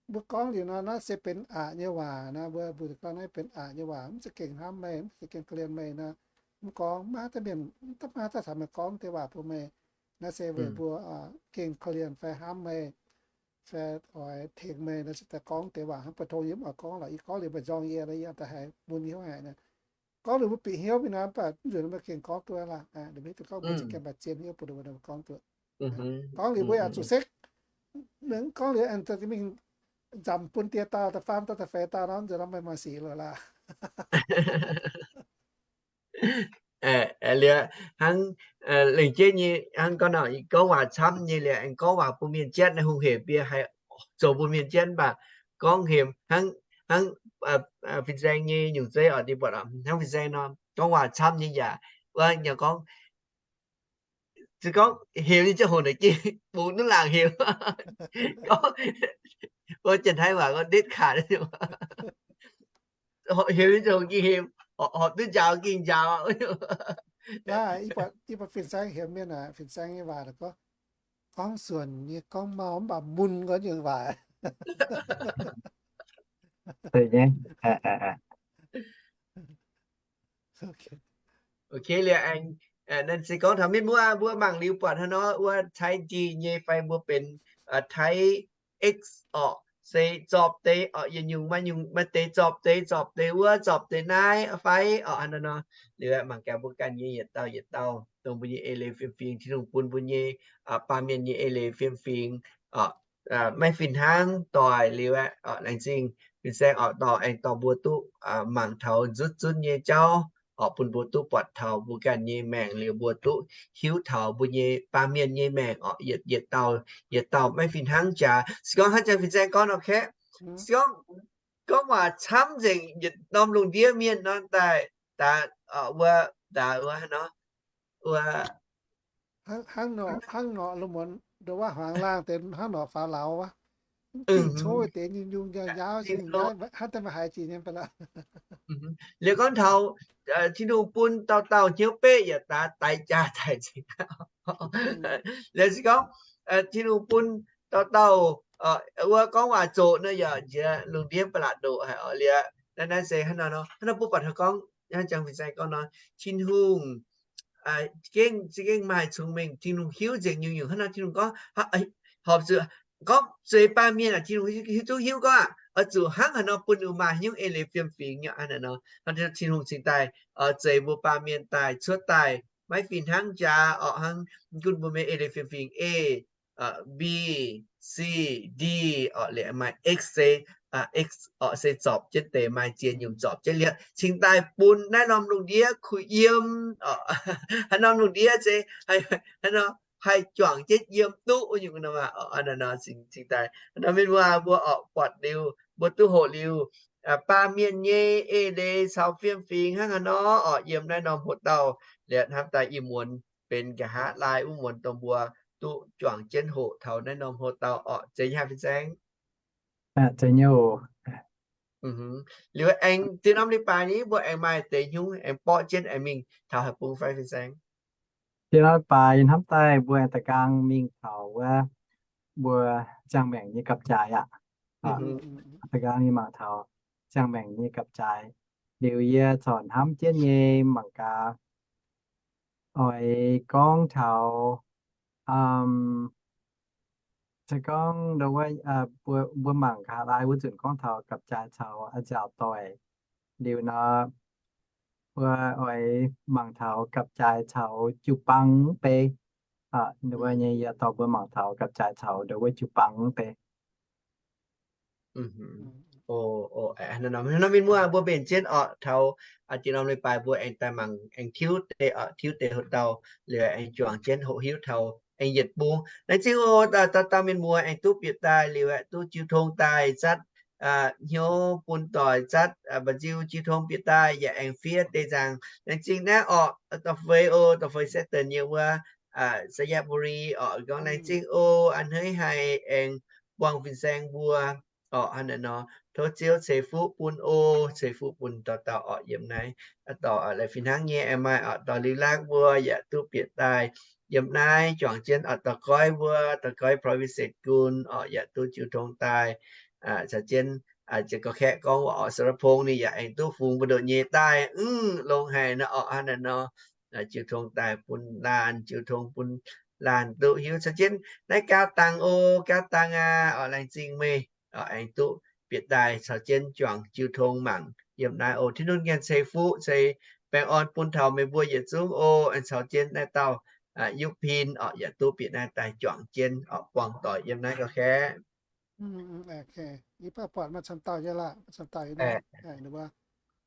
mbuo gorngv liuz nor, naaiv se benx aqc nyei waac nor, mbuo, mbuo gorngv naaiv benx aqc nyei waac, mv za'gengh hnamv meih, mv za'gengh korv-lienh meih nor, mv gorngv, maiv maaih deix mienh, maiv maaih deix caux meih gorngv deix waac bun meih. Naaiv se weic mbuo gengh korv-lienh fai hnamv meih, fai oix tengx meih nor, se daaih gorngv deix waac hnangv. Mbuo tongx yie mv oix gorngv lorqc, yie gorngv liuz meih nzorng yie nor, yie daaih haiz mun hnyouv haic nor. Gorngv liuz mbuo bieqc hnyouv mingh nor, mv baac mv nzunc mbuo gengh gorngv duqv laac. Ninh mbuo hiuv duqv gorngv mbuo za'gengh maaih zien hnyouv bun ninh mbuo gorngv duqv. Gorngv liuz mbuo yaac zuqc sekv. Mv gorngv liuz aengx mingh nzamc bun die dauh, da'faam dauh, da'feix dauh nor, nzunc nor meih maaih sic loc laac. Liuz hnangv lengc jeiv nyei hnangv gorngv nor, gorngv waac camv nyei liuz aengx gorngv waac bun mienh jatv naaiv hungh hec bie haih zoux bun mienh jatv mv baac gorngv hemx hnangv, hnangv fin-saeng nyei nyungc zeiv oc, ninh buatc hnangv fin-saeng nor gorngv waac camv nyei yaac, wuov nyei gorngv, se gorngv hemx nyei ziangh hoc naaic gengh bungx duqv laangc hemx. Gorngv, wuov Janx-Taiv waac gorngv เด็ดขาด. Hemx nyei ziangh hoc gengh hemx, horpc duqv njaaux gengh njaaux. Ih buatc fin-saeng hemx mienh aac, fin-saeng nyei waac gorngv, gorngv suonc nyei, gorngv mau mv baac mun nqoi nyei waac. Ok, liuz aengx, naaiv se gorngv taux mienh muoz, mbuo mangc liuz buatc hnangv nor, wuov Taiv Ndih nyei fai mbuo benx Taiv X orqc, se zorpc deix orqc, yietc nyungc maaih nyungc, maaih deix zorpc deix, zorpc deix wuov, zorpc deix naaiv fai orqc, hnangv naaiv nor. Liuz aeqv, mangc gaax mbuo ganh nyei yietc dauh yietc dauh dongh mbuo nyei eix leiz fiem fingx, Tin-Hungh bun mbuo nyei baamh mienh nyei eix leiz fiem fingx orqc, maiv fih hnangv doic. Liuz aeqv, laengz zingh fin-saeng orqc, dorh aengx dorh mbuo duqv mangc taux nzutv zunv nyei jauv orqc, bun mbuo duqv buatc taux mbuo ganh nyei maengc, liuz mbuo duqv hiuv taux mbuo nyei baamh mienh nyei maengc orqc, yietc dauh yietc dauh maiv fih hnangv jaax. Se gorngv hnangv jangx fin-saeng gorngv nor kaeqv, se gorngv, gorngv waac camv nzengc yietc norm lungh ndiev mienh nor daaih, daaih wuov, daaih wuov nor, wuov, hnangv norqc, hnangv norqc lungh muonz nduov waac hmuangx laangh deix hnangv norqc faaux lauz wuov, zingh cov deix nyungc-nyungc njaaux njaaux, hnangv daaih maaih haiz jiex nyei fai lorqc. Liuz gorngv taux Tin-Hungh bun dauh dauh hnyouv beqv yaac daaih daix jaax daaih nzengc. Liuz se gorngv Tin-Hungh bun dauh dauh wuov gorngv waac zoqc nor yaac nziex lungh ndiev ba'laqc ndoqc haic orqc. Liuz naaiv, naaiv se hnangv nor, hnangv nor mbuo buatc taux gorngv, hnangv jangx fin-saeng gorngv nor, Tin-Hungh gengh, za'gengh maaih cong-mengh, Tin-Hungh hiuv nzengc nyungc-nyungc. Hnangv nor Tin-Hungh gorngv, horpc zuqc gorngv zueiz baamh mienh aac, Tin-Hungh hiuv, hiuv duqv hiuv gorngv oix zuqc hnangv haaix nor bun ninh maaih hnyouv eix leiz fiem fingx nyei hnangv nor. Hnangv Tin-Hungh cingx daaih zeix mbuo baamh mienh daaih cuotv daaih maiv fih hnangv jaax orqc, hnangv gunv mbuo mienh eix leiz fiem fingx A, B, C, D orqc, liuz maaih X se, X orqc se zorpc jienv deix, maaih ziex nyungc zorpc jienv liuz cingx daaih bun naaiv norm lungh ndiev kuh yiem orqc. Haaix norm lungh ndiev se haaix nor haih juangc jienv yiem duqv nyungc nor, cingx daaih nor mienh mbuo, mbuo orqc buatc liuz, mbuo duqv hoqc liuz, baamh mienh nyei eix leiz caux fiem fingx hnangv haaix nor orqc, yiem naaiv norm hoc-dauh liuz hnamv daaih ih muonz benx nqa'haav laai wuov muonz dongh mbuo duqv juangc jienv hoqc taux naaiv norm hoc-dauh orqc. Zeiz nyei haic fin-saeng? Zeiz nyei oc. Liuz aengx deix norm leiz-baaix ni mbuo aengx maaih deix hnyungv aengx borqv jienv aengx mingh taux haaix bung fai fin-saeng? Deix norm leiz-baaix hnamv daaih mbuo aengx da'gaang mingh taux wuov mbuo ziangh maengc nyei gapv-jaaix aqv. Da'gaang mingh mangc taux ziangh maengc nyei gapv-jaaix. Liuz yie corc hnamv jienv nyei mangc gaax, oix gorngv taux, se gorngv mbuo mangc nqa'haav laai wuov nzunc gorngv taux gapv-jaaix caux a'nziaauc doic. Liuz nor, mbuo oix mangc taux gapv-jaaix caux jiu-baang mv bei. Nduov nyei yie dorh mbuo mangc taux gapv-jaaix caux nduov wuov jiu-baang mv bei. Nor mienh muoz, mbuo mbenc jienv orqc taux deix norm leiz-baaix mbuo aengx daaih mangc aengx tiuv deix, tiuv deix hoc-dauh liuz aengx juangc jienv hoqc hiuv taux aengx yietc bung. Laengz zingh oc, dauh dauh mienh muoz aengx duqv bieqc daaih liuz aeqv, duqv jiu tong daaih zatv hnyouv bun doic, zatv mba'nziu jiu tong bieqc daaih yaac aengx fiev deix nzaangc. Laengz zingh naaiv orqc, dorh feix oc, dorh feix Saturn nyei wuov, Xayaburi orqc, gorngv laengz zingh oc, a'hneiv haic aengx buangh fin-saeng mbuo orqc. Hnangv naaiv nor, tov Ziouv ceix fuqv bun oc, ceix fuqv bun dauh dauh orqc yiem naaiv. Dorh la'fih hnangv nyei aengx maaih orqc, dorh Liuz Laangv mbuo yaac duqv bieqc daaih yiem naaiv juangc jienv orqc, dorh Goiv mbuo, dorh Goiv Providence Gun orqc, yaac duqv jiu tong daaih caux jienv. Ziouc gorngv kaeqv gorngv waac orqc, Sarav Pong ninh yaac aengx duqv fungx mbu'ndongx nyei daaih, mv longx haic nor orqc. Hnangv naaiv nor, jiu tong daaih bun laanh, jiu tong bun laanh duqv hiuv caux jienv naaiv Gaav Dangh oc, Gaav Dangh aac, orqc laengz zingh meih orqc aengx duqv bieqc daaih caux jienv juangc jiu tong mangc yiem naaiv oc. Tin-Hungh gengh ceix fuqv ceix baengh orn bun taux meih mbuo yietc zungv oc. Aengx caux jienv naaiv dauh Yupv Pin orqc yaac duqv bieqc naaiv daaih juangc jienv orqc buangh doic yiem naaiv gau kaeqv. Yie buatc maaih camv dauh nyei lorqc, maaih camv dauh nyei naaiv, ninh mbuo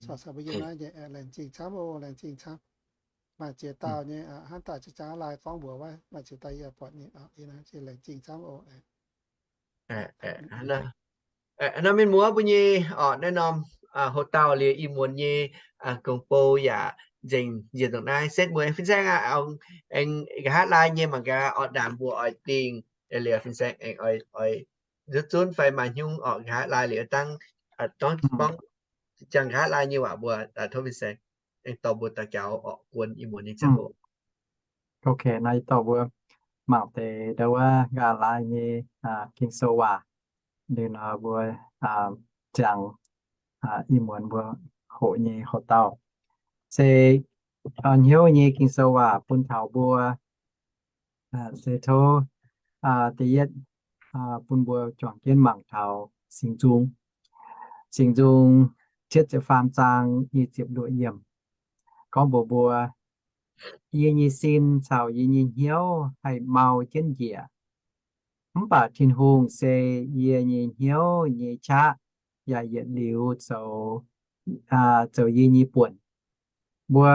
caux mbuo yiem naaiv nyei, laengz zingh camv oc, laengz zingh camv. Maaih ziex dauh nyei, hnangv daaih jaa-jaa laai gorngv mbuox wuov, maaih ziex dauh yie buatc nyei, laengz zingh camv oc. Nor mienh muoz mbuo nyei orqc, naaiv norm hoc-dauh liuz ih muonz nyei gong-bou yaac nzengc njiec ndongc naaiv. Setv mueiz fin-saeng aac, aengx nqa'haav laai nyei mangc gaax orqc, ndaangc mbuo oix dingh liuz fin-saeng aengx oix nzutv zunv fai maaih hnyungv orqc, nqa'haav laai liuz dangh, gorngv, gorngv jangx nqa'haav laai nyei waac mbuo tov fin-saeng aengx dorh mbuo daux gaux orqc, guon ih muonz nyei ziangh hoc. Ok, naaiv yie dorh mbuo mangc deix ndau wuov nqa'haav laai nyei Ging-Sou waac. Liuz nor mbuo ziangx ih muonz mbuo hoqc nyei hoc-dauh se hnyouv nyei Ging-Sou waac bun taux mbuo. Se tov da'yietv bun mbuo juangc jienv mangc taux Singx Nzung, Singx Nzung cietv ziepc faam zaang nyic ziepc luoqc yiemc gorngv mbuox mbuo, yie nyei sin caux yie nyei hnyouv haih mau jienv njiec, mv baac Tin-Hungh se yie nyei hnyouv nyei qaqv, yaac yietc liuz zoux, zoux yie nyei buonc. Mbuo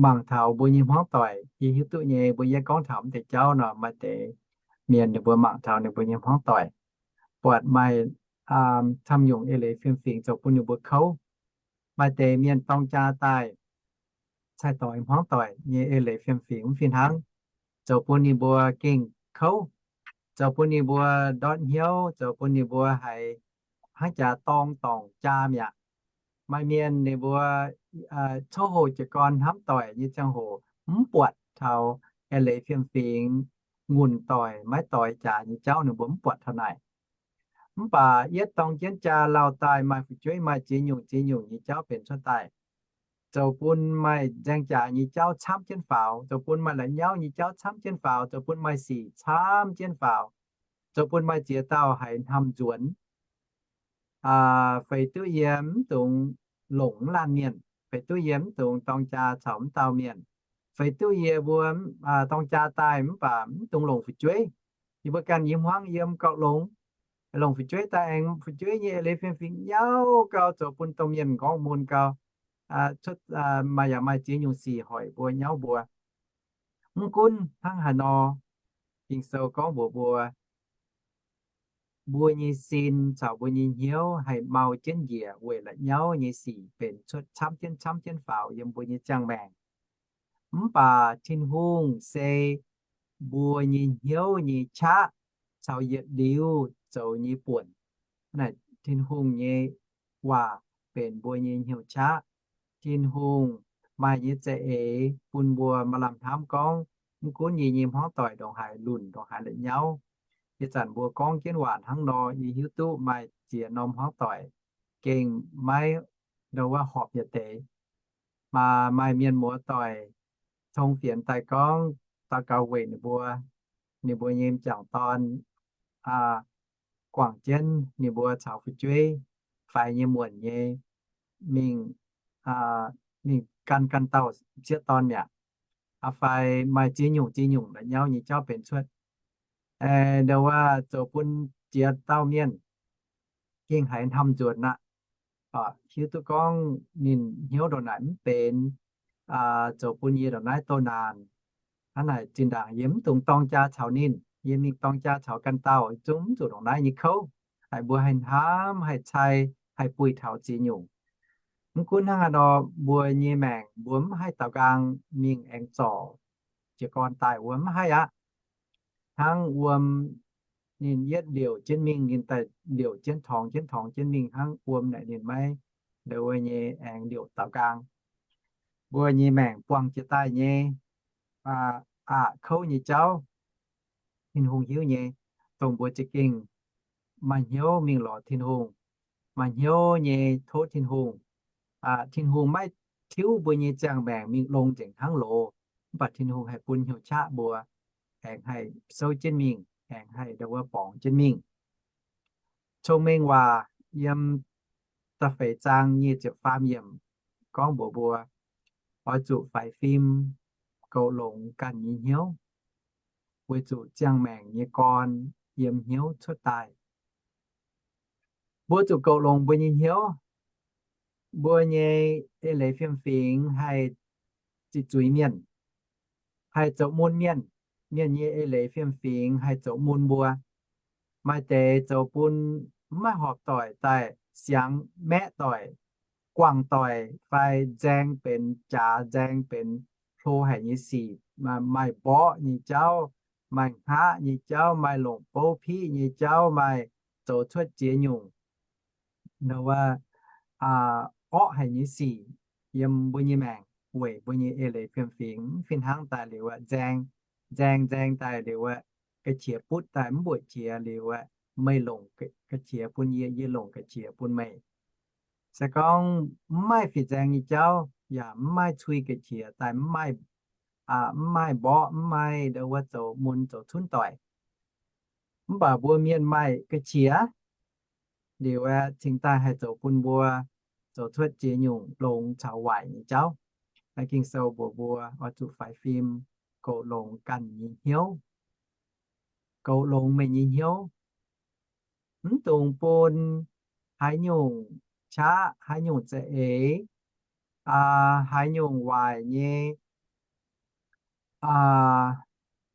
mangc taux mbuo nyei hmuangv doic, yie hiuv duqv nyei, mbuo yie gorngv taux mv deix jauv nor, maaih deix mienh ninh mbuo mangc taux ninh mbuo nyei hmuangv doic, buatc maaih camv nyungc eix leiz fiem-fingx zoux bun ninh mbuo kouv. Maaih deix mienh dorng jaa daaih cai doix hmuangv doic nyei eix leiz fiem-fingx mv fih hnangv, zoux bun ninh mbuo gengh kouv, zoux bun ninh mbuo ndortv hnyouv, zoux bun ninh mbuo haiz hnangv jaax dorng dorngc jaa mi'aqv. Maaih mienh ninh mbuo coqv hoc jiez gorn hnamv doic nyei ziangh hoc mv buatc taux eix leiz fiem-fingx, ngunc doic maiv doix jaax nyei jauv ninh mbuo mv buatc taux naaic. Mv baac yietv dorng jienv jaa lauh daaih maaih fu'jueiv maaih ziex nyungc ziex nyungc nyei jauv benx cuotv daaih, zoux bun maaih nzaeng jaax nyei jauv camv jienv faaux, zoux bun maaih la'nyauv nyei jauv camv jienv faaux, zoux bun maaih sic camv jienv faaux, zoux bun maaih ziex dauh haiz hnamv nzuonx. Feix duqv yie mv dungx longc mv laanh mienh, feix duqv yie mv dungx dorng jaa caux mv dauh mienh, feix duqv yie mbuo dorng jaa daaih mv baac mv dungx longc fu'jueiv. Yie mbuo ganh nyei hmuangv yiem gauh longx, longc fu'jueiv daaih aengx fu'jueiv nyei eix leiz fiem-fingx nyauv gau, zoux bun domh mienh m'nqorngv mun gau, cuotv maaih yaac maaih ziex nyungc sic hoic mbuo nyauv mbuo. Mv gunv hnangv haaix nor, Ging-Sou gorngv mbuox mbuo, mbuo nyei sin caux mbuo nyei hnyouv haih mau jienv njiec weic la'nyauv nyei sic benx cuotv camv jienv camv jienv faaux yiem mbuo nyei ziangh maengc. Mv baac Tin-Hungh se mbuo nyei hnyouv nyei qaqv caux yietc liuz zoux nyei buonc. Naaic Tin-Hungh nyei waac benx mbuo nyei hnyouv qaqv. Tin-Hungh maaih nyei za'eix bun mbuo maaih lamh hnamv gorngv, mv gunv yie nyei hmuangv doic ndongc haaix lunc ndongc haaix la'nyauv. Ih zanc mbuo gorngv jienv waac hnangv nor, yie hiuv duqv maaih ziex norm hmuangv doic gengh maiv ndau wuov horpc yietc deix. Maaih, maaih mienh muoz doic cong fienx daaih gorngv daux gaux weic ninh mbuo, ninh mbuo nyei m'jangc dorn guangc jienv ninh mbuo caux fu'jueiv faix nyei muonc nyei mingh, mingh gan ganh dauh sieqv dorn mi'aqv. Fai maaih ziex nyungc ziex nyungc la'nyauv nyei jauv benx cuotv. Ndau wuov zoux bun ziex dauh mienh gengh haiz hnamv nzuonx aqv. Hiuv duqv gorngv ninh hnyouv ndongc naaic mv benx, zoux bun yie ndongc naaiv doh naanc. Hnangv naaic zinh ndaangc yie mv dungx dorng jaa caux ninh, yie mingh dorng jaa caux ganh dauh, zungv mv zuqc ndongc naaiv nyei kouv. Haiz mbuo haih hnamv, haih cai, haih buih taux ziex nyungc. Mv gunv hnangv haaix nor, mbuo nyei maengc mbuo mv haih daaux nqaang mingh aengx zorc jiez gorn daaih wuov mv haih aqv. Hnangv wuom ninh yietv liouc jienv mingh, ninh daaih liouc jienv torngx jienv torngx jienv mingh hnangv wuom naaic, ninh maiv ndau wuov nyei aengx liouc daaux nqaang. Mbuo nyei maengc buangh jiex daaih nyei aqc kouv nyei jauv, Tin-Hungh hiuv nyei, dongh mbuo za'gengh maaih hnyouv mingh lorz Tin-Hungh, maaih hnyouv nyei tov Tin-Hungh. Tin-Hungh maiv tiuv mbuo nyei ziangh maengc mingh longx nzengc hnangv loz, mv baac Tin-Hungh haih bun hnyouv qaqv mbuo, aengx haih souv jienv mingh, aengx haih ndau wuov borngz jienv mingh. Cong-Mengh Waac yiem da'feix zaang nyic ziepc faam yiemc gorngv mbuox mbuo, oix zuqc faix fim, goux longx ganh nyei hnyouv, weic zuqc ziangh maengc nyei gorn yiem hnyouv cuotv daaih. Mbuo zuqc goux longx mbuo nyei hnyouv. Mbuo nyei eix leiz fiem-fingx haih ziqc zuiz mienh, haih zoux mun mienh. Mienh nyei eix leiz fiem-fingx haih zoux mun mbuo. Maaih deix zoux bun mv maaih horpc doic daaih siangx maeqv doic, guangc doic fai nzaeng benx jaax, nzaeng benx hlo haic nyei sic, maaih mborqv nyei jauv, maaih hngaqv nyei jauv, maaih longc bouv piqv nyei jauv, maaih zoux cuotv ziex nyungc orqv haic nyei sic yiem mbuo nyei maengc weic mbuo nyei eix leiz fiem-fingx. Mv fih hnangv daaih liuz aeqv, nzaeng, nzaeng, nzaeng daaih liuz aeqv, ga'qiex butv daaih mv mbuoqc qiex liuz aeqv, meih longc ga'qiex bun yie, yie longc ga'qiex bun meih. Se gorngv mv maaih fih nzaeng nyei jauv yaac mv maaih cui ga'qiex daaih, mv maaih mborqv, mv maaih ndau wuov zoux mun zoux cunv doic. Mv baac mbuo mienh maaih ga'qiex, Liuz aeqv, cingx daaih haih zoux bun mbuo zoux cuotv ziex nyungc longx caux waaic nyei jauv. Naaiv Ging-Sou mbuox mbuo oix zuqc faix fim, goux longx ganh nyei hnyouv. Goux longx meih nyei hnyouv. Mv dungx bun haaix nyungc qaqv, haaix nyungc za'eix, haaix nyungc waaic nyei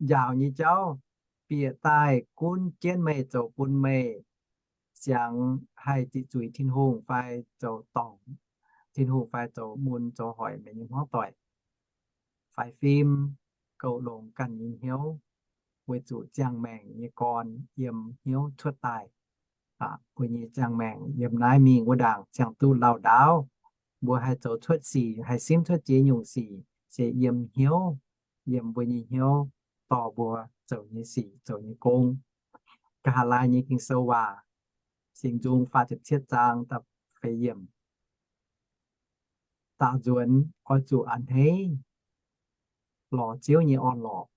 njaaux nyei jauv bieqc daaih gunv jienv meih, zoux bun meih siangx haih ziqc zuiz Tin-Hungh fai zoux dorngc Tin-Hungh fai zoux mun zoux hoic meih nyei hmuangv doic. Faix fim, goux longx ganh nyei hnyouv, weic zuqc ziangh maengc nyei gorn yiem hnyouv cuotv daaih. Mbuo nyei ziangh maengc yiem naaiv mingh wuov ndaangc ziangh duqv lauh ndaauv. Mbuo haih zoux cuotv sic, haih simv cuotv ziex nyungc sic se yiem hnyouv, yiem mbuo nyei hnyouv dorh mbuo zoux nyei sic, zoux nyei gong. Ga'haav laai nyei Ging-Sou waac, Singx Nzung faah ziepc cietv zaang da'feix yiemc, Daux nzuonx oix zuqc a'hneiv lorz Ziouv nyei orn-lorqc,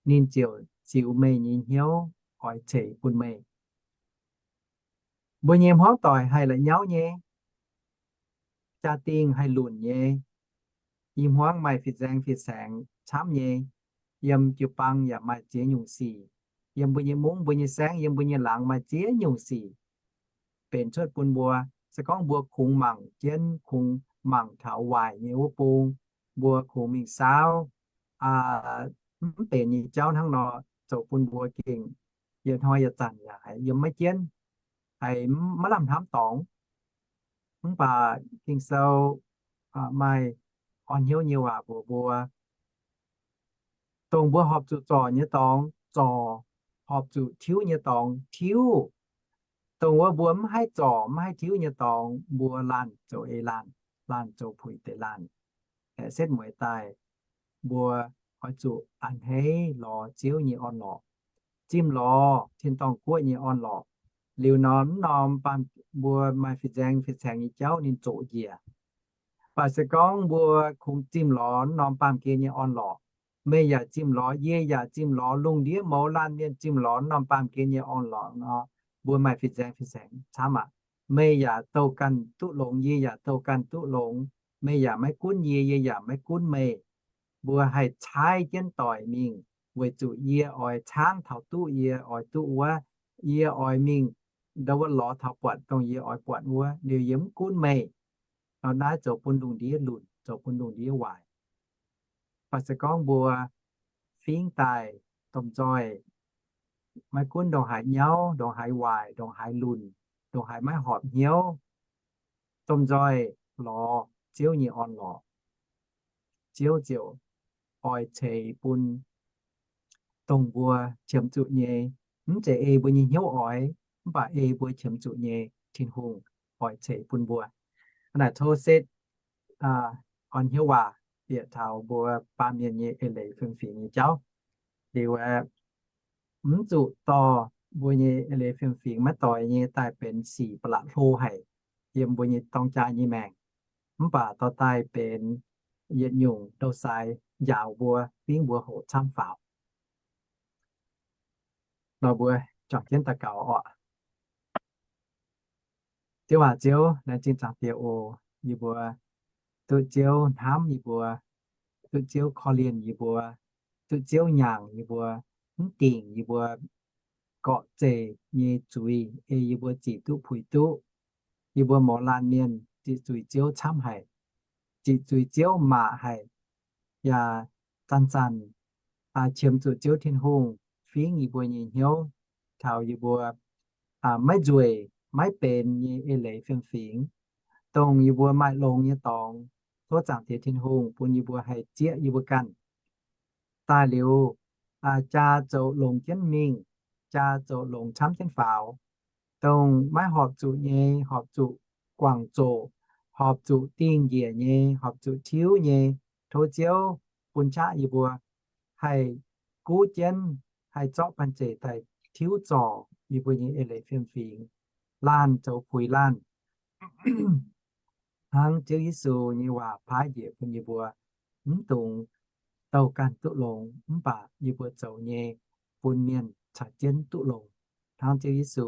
ninh ziouc ziux meih nyei hnyouv oix ceix bun meih. Mbuo nyei hmuangv doic haih la'nyauv nyei, jaa-dingh haih lunc nyei, i hmuangv maaih fin-saeng fin-saengx camv nyei, yiem jiu-baang yaac maaih ziex nyungc sic, yiem mbuo nyei mungv, mbuo nyei saengv, yiem mbuo nyei laangz maaih ziex nyungc sic benx cuotv bun mbuo. Se gorngv mbuo kungx mangc jienv, kungx mangc taux waaic nyei wuov bung, mbuo kungx mingh saauv mv benx nyei jauv hnangv nor, zoux bun mbuo gengh yietc hnoi yietc zanc yaac haiz yiem maiv jienv, haiz maiv lamh hnamv dorngx. Mv baac Ging-Sou maaih orn hnyouv nyei waac mbuox mbuo, dongh mbuo horpc zuqc zorc nyei dorngx zorc, horpc zuqc tiuv nyei dorngx tiuv. Dongh wuov mbuo mv haih zorc mv haih tiuv nyei dorngx, mbuo laanh zoux eix laanh, laanh zoux puix deix laanh. Aeqv, setv mueiz daaih, mbuo oix zuqc a'hneiv lorz Ziouv nyei orn-lorqc, zimh lorz tin-dorngh guoqv nyei orn-lorqc. Liuz nor, mv norm baamh, mbuo maaih fin-saeng fin-saengx nyei jauv ninh zoqc njiec. Mv baac se gorngv mbuo kungx zimh lorz mv norm baamh gen nyei orn-lorqc, meih yaac zimh lorz, yie yaac zimh lorz, lungh ndiev mouz laanh mienh zimh lorz mv norm baamh gen nyei orn-lorqc nor, mbuo maaih fin-saeng fin-saengx camv aqv. Meih yaac douh ganh duqv longx, yie yaac douh ganh duqv longx. Meih yaac maiv gunv yie, yie yaac maiv gunv meih. Mbuo haih caaiv jienv doic mingh, weic zuqc yie oix caangv taux duqv yie oix duqv wuov, yie oix mingh ndau wuov lorz taux buatc dongh yie oix buatc wuov, liuz yie mv gunv meih. Nor naaiv zoux bun lungh ndiev lunc, zoux bun lungh ndiev waaic. Mv baac se gorngv mbuo fingx daaih domh nzoih, maiv gunv ndongc haaix nyauv, ndongc haaix waaic, ndongc haaix lunc, ndongc haaix maiv horpc hnyouv, domh nzoih lorz Ziouv nyei orn-lorqc, Ziouv ziouc oix ceix bun dongh mbuo qiemx zuqc nyei. Mv zeiz ei mbuo nyei hnyouv oix, mv baac ei mbuo qiemx zuqc nyei Tin-Hungh oix ceix bun mbuo. Naaic tov setv orn hnyouv waac bieqc taux mbuo baamh mienh nyei eix leiz fiem-fingx nyei jauv. Liuz aeqv, mv zuqc dorh mbuo nyei eix leiz fiem-fingx maiv doix nyei daaih benx sic ba'laqc hlo haic yiem mbuo nyei dorng jaa nyei maengc. Mv baac dorh daaih benx yietc nyungc ndou-sai njaaux mbuo, fingx mbuo hoqc camv faaux. Nor mbuo juangc jienv daux gaux oc. Ziouv aac, Ziouv, laengz zingh Zaangc Diex oc. Yie mbuo duqv Ziouv hnamv yie mbuo, duqv Ziouv korv-lienh yie mbuo, duqv Ziouv nyaangc yie mbuo, mv dingc yie mbuo gorqv-zeih nyei zuiz, ei yie mbuo ziqc duqv puix duqv. Yie mbuo mouz laanh mienh ziqc zuiz Ziouv camv haic, ziqc zuiz Ziouv maac haic, yaac zanc-zanc qiemx zuqc Ziouv Tin-Hungh fingx yie mbuo nyei hnyouv taux yie mbuo maiv nzueic maiv benx nyei eix leiz fiem-fingx, dongh yie mbuo maaih longx nyei dorngx. Tov Zaangc Diex Tin-Hungh bun yie mbuo haih zieqv yie mbuo ganh daaih liuz, jaa zoux longx jienv mingh, jaa zoux longx camv jienv faaux. Dongh maiv horpc zuqc nyei, horpc zuqc guangc zoqc, horpc zuqc dingh njiec nyei, horpc zuqc tiuv nyei, tov Ziouv bun qaqv yie mbuo haih guv jienv, haih zorqv banh zeic daaih tiuv zorc yie mbuo nyei eix leiz fiem-fingx, laanh zoux puix laanh. Hnangv Ziouv Yesu nyei waac paaiv njiec bun yie mbuo, mv dungx douh ganh duqv longx, mv baac yie mbuo zoux nyei bun mienh caux jienv duqv longx. Hnangv Ziouv Yesu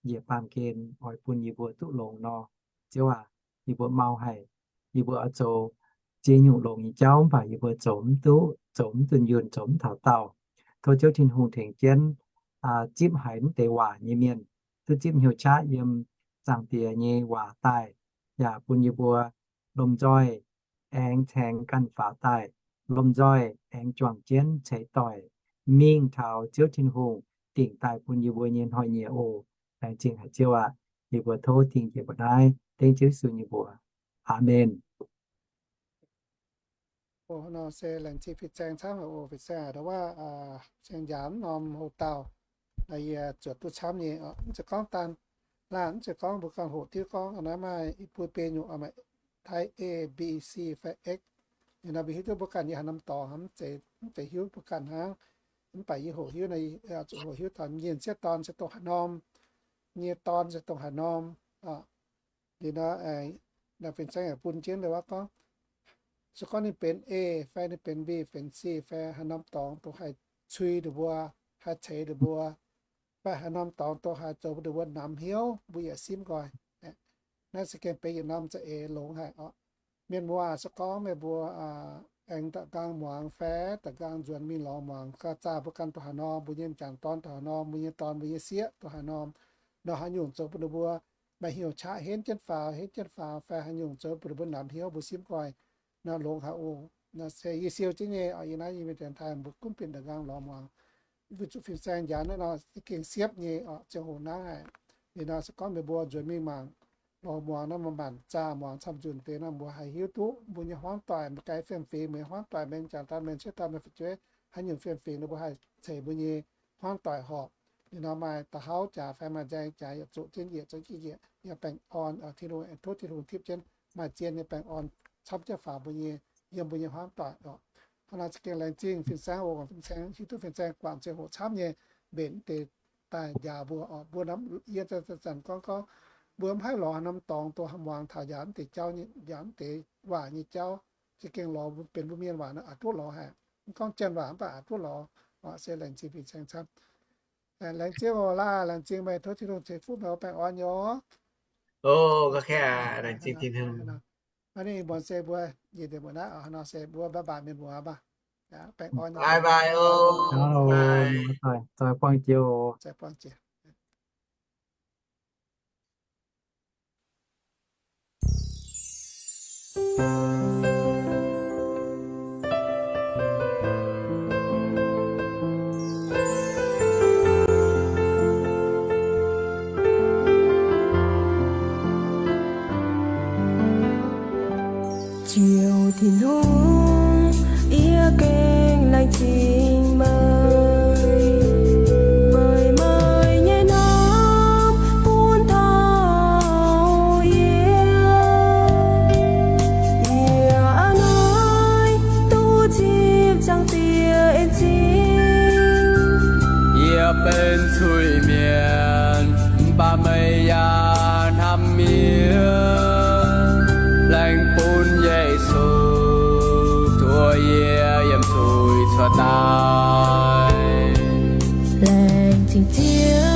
njiec baamh gen oix bun yie mbuo duqv longx nor, Ziouv aac, yie mbuo mau haic. Yie mbuo oix zoux ziex nyungc longx nyei jauv, mv baac yie mbuo zoux mv duqv, zoux mv dunh yunh, zoux mv taux daauh. Tov Ziouv Tin-Hungh tengx jienv zipv haiz mv deix waac nyei mienh duqv zipv hnyouv qaqv yiem Zaangc Diex nyei waac daaih, yaac bun yie mbuo lomh nzoih aengx tengx ganh faaux daaih, lomh nzoih aengx juangc jienv ceix doic mingh taux Ziouv Tin-Hungh dingc daaih bun yie mbuo nyei hnoi-nyieqc oc. Laengz zingh haic Ziouv aac. Yie mbuo tov dingh njiec mbuo naaiv dengv Ziouv Yesu nyei mbuox. Aamen. Nor se laengz zingh fin-saeng camv oc. Fin-saeng aac, ndau wuov, saeng-njaaux norm houx-dauh, yie zuotc duqv camv nyei. Mv zeiz gorngv daan laanh, mv zeiz gorngv mbuo ganh hoqc diuv gorngv naaiv maaih i buo biei nyungc, maaih Taiv A, B, C fai X. Ninh nor mbuo hiuv duqv mbuo ganh nyei haaix norm dorngx, mv zeiz hiuv mbuo ganh hnangv. Mv baac yie hoqc hiuv, zuqc hoqc hiuv taux nyienh sieqv dorn se dongh haaix norm, nyei dorn se dongh haaix norm. Liuz nor, fin-saeng yaac bun jienv ndau wuov gorngv, se gorngv ninh benx A fai ninh benx B, benx C fai haaix norm dorngx dongh haih cui ninh mbuo, haih ceix ninh mbuo, fai haaix norm dorngx dongh haih zoux bun ninh mbuo namx hnyouv, mbuo yaac simv nqoi. Naaiv se gengh benx yietc norm za'eix longx haic oc. Mienh muoz, se gorngv meih mbuo aengx da'nqaang muangx fai da'nqaang nzuonx mingh lorz muangx ga'zaah mbuo ganh dongh haaix norm, mbuo nyei m'jangc dorn dongh haaix norm, mbuo nyei dorn, mbuo nyei sieqv dongh haaix norm, nor haaix nyungc zoux bun ninh mbuo maaih hnyouv qaqv henv jienv faaux, henv jienv faaux, fai haaix nyungc zoux bun ninh mbuo namx hnyouv, mbuo simv nqoi, nor longx haic oc. Nor se yie siou jienv nyei oc. Yie naaiv yie mienh dienx taaih mbuo gunv binc da'nqaang lorz muangx. Weic zuqc fin-saeng njaaux naaiv nor gengh siepv nyei oc, ziangh hoc hnangv haic. Liuz nor se gorngv meih mbuo nzuonx mingh mangc lorz muangx nor, maaih maanc zaah muangx camv nzunc deix nor, mbuo haih hiuv duqv mbuo nyei hmuangv doic, mbuo ganh fiem-fingx, mbuo nyei hmuangv doic, mienh, m'jangc dorn, mienh, sieqv dorn, mienh, fu'jueiv, haaix nyungc fiem-fingx ninh mbuo haih ceix mbuo nyei hmuangv doic horpc. Liuz nor maaih da'hauv jaax fai maaih nzaeng jaax yaac zuqc jienv njiec, zoux jienv njiec, yaac baengh orn, Tin-Hungh, tov Tin-Hungh tipv jienv maaih zien nyei baengh orn camv jienv faaux mbuo nyei, yiem mbuo nyei hmuangv doic oc. Hnangv naaiv za'gengh laengz zingh fin-saeng oc, fin-saeng hiuv duqv fin-saeng guangc ziangh hoc camv nyei mbenc mv deix daaih njaaux mbuo oc. Mbuo norm yie zanc-zanc gorngv gorngv, mbuo mv haih lorz haaix norm dorngx dongh muangx taux njaaux mv deix jauv nyei, njaaux mv deix waac nyei jauv. Za'gengh lorz benx mbuo mienh waac nor aqc duqv lorz haic. Mv gorngv janx waac mv baac aqc duqv lorz. Se laengz zingh fin-saeng camv. Laengz zingh oc laaih, laengz zingh meih, tov Tin-Hungh ceix fuqv meih oc, baengh orn nyei oc. Hnangv naaiv muonz se mbuo njiec ndiev mbuo naaiv oc, nor se mbuo bye bye mienh muoz baac. Baengh orn nyei. Bye bye oc. Doix buangh jiex oc. Ziouv Tin-Hungh, yie gengh laengz zingh meih, weic meih nyei naamh bun taux yie. Yie a'hneiv duqv zipv Zaangc Diex en zingh. Yie benx zuiz-mienh, mv baac meih yaac hnamv yie. Laengz bun Yesu tuov yie yiem zuiz cuotv daaih. Laengz zingh Ziouv